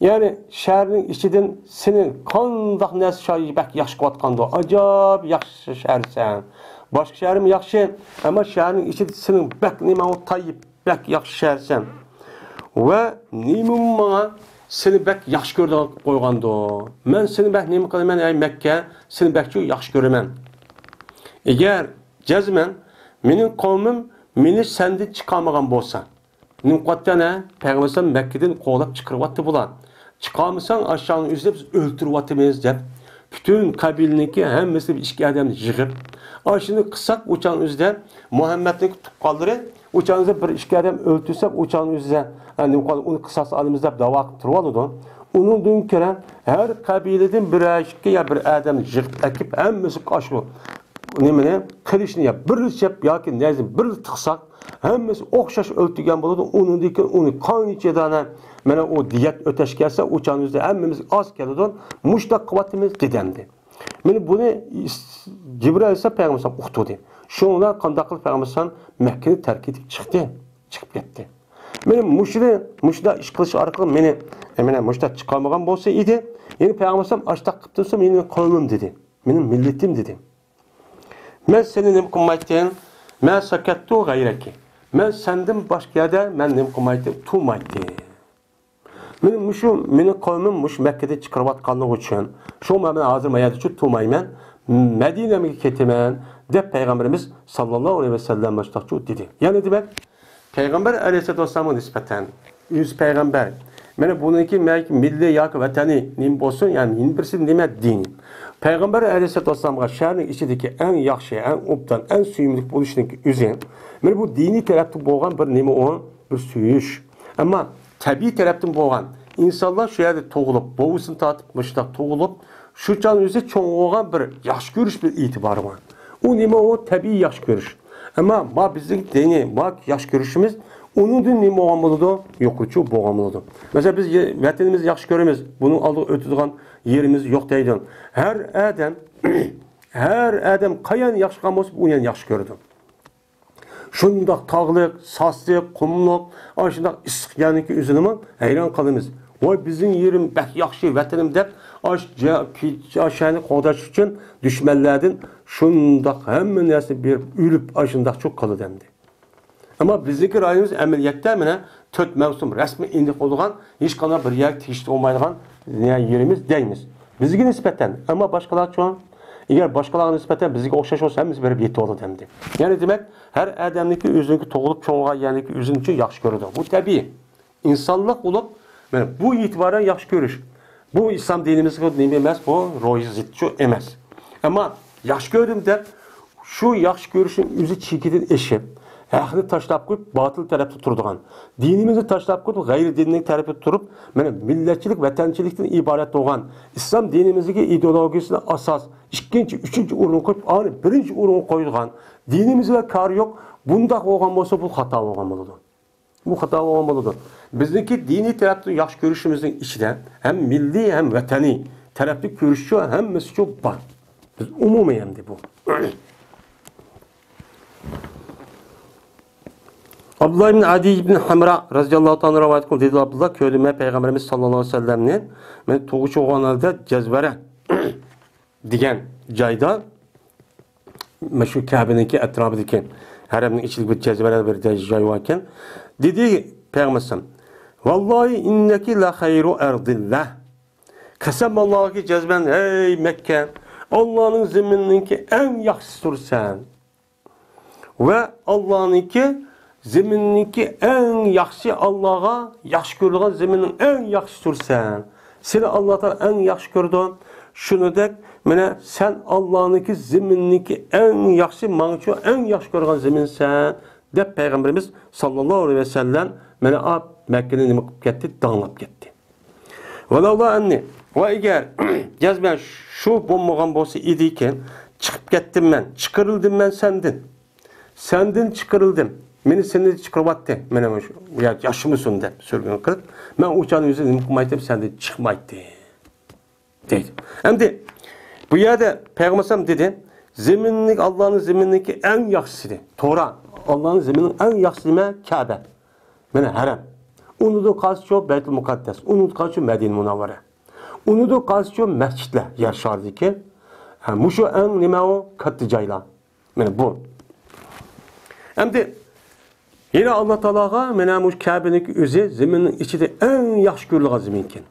يەنى شەھەرنىڭ ئىچىدىن سېنى قانداق نەرسە شايى بەك ياخشى قىلىۋاتقاندۇ؟ ئاجايىپ ياخشى شەھەرسەن. باشقا شەھەرمۇ ياخشى، ئەمما شەھەرنىڭ ئىچىدە سېنىڭ بەك نېمەڭ تايىپ، بەك ياخشى شەھەرسەن. ۋە نېمىمۇ ماڭا سېنى بەك ياخشى كۆرىدىغان قىلىپ قويغاندۇ؟ مەن سېنى بەك نېمە قىلىمەن، ئەي مەككە، سېنى بەكچۇ ياخشى كۆرىمەن. ئەگەر جەزمەن مېنىڭ قەۋمىم مېنى سەندىن چىقارمىغان بولسا، نېمە قىلىۋاتىدۇ ئەنە؟ پەيغەمبەر ئەلەيھىسسالام مەككىدىن قوغلاپ چىقىرىۋاتتى بۇلار. چىقارمىساڭ ئاشۇنىڭ ئۆزىدە بىز ئۆلتۈرۈۋاتىمىز دەپ، پۈتۈن قەبىلىنىڭكى ھەممىسىنى بىر ئىككى ئادەمنى يىغىپ، ئاشۇنى قىلساق ئۇچانىڭ ئۆزىدە مۇھەممەدنىڭ تۇغقانلىرى ئۇچانىڭ ئۆزىدە بىر ئىككى ئادەم ئۆلتۈرسەك ئۇچانىڭ ئۆزىدە، ئە، نېمە قىلىدۇ، ئۇنى قىساس ئالىمىز دەپ داۋا قىلىپ تۇرۇۋالىدۇ. ئۇنىڭدىن كۆرە ھەر قەبىلىدىن بىرەر ئىككى يا بىر ئادەمنى يىغىپ ئەكىپ ھەممىسى ئاشۇ نېمىنى، قىلىچنى يا بىر چەپ ياكى نەيزىنى بىر تىقساق، ھەممىسى ئوخشاش ئۆلتۈرگەن بولىدۇ. ئۇنىڭدىن كېيىن ئۇنى قانچە دانە، مانا ئۇ دىيەت ئۆتەش كەلسە، ئۇ چاغنىڭ ئۆزىدە ھەممىمىز ئاز كېلىدۇ. مۇشۇنداق قىلىۋاتىمىز دېدى ئەمدى. مانا بۇنى جىبرىئىل ئەلەيھىسسالام پەيغەمبەر ئۇقتۇردى. شۇنىڭ بىلەن قانداق قىلىپ پەيغەمبەر ئەلەيھىسسالام مەككىنى تەرك ئېتىپ چىقتى، چىقىپ كەتتى. مانا مۇشۇنى، مۇشۇنداق ئىش قىلىش ئارقىلىق مېنى، مانا مۇشۇنداق چىقارمىغان بولسا ئىدى، يەنى پەيغەمبەر ئەلەيھىسسالام ئاشۇنداق قىپتۇ دېسە، مېنىڭ قەۋمىم دېدى. مېنىڭ مىللىتىم دېدى. مەن سېنى نېمە قىلمايتتىم؟ مەن سەكەتتۇ غەيرەكى. مەن سەندىن باشقا يەردە مەن نېمە قىلمايتتىم؟ تۇرمايتتىم. مېنىڭ مۇشۇ، مېنىڭ قەۋمىم مۇشۇ مەككىدىن چىقىرىۋاتقانلىقى ئۈچۈن، شۇڭا مەن ھازىر ما يەردە تۇرمايمەن، مەدىنەمگە كېتىمەن، دەپ پەيغەمبىرىمىز ساللاللاھۇ ئەلەيھى ۋەسەللەم مۇشۇنداق دېدى. يەنى دېمەك، پەيغەمبەر ئەلەيھىسسالاتۇ ۋەسسالامغا نىسبەتەن، ئۆزى پەيغەمبەر، مانا بۇنىڭكى مەيلى مىللىي ياكى ۋەتەنىي نېمە بولسۇن، يەنى نېمە بىرسى نېمە دىنى. پەيغەمبەر ئەلەيھىسسالاتۇ ۋەسسالامغا شەھەرنىڭ ئىچىدىكى ئەڭ ياخشى، ئەڭ ئوبدان، ئەڭ سۆيۈملۈك بولۇشنىڭكى ئۆزى، مانا بۇ دىنىي تەرەپتىن بولغان بىر نېمە ئۇ، بىر سۆيۈش. ئەمما تەبىئىي تەرەپتىن بولغان، ئىنسانلار شۇ يەردە تۇغۇلۇپ، بوۋىسىنى تارتىپ مۇشۇنداق تۇغۇلۇپ، شۇ چاغ ئۆزى چوڭ بولغان بىر ياخشى كۆرۈش بىر ئېتىبارى بار. ئۇ نېمە ئۇ؟ تەبىئىي ياخشى كۆرۈش. ئەمما ما بىزنىڭ دىنىي، ما ياخشى كۆرۈشىمىز ئۇنىڭدىن نېمە بولغان بولىدۇ؟ يۇقىرىچۇ بولغان بولىدۇ. مەسىلەن، بىز يە-، ۋەتىنىمىزنى ياخشى كۆرىمىز، بۇنىڭ ئالدىغا ئۆتىدىغان يېرىمىز يوق دەيدۇ. ھەر ئادەم، ھەر ئادەم قايان ياخشى قىلغان بولسا، ئۇ يەرنى ياخشى كۆرىدۇ. شۇنداق تاغلىق، ساسلىق، قۇملۇق، ئاشۇنداق ئىسسىق يەرنىڭكى ئۆزىنىمۇ ھەيران قالىمىز. ۋاي، بىزنىڭ يېرىم بەك ياخشى، ۋەتىنىم دەپ، ئاشۇ جا-، كى-، شەھەرنى قوغداش ئۈچۈن دۈشمەنلەردىن شۇنداق ھەممە نەرسىنى بېرىپ، ئۆلۈپ، ئاشۇنداقچۇ قىلىدۇ ئەمدى. ئەمما بىزنىڭكى رايونىمىز ئەمەلىيەتتە مانا تۆت مەۋسۇم رەسمىي ئېنىق بولىدىغان، ھېچقانداق بىر يەرگە تېگىشلىك بولمايدىغان يېرىمىز دەيمىز. بىزگە نىسبەتەن، ئەمما باشقىلارچۇ؟ ئەگەر باشقىلارغا نىسبەتەن بىزگە ئوخشاش بولسا، ھەممىسى بېرىپ يېتىۋالىدۇ ئەمدى. يەنى دېمەك، ھەر ئادەمنىڭكى ئۆزىنىڭكى تۇغۇلۇپ چوڭ بولغان يەرنىڭكى ئۆزىنىڭچۇ ياخشى كۆرىدۇ. بۇ تەبىئىي. ئىنسانلىق بولۇپ، مانا بۇ ئېتىبارەن ياخشى كۆرۈش. بۇ ئىسلام دىنىمىزغا نېمە ئەمەس، بۇ روھىي زىتچۇ ئەمەس. ئەمما ياخشى كۆردۈم دەپ، شۇ ياخشى كۆرۈشنىڭ ئۆزى چېكىدىن ئېشىپ، ھەقنى تاشلاپ قويۇپ، باتىل تەرەپتە تۇرىدىغان، دىنىمىزنى تاشلاپ قويۇپ، غەيرىي دىننىڭ تەرىپىدە تۇرۇپ، مانا مىللەتچىلىك، ۋەتەنچىلىكتىن ئىبارەت بولغان، ئىسلام دىنىمىزدىكى ئىدېئولوگىيىسىنى ئاساس، ئىككىنچى، ئۈچىنچى ئورۇنغا قويۇپ، ئانى بىرىنچى ئورۇنغا قويىدىغان، دىنىمىز بىلەن كارى يوق، بۇنداق بولغان بولسا، بۇ خاتا بولغان بولىدۇ. بۇ خاتا بولغان بولىدۇ. بىزنىڭكى دىنىي تەرەپتىن ياخشى كۆرۈشىمىزنىڭ ئىچىدە ھەم مىللىي، ھەم ۋەتەنىي تەرەپتە كۆرۈشچۇ، ھەممىسىچۇ بار. بىز ئومۇمىي ئەمدى بۇ. ئابدۇللا ئىبن ئەدى ئىبن ھەمرا رەزىياللاھۇ تائالا رىۋايەت قىلدى، دېدى ئابدۇللا، كۆردۈم مەن پەيغەمبىرىمىز ساللاللاھۇ ئەلەيھى ۋەسەللەمنى، مەن تۇغۇچى بولغان ھالدا جەزۋەرە دېگەن جايدا، مەن شۇ كەبىنىڭكى ئەتراپىدىكى ھەرەمنىڭ ئىچىدىكى بىر جەزۋەرە بىر جاي باركەن. دېدى پەيغەمبەر ئەلەيھىسسالام، ۋاللاھى ئىننەكى لەخەيرۇ ئەرزىللا. قەسەم ئاللاغا جەزمەن، ھەي مەككە، ئاللانىڭ زېمىنىنىڭكى ئەڭ ياخشىسىدۇرسەن. ۋە ئاللانىڭكى زېمىننىڭكى ئەڭ ياخشى، ئاللاغا ياخشى كۆرىدىغان زېمىننىڭ ئەڭ ياخشىسىدۇرسەن. سېنى ئاللا تائالا ئەڭ ياخشى كۆرىدۇ. شۇنىدەك، مانا، سەن ئاللانىڭكى زېمىننىڭكى ئەڭ ياخشى، ماڭىچۇ ئەڭ ياخشى كۆرىدىغان زېمىنسەن، دەپ پەيغەمبىرىمىز ساللاللاھۇ ئەلەيھى ۋەسەللەم مانا ئاپ مەككىنى نېمە قىلىپ كەتتى؟ داڭلاپ كەتتى. ۋەلەۋلا ئەننى، ۋە ئەگەر جەزمەن شۇ بولمىغان بولسا ئىدىكەن، چىقىپ كەتتىم مەن، چىقىرىلدىم مەن سەندىن. سەندىن چىقىرىلدىم. مېنى سېنى چىقىرىۋەتتى. مانا مۇشۇ، يا، ياشىمىسۇن دەپ سۈرگۈن قىلىپ، مەن ئۇ چاغنىڭ ئۆزىدە نېمە قىلمايتتىم؟ سەندىن چىقمايتتىم. دەيدۇ. ئەمدى بۇ يەردە پەيغەمبەر ئەلەيھىسسالام دېدى، زېمىننىڭ، ئاللانىڭ زېمىنىنىڭكى ئەڭ ياخشىسى دېدى. توغرا، ئاللانىڭ زېمىنىنىڭ ئەڭ ياخشىسى نېمە؟ كەبە. مانا ھەرەم. ئۇنىڭدىن قالسىچۇ بەيتۇل مۇقەددەس، ئۇنىڭدىن قالسىچۇ مەدىنە مۇنەۋۋەرە. ئۇنىڭدىن قالسىچۇ مەسچىتلەر يەر شارىدىكى. ھە، مۇشۇ ئەڭ نېمە ئۇ؟ كاتتا جايلار. مانا بۇ. ئەمدى يەنە ئاللا تائالاغا مانا مۇشۇ كەبىنىڭكى ئۆزى زېمىننىڭ ئىچىدە ئەڭ ياخشى كۆرۈلىدىغان زېمىنكەن.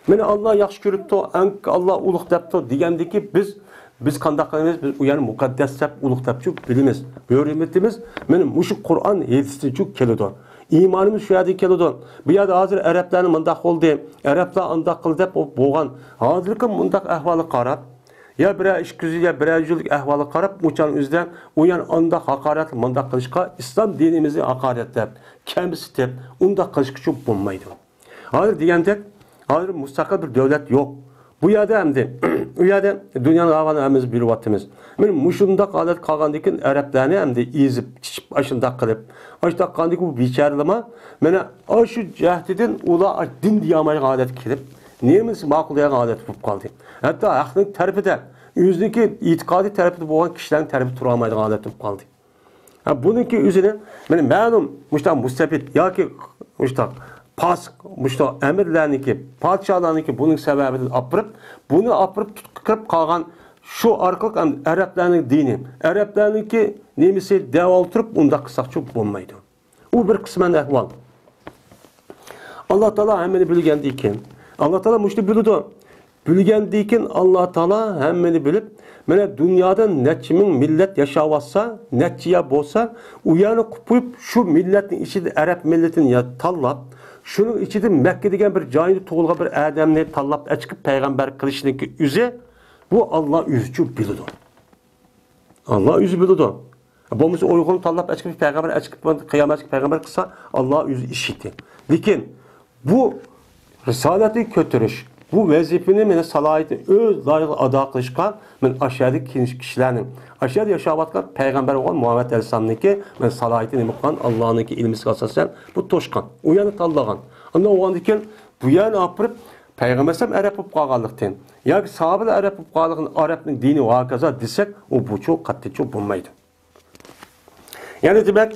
مېنى ئاللا ياخشى كۆرۈپتۇ، ئەڭ ئاللا ئۇلۇغ دەپتۇ دېگەندىكى بىز، بىز قانداق قىلىمىز؟ بىز ئۇ يەرنى مۇقەددەس دەپ، ئۇلۇغ دەپچۇ بىلىمىز. ھۆرمىتىمىز مېنى مۇشۇ قۇرئان ھەدىستىنچۇ كېلىدۇ. ئىمانىمىز شۇ يەردىن كېلىدۇ. بۇ يەردە ھازىر ئەرەبلەرنى مۇنداق قىلدى، ئەرەبلەر ئانداق قىلدى دەپ بولغان. ھازىرقى مۇنداق ئەھۋالغا قاراپ، يا بىرەر ئىككى يۈز يىل، يا بىرەر يۈز يىللىك ئەھۋالغا قاراپ، ئۇ چاغنىڭ ئۆزىدە ئۇ يەرنى ئانداق ھاقارەت، مۇنداق قىلىشقا، ئىسلام دىنىمىزنى ھاقارەتلەپ، كەمسىتىپ، ئۇنداق قىلىشقىچۇ بولمايدۇ. ھازىر دېگەندەك، ھازىر مۇستەقىل بىر دۆلەت يوق. بۇ يەردە ئەمدى، ئۇ يەردە دۇنيانىڭ ئەھۋالىنى ھەممىمىز بىلىۋاتىمىز. مانا مۇشۇنداق ھالەت قالغاندىن كېيىن، ئەرەبلەرنى ئەمدى ئېزىپ، چىچىپ، ئاشۇنداق قىلىپ، ئاشۇنداق قىلغاندىن كېيىن، بۇ بىچارىلىرىمۇ مانا ئاشۇ جەھەتتىن ئۇلار دىن دېيەلمەيدىغان ھالەتكە كېلىپ، نېمىسى ماقۇل دېيەلمەيدىغان ھالەتكە بولۇپ قالدى. ھەتتا ھەقنىڭ تەرىپىدە، ئۆزىنىڭكى ئېتىقادىي تەرىپىدە بولغان كىشىلەرنىڭ تەرىپىدە تۇرالمايدىغان ھالەتكە بولۇپ قالدى. ھە، بۇنىڭكى ئۆزىنى، مانا، مەلۇم مۇشۇنداق مۇستەبىت ياكى مۇشۇنداق پاسىق، مۇشۇنداق ئەمىرلەرنىڭكى، پادىشاھلارنىڭكى بۇنىڭ سەۋەبىدىن ئاپىرىپ، بۇنى ئاپىرىپ تۇتقا كىرىپ قالغان، شۇ ئارقىلىق ئەم-، ئەرەبلەرنىڭ دىنى، ئەرەبلەرنىڭكى نېمىسى دەۋالدۇرۇپ ئۇنداق قىلساقچۇ بولمايدۇ. ئۇ بىر قىسمەن ئەھۋال. ئاللا تائالا ھەممىنى بىلگەندىن كېيىن، ئاللا تائالا مۇشۇنى بىلىدۇ. بىلگەندىن كېيىن ئاللا تائالا ھەممىنى بىلىپ، مانا دۇنيادا نەچچە مىڭ مىللەت ياشاۋاتسا، نەچچە يەر بولسا، ئۇ يەرنى قويۇپ، شۇ مىللەتنىڭ ئىچىدە ئەرەب مىللىتىنى يا-، تاللاپ، شۇنىڭ ئىچىدە مەككە دېگەن بىر جايدا تۇغۇلغان بىر ئادەمنى تاللاپ ئەچىقىپ پەيغەمبەر قىلىشنىڭكى ئۆزى، بۇ ئاللا ئۆزىچۇ بىلىدۇ. ئاللا ئۆزى بىلىدۇ. بولمىسا ئۇيغۇرنى تاللاپ ئەچىقىپ پەيغەمبەر ئەچىقىپ قىيامەتچىكى پەيغەمبەر قىلسا، ئاللا ئۆزى ئىش ئىتى. لېكىن بۇ رىسالەتنى كۆتۈرۈش، بۇ ۋەزىپىنى مېنى سالاھىيىتىنى ئۆز لايىقىدا ئادا قىلىشقا، مەن ئاشۇ يەردىكى كىشىلەرنى، ئاشۇ يەردە ياشاۋاتقان پەيغەمبەر بولغان مۇھەممەد ئەلەيھىسسالامنىڭكى مەن سالاھىيىتى نېمە قىلغان، ئاللانىڭكى ئىلمىسىگە ئاساسەن بۇ توشقان. ئۇ يەرنى تاللىغان. ئاندىن بولغاندىن كېيىن بۇ يەرنى ئاپىرىپ، پەيغەمبەر ئەلەيھىسسالام ئەرەب بولۇپ قالغانلىقتىن ياكى ساھابىلەر ئەرەب بولۇپ قالغان، ئەرەبنىڭ دىنى ۋە ھاكازا دېسەك، ئۇ بۇچۇ قەتئىيچۇ بولمايدۇ. يەنى دېمەك،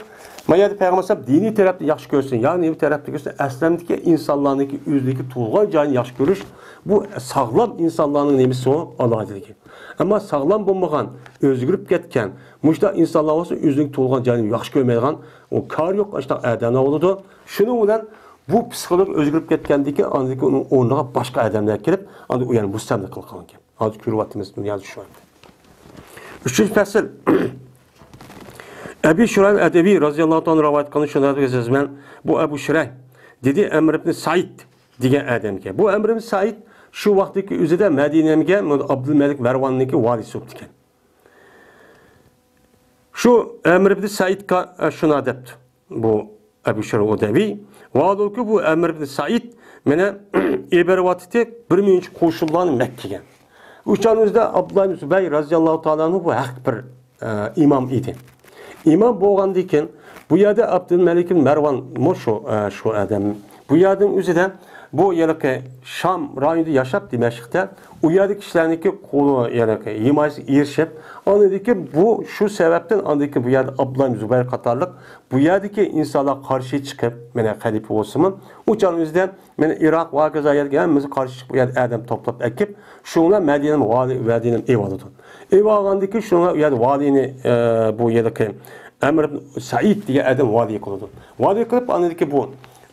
ما يەردە پەيغەمبەر ئەلەيھىسسالام دىنىي تەرەپتىن ياخشى كۆرسۇن، يا نېمە تەرەپتىن كۆرسۇن، ئەسلىمىدىكى ئىنسانلارنىڭكى ئۆزىنىڭكى تۇغۇلغان جايىنى ياخشى كۆرۈش، بۇ ساغلام ئىنسانلارنىڭ نېمىسى ئۇ؟ ئالاھىدىلىكى. ئەمما ساغلام بولمىغان، ئۆزگىرىپ كەتكەن، مۇشۇنداق ئىنسانلار بولسا ئۆزىنىڭ تۇغۇلغان جايىنى ياخشى كۆرمەيدىغان، ئۇ كارى يوق ئاشۇنداق ئادەملەر بولىدۇ. شۇنىڭ بىلەن بۇ پسىخولوگ ئۆزگىرىپ كەتكەندىن كېيىن، ئاندىن كېيىن ئۇنىڭ ئورنىغا باشقا ئادەملەر كېلىپ، ئاندىن ئۇ يەنە مۇستەملىكە قىلغان گەپ. ھازىر كۆرۈۋاتىمىز دۇنيادا شۇ. ئۈچىنچى پەسىل. ئەبى شۇرايھ ئەدەۋىي رازىياللاھۇ تائالا رىۋايەت قىلغان شۇنداق دەپ يازىمەن. بۇ ئەبۇ شۇرايھ دېدى ئەمر ئىبن سەئىد دېگەن ئادەمگە. بۇ ئەمر ئىبن سەئىد شۇ ۋاقىتتىكى ئۆزىدە مەدىنەگە ئابدۇلمەلىك مەرۋاننىڭكى ۋالىسى بوپتىكەن. شۇ ئەمر ئىبن سەئىدقا، ئە، شۇنا دەپتۇ. بۇ ئەبۇ شۇرايھ ئەدەۋىي. ۋاھالەنكى، بۇ ئەمر ئىبن سەئىد مانا ئېبېرىۋاتىتى بىر مىڭچە قوشۇنلارنى مەككىگە. ئۇ چاغنىڭ ئۆزىدە ئابدۇللا ئىبن زۇبەير رازىياللاھۇ تائالا ئەنھۇ بۇ ھەق بىر، ئە، ئىمام ئىدى. ئىمام بولغاندىن كېيىن بۇ يەردە ئابدۇلمەلىك مەرۋانمۇ شۇ، ئە، شۇ ئادەم. بۇ يەردىن ئۆزىدە بۇ ھېلىقى شام رايونىدا ياشاپ، دىمەشقتە، ئۇ يەردىكى كىشىلەرنىڭكى قولى، ھېلىقى ھىمايىسىگە ئېرىشىپ، ئاندىن كېيىن بۇ، شۇ سەۋەبتىن ئاندىن كېيىن بۇ يەردە ئابدۇللا ئىبن زۇبەير قاتارلىق بۇ يەردىكى ئىنسانلار قارشى چىقىپ، مانا خەلىپە بولسىمۇ، ئۇ چاغنىڭ ئۆزىدە مانا ئىراق ۋە ھاكازا يەرگە ھەممىسى قارشى چىقىپ، بۇ يەردە ئادەم توپلاپ ئەكىپ، شۇنىڭ بىلەن مەدىنىنى ۋالى، مەدىنىنى ئېۋالىدۇ. ئېۋالغاندىن كېيىن شۇنىڭ بىلەن ئۇ يەردە ۋالىنى، ئە، بۇ يەردىكى ئەمر ئىبن سەئىد دېگەن ئادەم ۋالىي قىلىدۇ. ۋالىي قىلىپ، ئاندىن كېيىن بۇ،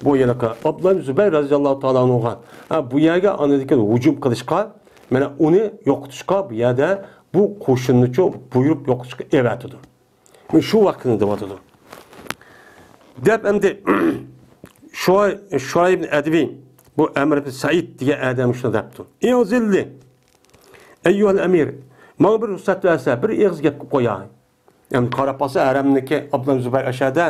بۇ ھېلىقى ئابدۇللا ئىبن زۇبەير رازىياللاھۇ تائالا ئەنھۇغا، ھە، بۇ يەرگە ئاندىن كېيىن ھۇجۇم قىلىشقا، مانا ئۇنى يوقىتىشقا، بۇ يەردە بۇ قوشۇننىچۇ بۇيرۇپ يوقىتىشقا ئەۋەتىدۇ. شۇ ۋاقىتنى دەۋاتىدۇ. دەپ ئەمدى شۇراي-، شۇرايھ ئىبن ئەدەۋىي بۇ ئەمر ئىبن سەئىد دېگەن ئادەم شۇنى دەپتۇ. ئىئزىن لى، ئەييۇھەل ئەمىر، ماڭا بىر رۇخسەت بەرسە، بىر ئېغىز گەپ قىلىپ قوياي. ئەمدى قاراپ قالسا، ھەرەمنىكى ئابدۇللا زۇبەير ئاشەدە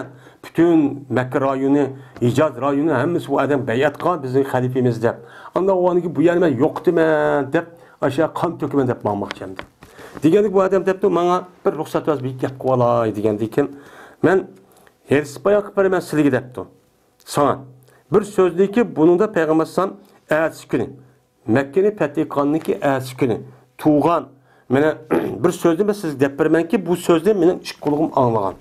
پۈتۈن مەككە رايونى، ھىجاز رايونى ھەممىسى بۇ ئادەم بەيئەت قىلغان بىزنىڭ خەلىپىمىز دەپ. ئاندىن ئۇنىڭ كېيىن بۇ يەرنى مەن يوقىتىمەن دەپ، ئاشۇ قان تۆكىمەن دەپ ماڭماقچى ئەمدى. دېگەندىكىن بۇ ئادەم دەپتۇ، ماڭا بىر رۇخسەت بەرسە بىر گەپ قىلىۋالاي دېگەندىكىن، مەن ھېرىس بايان قىلىپ بېرىمەن سىلىگە دەپتۇ. ساڭا بىر سۆزنىكى بۇنىڭدا پەيغەمبەر ئەلەيھىسسالام ئەتىسى كۈنى مەككىنى پەتھى قىلغاندىكى ئەتىسى كۈنى تۇغان، مانا، بىر سۆزنى مەن سىزگە دەپ بېرىمەنكى، بۇ سۆزنى مېنىڭ ئىككى قۇلىقىم ئاڭلىغان.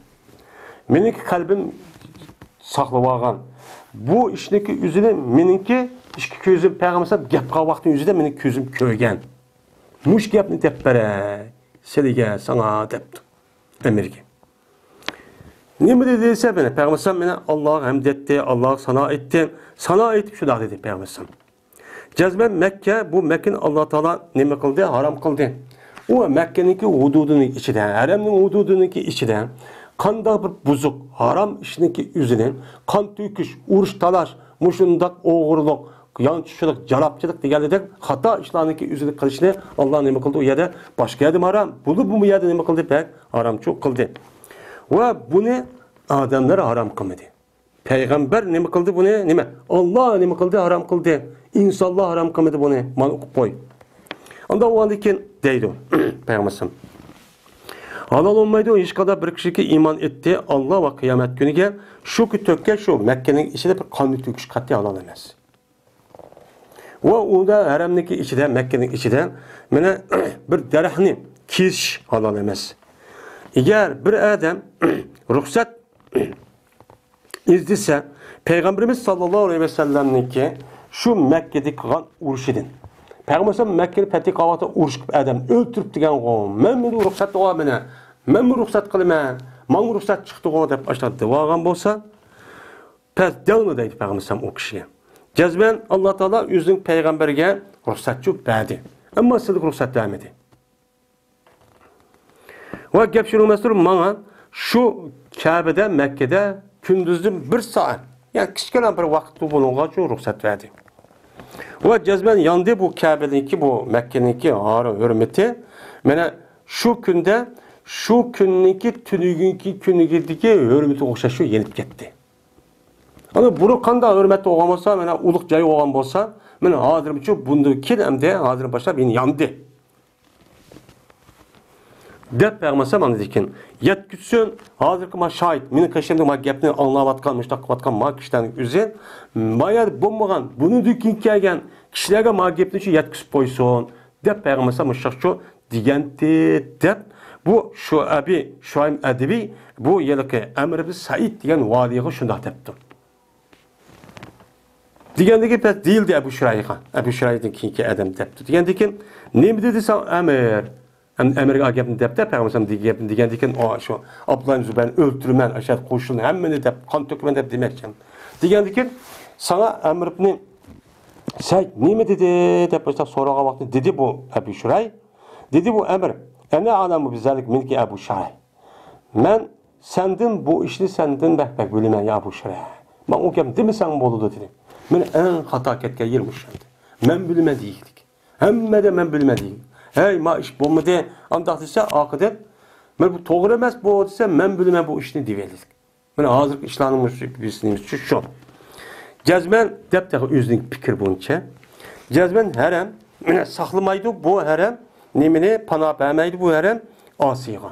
مېنىڭكى قەلبىم ساقلىۋالغان. بۇ ئىشنىڭكى ئۆزىنى مېنىڭكى ئىككى كۆزۈم پەيغەمبەر گەپ قىلغان ۋاقتىنىڭ ئۆزىدە مېنىڭ كۆزۈم كۆرگەن. مۇشۇ گەپنى دەپ بېرەي سىلىگە، ساڭا دەپتۇ ئەمىرگە. نېمە دېدى دېسە، مانا پەيغەمبەر مانا ئاللاغا ھەمد ئېيتتى، ئاللاغا سانا ئېيتتى. سانا ئېيتىپ شۇنداق دېدى پەيغەمبەر. جەزمەن مەككە، بۇ مەككىنى ئاللا تائالا نېمە قىلدى؟ ھارام قىلدى. ئۇ مەككىنىڭكى ھۇدۇدىنىڭ ئىچىدە، ھەرەمنىڭ ھۇدۇدىنىڭكى ئىچىدە قانداق بىر بۇزۇق، ھارام ئىشنىڭكى ئۆزىنى، قان تۆكۈش، ئۇرۇش، تالاش، مۇشۇنداق ئوغرىلىق، يانچۇقچىلىق، جالاپچىلىق دېگەندەك خاتا ئىشلارنىڭكى ئۆزىنى قىلىشنى ئاللا نېمە قىلدى؟ ئۇ يەردە باشقا يەردىمۇ ھارام. بۇنى بۇ يەردە نېمە قىلدى؟ بەك ھارامچۇ قىلدى. ۋە بۇنى ئادەملەر ھارام قىلمىدى. پەيغەمبەر نېمە قىلدى بۇنى؟ نېمە؟ ئاللا نېمە قىلدى؟ ھارام قىلدى. ئىنسانلار ھارام قىلمىدى بۇنى. مانا ئوقۇپ قوي. ئاندا ئۇندىن كېيىن دەيدۇ پەيغەمبەر ئەلەيھىسسالام. ھالال بولمايدۇ ھېچقانداق بىر كىشىكى ئىمان ئېيتتى ئاللا ۋە قىيامەت كۈنىگە، شۇ كۈن تۆككەن شۇ مەككىنىڭ ئىچىدە بىر قاننى تۆكۈش قەتئىي ھالال ئەمەس. ۋە ئۇندا ھەرەمنىڭكى ئىچىدە، مەككىنىڭ ئىچىدە مانا بىر دەرەخنى كېسىش ھالال ئەمەس. ئەگەر بىر ئادەم رۇخسەت ئىزدىسە، پەيغەمبىرىمىز ساللاللاھۇ ئەلەيھى ۋەسەللەمنىڭكى شۇ مەككىدىكى قىلغان ئۇرۇشىدىن. پەيغەمبەر ساللاللاھۇ ئەلەيھى ۋەسەللەم مەككىدە پەتھى قىلغان ۋاقىتتا ئۇرۇش قىلىپ ئادەم ئۆلتۈرۈپتىكەنغۇ، مەن بۇنى رۇخسەت قىلىۋالىمەن، مەنمۇ رۇخسەت قىلىمەن، ماڭا رۇخسەت چىقتىغۇ دەپ ئاشۇنداق دەۋالغان بولسا، پەس دەڭلا دەيدۇ پەيغەمبەر ئەلەيھىسسالام ئۇ كىشىگە. جەزمەن ئاللا تائالا ئۆزىنىڭ پەيغەمبىرىگە رۇخسەتچۇ بەردى. ئەمما سىلىگە رۇخسەت بەرمىدى. ۋە گەپ شۇنىڭ مەسىلە ماڭا شۇ كەبىدە، مەككىدە كۈندۈزدىن بىر سائەت، يەنى كىچىككىنە بىر ۋاقىت بۇنىڭغا شۇ رۇخسەت بەردى. ۋە جەزمەن ياندى بۇ كەبىنىڭكى، بۇ مەككىنىڭكى ھارا ھۆرمىتى. مانا شۇ كۈندە، شۇ كۈننىڭكى تۈنۈگۈنكى كۈنىگىدىكى ھۆرمىتىگە ئوخشاش شۇ يېنىپ كەتتى. ئانا بۇرۇن قانداق ھۆرمەتتە بولغان بولسا، مانا ئۇلۇغ جاي بولغان بولسا، مانا ھازىرمۇچۇ بۇندىن كېيىن ئەمدى ھازىر باشلاپ يەنە ياندى. دەپ پەيغەمبەر ئەلەيھىسسالام ئاندىن كېيىن يەتكۈزسۇن، ھازىرقى ما شاھىت، مېنىڭ قېشىمدا ما گەپنى ئاڭلاۋاتقان، مۇشۇنداق قىلىۋاتقان ما كىشىلەرنىڭ ئۆزى، ما يەردە بولمىغان، بۇنىڭدىن كېيىن كەلگەن كىشىلەرگە ما گەپنى شۇ يەتكۈزۈپ قويسۇن، دەپ پەيغەمبەر ئەلەيھىسسالام مۇشۇنداقچۇ دېگەنتى، دەپ، بۇ شۇ ئەبى شۇئەيب ئەدەۋىي بۇ ھېلىقى ئەمر ئىبن سەئىد دېگەن ۋالىيغا شۇنداق دەپتۇ. دېگەندىكىن پەس دېيىلدى ئەبۇ شۇرايھقا، ئەبۇ شۇرايھتىن كېيىنكى ئادەم دەپتۇ. دېگەندىكىن نېمە دېدى ساڭا ئەمىر؟ ئەم-، ئەمىرگە ئا گەپنى دەپتە، پەيغەمبەر ئەلەيھىسسالام دېگەن گەپنى دېگەندىكىن، ئۇ شۇ ئابدۇللا ئىبن زۇبەيرنى ئۆلتۈرىمەن، ئاشۇ قوشۇننى ھەممىنى دەپ، قان تۆكىمەن دەپ دېمەكچى. دېگەندىكىن ساڭا ئەمر ئىبنى سەي نېمە دېدى دەپ باشلاپ سورىغان ۋاقتىدا دېدى بۇ ئەبۇ شۇرەي. دېدى بۇ ئەمر، ئەنە ئالەمۇ بىزەلىك مىنكى ئەبۇ شۇرەي. مەن سەندىن بۇ ئىشنى سەندىن بەك بەك بىلىمەن يا ئەبۇ شۇرەي. مەن ئۇ گەپنى دېمىسەڭ بولىدۇ دېدى. مەن ئەڭ خاتا كەتكەن يېرىم ئۇشۇندى. مەن بىلىمەن دېيىكلىك. ھەممىدە مەن بىلىمەن دېيىكلىك. ھەي ما ئىش بولمىدى ئانداق دېسە ئاقىدەپ، مەن بۇ توغرا ئەمەس بۇ دېسە مەن بىلىمەن بۇ ئىشنى دېيەلىدىك. مانا ھازىرقى ئىشلارنىڭ مۇشۇ بىزنىڭ شۇ شۇ. جەزمەن دەپ تېخى ئۆزىنىڭ پىكرى بويىچە. جەزمەن ھەرەم، مانا ساقلىمايدۇ بۇ ھەرەم، نېمىنى پانا بەرمەيدۇ بۇ ھەرەم ئاسىيغا.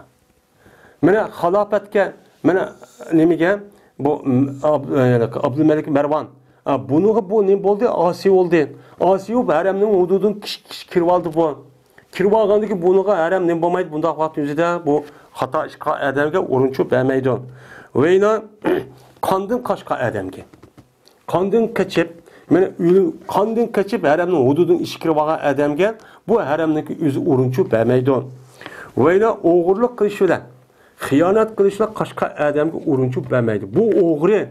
مانا خالاپەتكە، مانا نېمىگە، بۇ ئاب-، ئابدۇلمەلىك مەرۋان. ئا، بۇنىڭغا بۇ نېمە بولدى؟ ئاسىي بولدى. ئاسىي بولۇپ ھەرەمنىڭ ھۇدۇدىدىن كىش-، كىش-، كىرىپ ئالدى بۇ. كىرىپ ئالغاندىكىن بۇنىڭغا ھەرەم نېمە بولمايدۇ؟ بۇنداق ۋاقىت ئۆزىدە بۇ خاتا ئىش قىلغان ئادەمگە ئورۇن چوپ بەرمەيدۇ. ۋەينا قاندىن قاچقان ئادەمگە. قاندىن قېچىپ، مانا ئۆلۈم، قاندىن قېچىپ ھەرەمنىڭ ھۇدۇدىدىن ئىچكىرى بارغان ئادەمگە بۇ ھەرەمنىڭكى ئۆزى ئورۇن چوپ بەرمەيدۇ. ۋەينا ئوغرىلىق قىلىش بىلەن، خىيانەت قىلىش بىلەن قاچقان ئادەمگە ئورۇن چوپ بەرمەيدۇ. بۇ ئوغرى،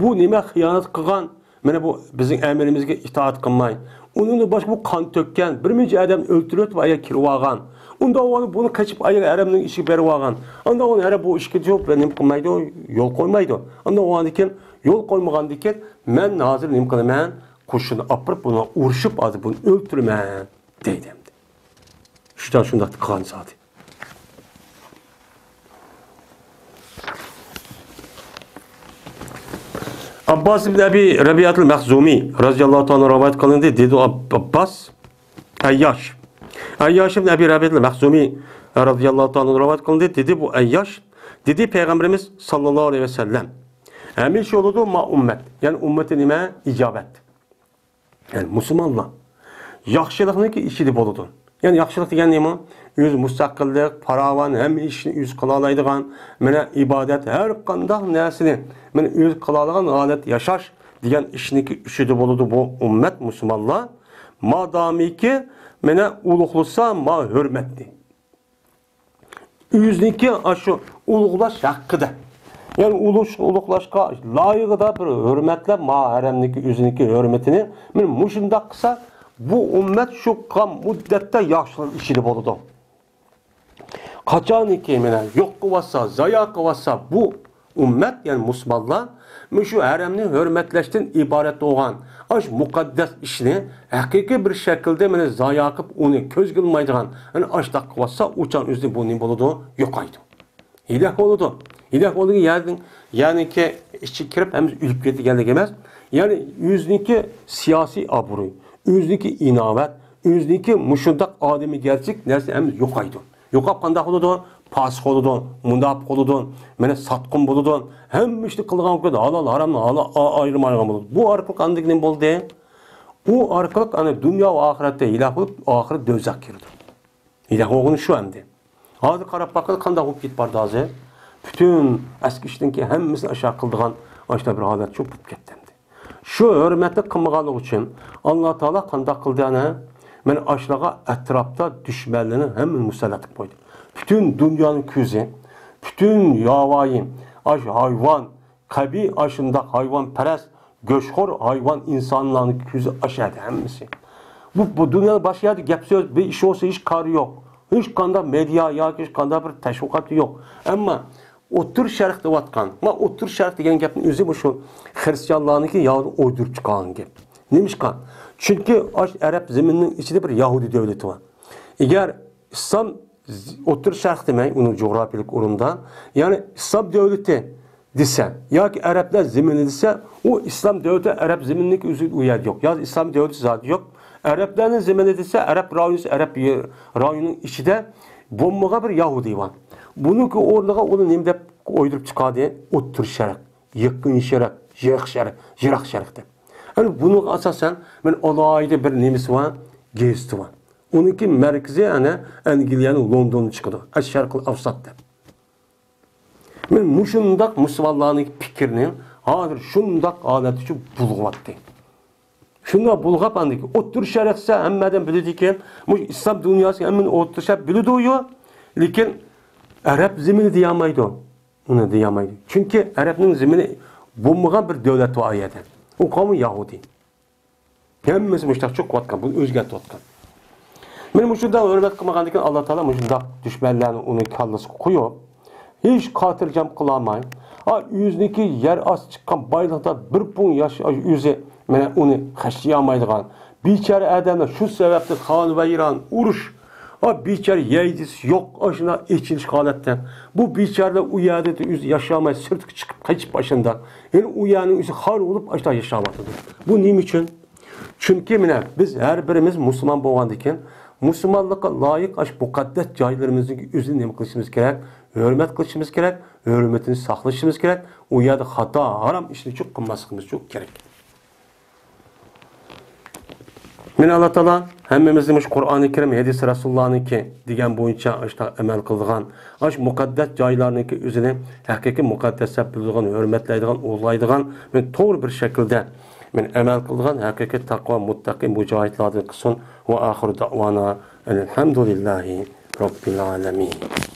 بۇ نېمە خىيانەت قىلغان، مانا بۇ بىزنىڭ ئەمرىمىزگە ئىتائەت قىلماي. ئۇنىڭدىن باشقا بۇ قان تۆككەن، بىر نەچچە ئادەمنى ئۆلتۈرۈۋېتىپ ئاياغ كىرىۋالغان. ئۇنداق بولغاندا بۇنى قېچىپ ئاياغ ھەرەمنىڭ ئىچىگە بېرىۋالغان. ئانداق بولغاندا ھەرەم بۇ ئىشقا جاۋاب نېمە قىلمايدۇ، يول قويمايدۇ. ئانداق بولغاندىكىن يول قويمىغاندىكىن مەن ھازىر نېمە قىلىمەن؟ قوشۇن ئاپىرىپ بۇنى ئۇرۇشۇپ ھازىر بۇنى ئۆلتۈرىمەن دەيدۇ ئەمدى. شۇنداق شۇنداق قىلغان زادى. ئابباس ئىبن ئەبى رەبىئەتۇل مەخزۇمى رەزىياللاھۇ تائالا رىۋايەت قىلىندى. دېدى ئاب-، ئابباس، ئەيياش. ئەيياش ئىبن ئەبى رەبىئەتۇل مەخزۇمى رەزىياللاھۇ تائالا رىۋايەت قىلىندى. دېدى بۇ ئەيياش، دېدى پەيغەمبىرىمىز ساللاللاھۇ ئەلەيھى ۋەسەللەم، ھەمىشە بولىدۇ ما ئۈممەت، يەنى ئۈممىتى نېمە؟ ئىجابەت. يەنى مۇسۇلمانلار ياخشىلىقنىڭكى ئىچىدە بولىدۇ. يەنى ياخشىلىق دېگەن نېمە؟ ئۆزى مۇستەقىللىق، پاراۋان، ھەممە ئىشنى ئۆزى قىلالايدىغان، مانا ئىبادەت، ھەر قانداق نەرسىنى مانا ئۆزى قىلالايدىغان ھالەتتە ياشاش دېگەن ئىشنىڭكى ئىچىدە بولىدۇ بۇ ئۈممەت مۇسۇلمانلار. مادامىكى مانا ئۇلۇغلىسا ما ھۆرمەتنى. ئۆزىنىڭكى ئاشۇ ئۇلۇغلاش ھەققىدە. يەنى ئۇلۇش-، ئۇلۇغلاشقا لايىقىدا بىر ھۆرمەتلەپ، ما ھەرەمنىڭكى ئۆزىنىڭكى ھۆرمىتىنى مانا مۇشۇنداق قىلسا، بۇ ئۈممەت شۇ قالغان مۇددەتتە ياخشىلىق ئىچىدە بولىدۇ. قاچانكى مانا يوق قىلىۋاتسا، زايا قىلىۋاتسا، بۇ ئۈممەت، يەنى مۇسۇلمانلار، مۇشۇ ھەرەمنى ھۆرمەتلەشتىن ئىبارەت بولغان ئاشۇ مۇقەددەس ئىشنى ھەقىقىي بىر شەكىلدە مانا زايا قىلىپ، ئۇنى كۆزگە ئىلمايدىغان، يەنى ئاشۇنداق قىلىۋاتسا، ئۇچان ئۆزى بۇ نېمە بولىدۇ؟ يوقايدۇ. ھېلاك بولىدۇ. ھېلاك بولىدىغان يەردىن، يەنىكى ئىچىگە كىرىپ ھەممىسى ئۆلۈپ كېتىدىغانلىق ئەمەس. يەنى ئۆزىنىڭكى سىياسىي ئابرۇي، ئۆزىنىڭكى ئىناۋەت، ئۆزىنىڭكى مۇشۇنداق ئادىمىيگەرچىلىك نەرسە ھەممىسى يوقايدۇ. يوقاپ قانداق بولىدۇ؟ پاسىق بولىدۇ، مۇناپىق بولىدۇ، مانا ساتقۇن بولىدۇ. ھەممە ئىشنى قىلىدىغان بولىدۇ، ھالال ھارامنى ھالا-، ئا-، ئايرىمايدىغان بولىدۇ. بۇ ئارقىلىق ئاندىن كېيىن نېمە بولدى؟ ئۇ ئارقىلىق ئەنە دۇنيا ۋە ئاخىرەتتە ھېلاك بولۇپ، ئاخىرى دوزاخقا كىرىدۇ. ھېلاك بولغىنى شۇ ئەمدى. ھازىر قاراپ باققىلى قانداق بولۇپ كېتىپ باردى ھازىر؟ پۈتۈن ئەسكى ئىشنىڭكى ھەممىسىنى ئاشۇ قىلىدىغان ئاشۇنداق بىر ھالەت شۇ بولۇپ كەتتى ئەمدى. شۇ ھۆرمەتنى قىلمىغانلىقى ئۈچۈن ئاللا تائالا قانداق قىلدى ئەنە؟ مانا ئاشۇلارغا ئەتراپتا دۈشمەنلىرىنى ھەممىنى مۇسەللەت قىلىپ قويدى. پۈتۈن دۇنيانىڭ كۆزى، پۈتۈن ياۋايى، ئاشۇ ھايۋان، قەبىھ ئاشۇنداق ھايۋانپەرەس، گۆشخور ھايۋان ئىنسانلارنىڭ كۆزى ئاشۇ يەردە ھەممىسى. بۇ، بۇ دۇنيادا باشقا يەردە گەپ سۆز، بىر ئىش بولسا ھېچ كارى يوق. ھېچقانداق مېدىيا ياكى ھېچقانداق بىر تەشۋىقاتى يوق. ئەمما ئوتتۇرا شەرق دەۋاتقان، ما ئوتتۇرا شەرق دېگەن گەپنى ئۆزى مۇشۇ خرىستىيانلارنىڭكى ياۋىدىن ئويدۇرۇپ چىقارغان گەپ. نېمىشقا؟ چۈنكى ئاشۇ ئەرەب زېمىنىنىڭ ئىچىدە بىر يەھۇدىي دۆلىتى بار. ئەگەر ئىسلام ز-، ئوتتۇرا شەرق دېمەي، ئۇنىڭ جۇغراپىيەلىك ئورنىدا، يەنى ئىسلام دۆلىتى دېسە ياكى ئەرەبلەر زېمىنى دېسە، ئۇ ئىسلام دۆلىتى ئەرەب زېمىنىنىڭكى ئۆزى ئۇ يەردە يوق. يا ئىسلام دۆلىتى زادى يوق. ئەرەبلەرنىڭ زېمىنى دېسە، ئەرەب رايونى، ئەرەب يە-، رايونىنىڭ ئىچىدە بولمىغان بىر يەھۇدىي بار. بۇنىڭكى ئورنىغا ئۇنى نېمە دەپ ئويدۇرۇپ چىقاردى؟ ئوتتۇرا شەرق، يېقىن شەرق، يىراق شەرق، يىراق شەرق دەپ. ئەنە بۇنىڭغا ئاساسەن مەن ئالاھىدە بىر نېمىسى بار، گېزىتى بار. ئۇنىڭكى مەركىزى ئەنە ئەنگلىيەنىڭ لوندونىدا چىقىدۇ. ئەش-شەرقىل ئەۋسات دەپ. مەن مۇشۇنداق مۇسۇلمانلارنىڭ پىكرىنى ھازىر شۇنداق ھالەتتە بۇلغىۋاتتى. شۇنداق بۇلغاپ ئاندىن كېيىن ئوتتۇرا شەرق دېسە ھەممە ئادەم بىلىدىكەن، مۇشۇ ئىسلام دۇنياسى ھەممىنى ئوتتۇرا شەرق بىلىدۇ-يۇ، لېكىن ئەرەب زېمىنى دېيەلمەيدۇ. ئۇنى دېيەلمەيدۇ. چۈنكى ئەرەبنىڭ زېمىنى بولمىغان بىر دۆلەت بار ئۇ يەردە. ئۇ قەۋمى يەھۇدىي. ھەممىسى مۇشۇنداق چوقۇۋاتقان، بۇنى ئۆزگەرتىۋاتقان. مانا مۇشۇنداق ھۆرمەت قىلمىغاندىكىن، ئاللا تائالا مۇشۇنداق دۈشمەنلەرنى ئۇنىڭ كاللىسىغا قويۇپ، ھېچ خاتىرجەم قىلالماي، ئا، ئۆزىنىڭكى يەر ئاستى چىققان بايلىقتا بىر پۇڭ ياش ئۆزى، مانا، ئۇنى خەجلىيەلمەيدىغان بىچارە ئادەملەر شۇ سەۋەبتىن خانىۋەيران، ئۇرۇش، ئا، بىچارە يەيدىسى يوق، ئاشۇنداق ئېچىنىش ھالەتتە. بۇ بىچارىلەر ئۇ يەردە ئۆزى ياشىيالماي سىرتقا چىقىپ قېچىپ ئاشۇنداق. يەنى ئۇ يەرنىڭ ئۆزى خار بولۇپ ئاشۇنداق ياشاۋاتىدۇ. بۇ نېمە ئۈچۈن؟ چۈنكى مانا بىز ھەر بىرىمىز مۇسۇلمان بولغاندىكىن، مۇسۇلمانلىققا لايىق ئاشۇ مۇقەددەس جايلىرىمىزنىڭ ئۆزىنى نېمە قىلىشىمىز كېرەك؟ ھۆرمەت قىلىشىمىز كېرەك، ھۆرمىتىنى ساقلىشىمىز كېرەك، ئۇ يەردە خاتا، ھارام ئىشنى چوق قىلماسلىقىمىز چوق كېرەك. مانا ئاللا تائالا ھەممىمىزنى مۇشۇ قۇرئانى كەرىم، ھەدىس رەسۇلۇللانىڭكى دېگەن بويىچە ئاشۇنداق ئەمەل قىلىدىغان، ئاشۇ مۇقەددەس جايلارنىڭكى ئۆزىنى ھەقىقىي مۇقەددەس دەپ بىلىدىغان، ھۆرمەتلەيدىغان، ئۇلۇغلايدىغان ۋە توغرا بىر شەكىلدە مانا ئەمەل قىلىدىغان ھەقىقىي تەقۋا، مۇتتەقى مۇجاھىدلاردىن قىلسۇن. ۋە ئاخىرۇ دەئۋانا ئەنىلھەمدۇلىللاھى رەببىل ئالەمىن.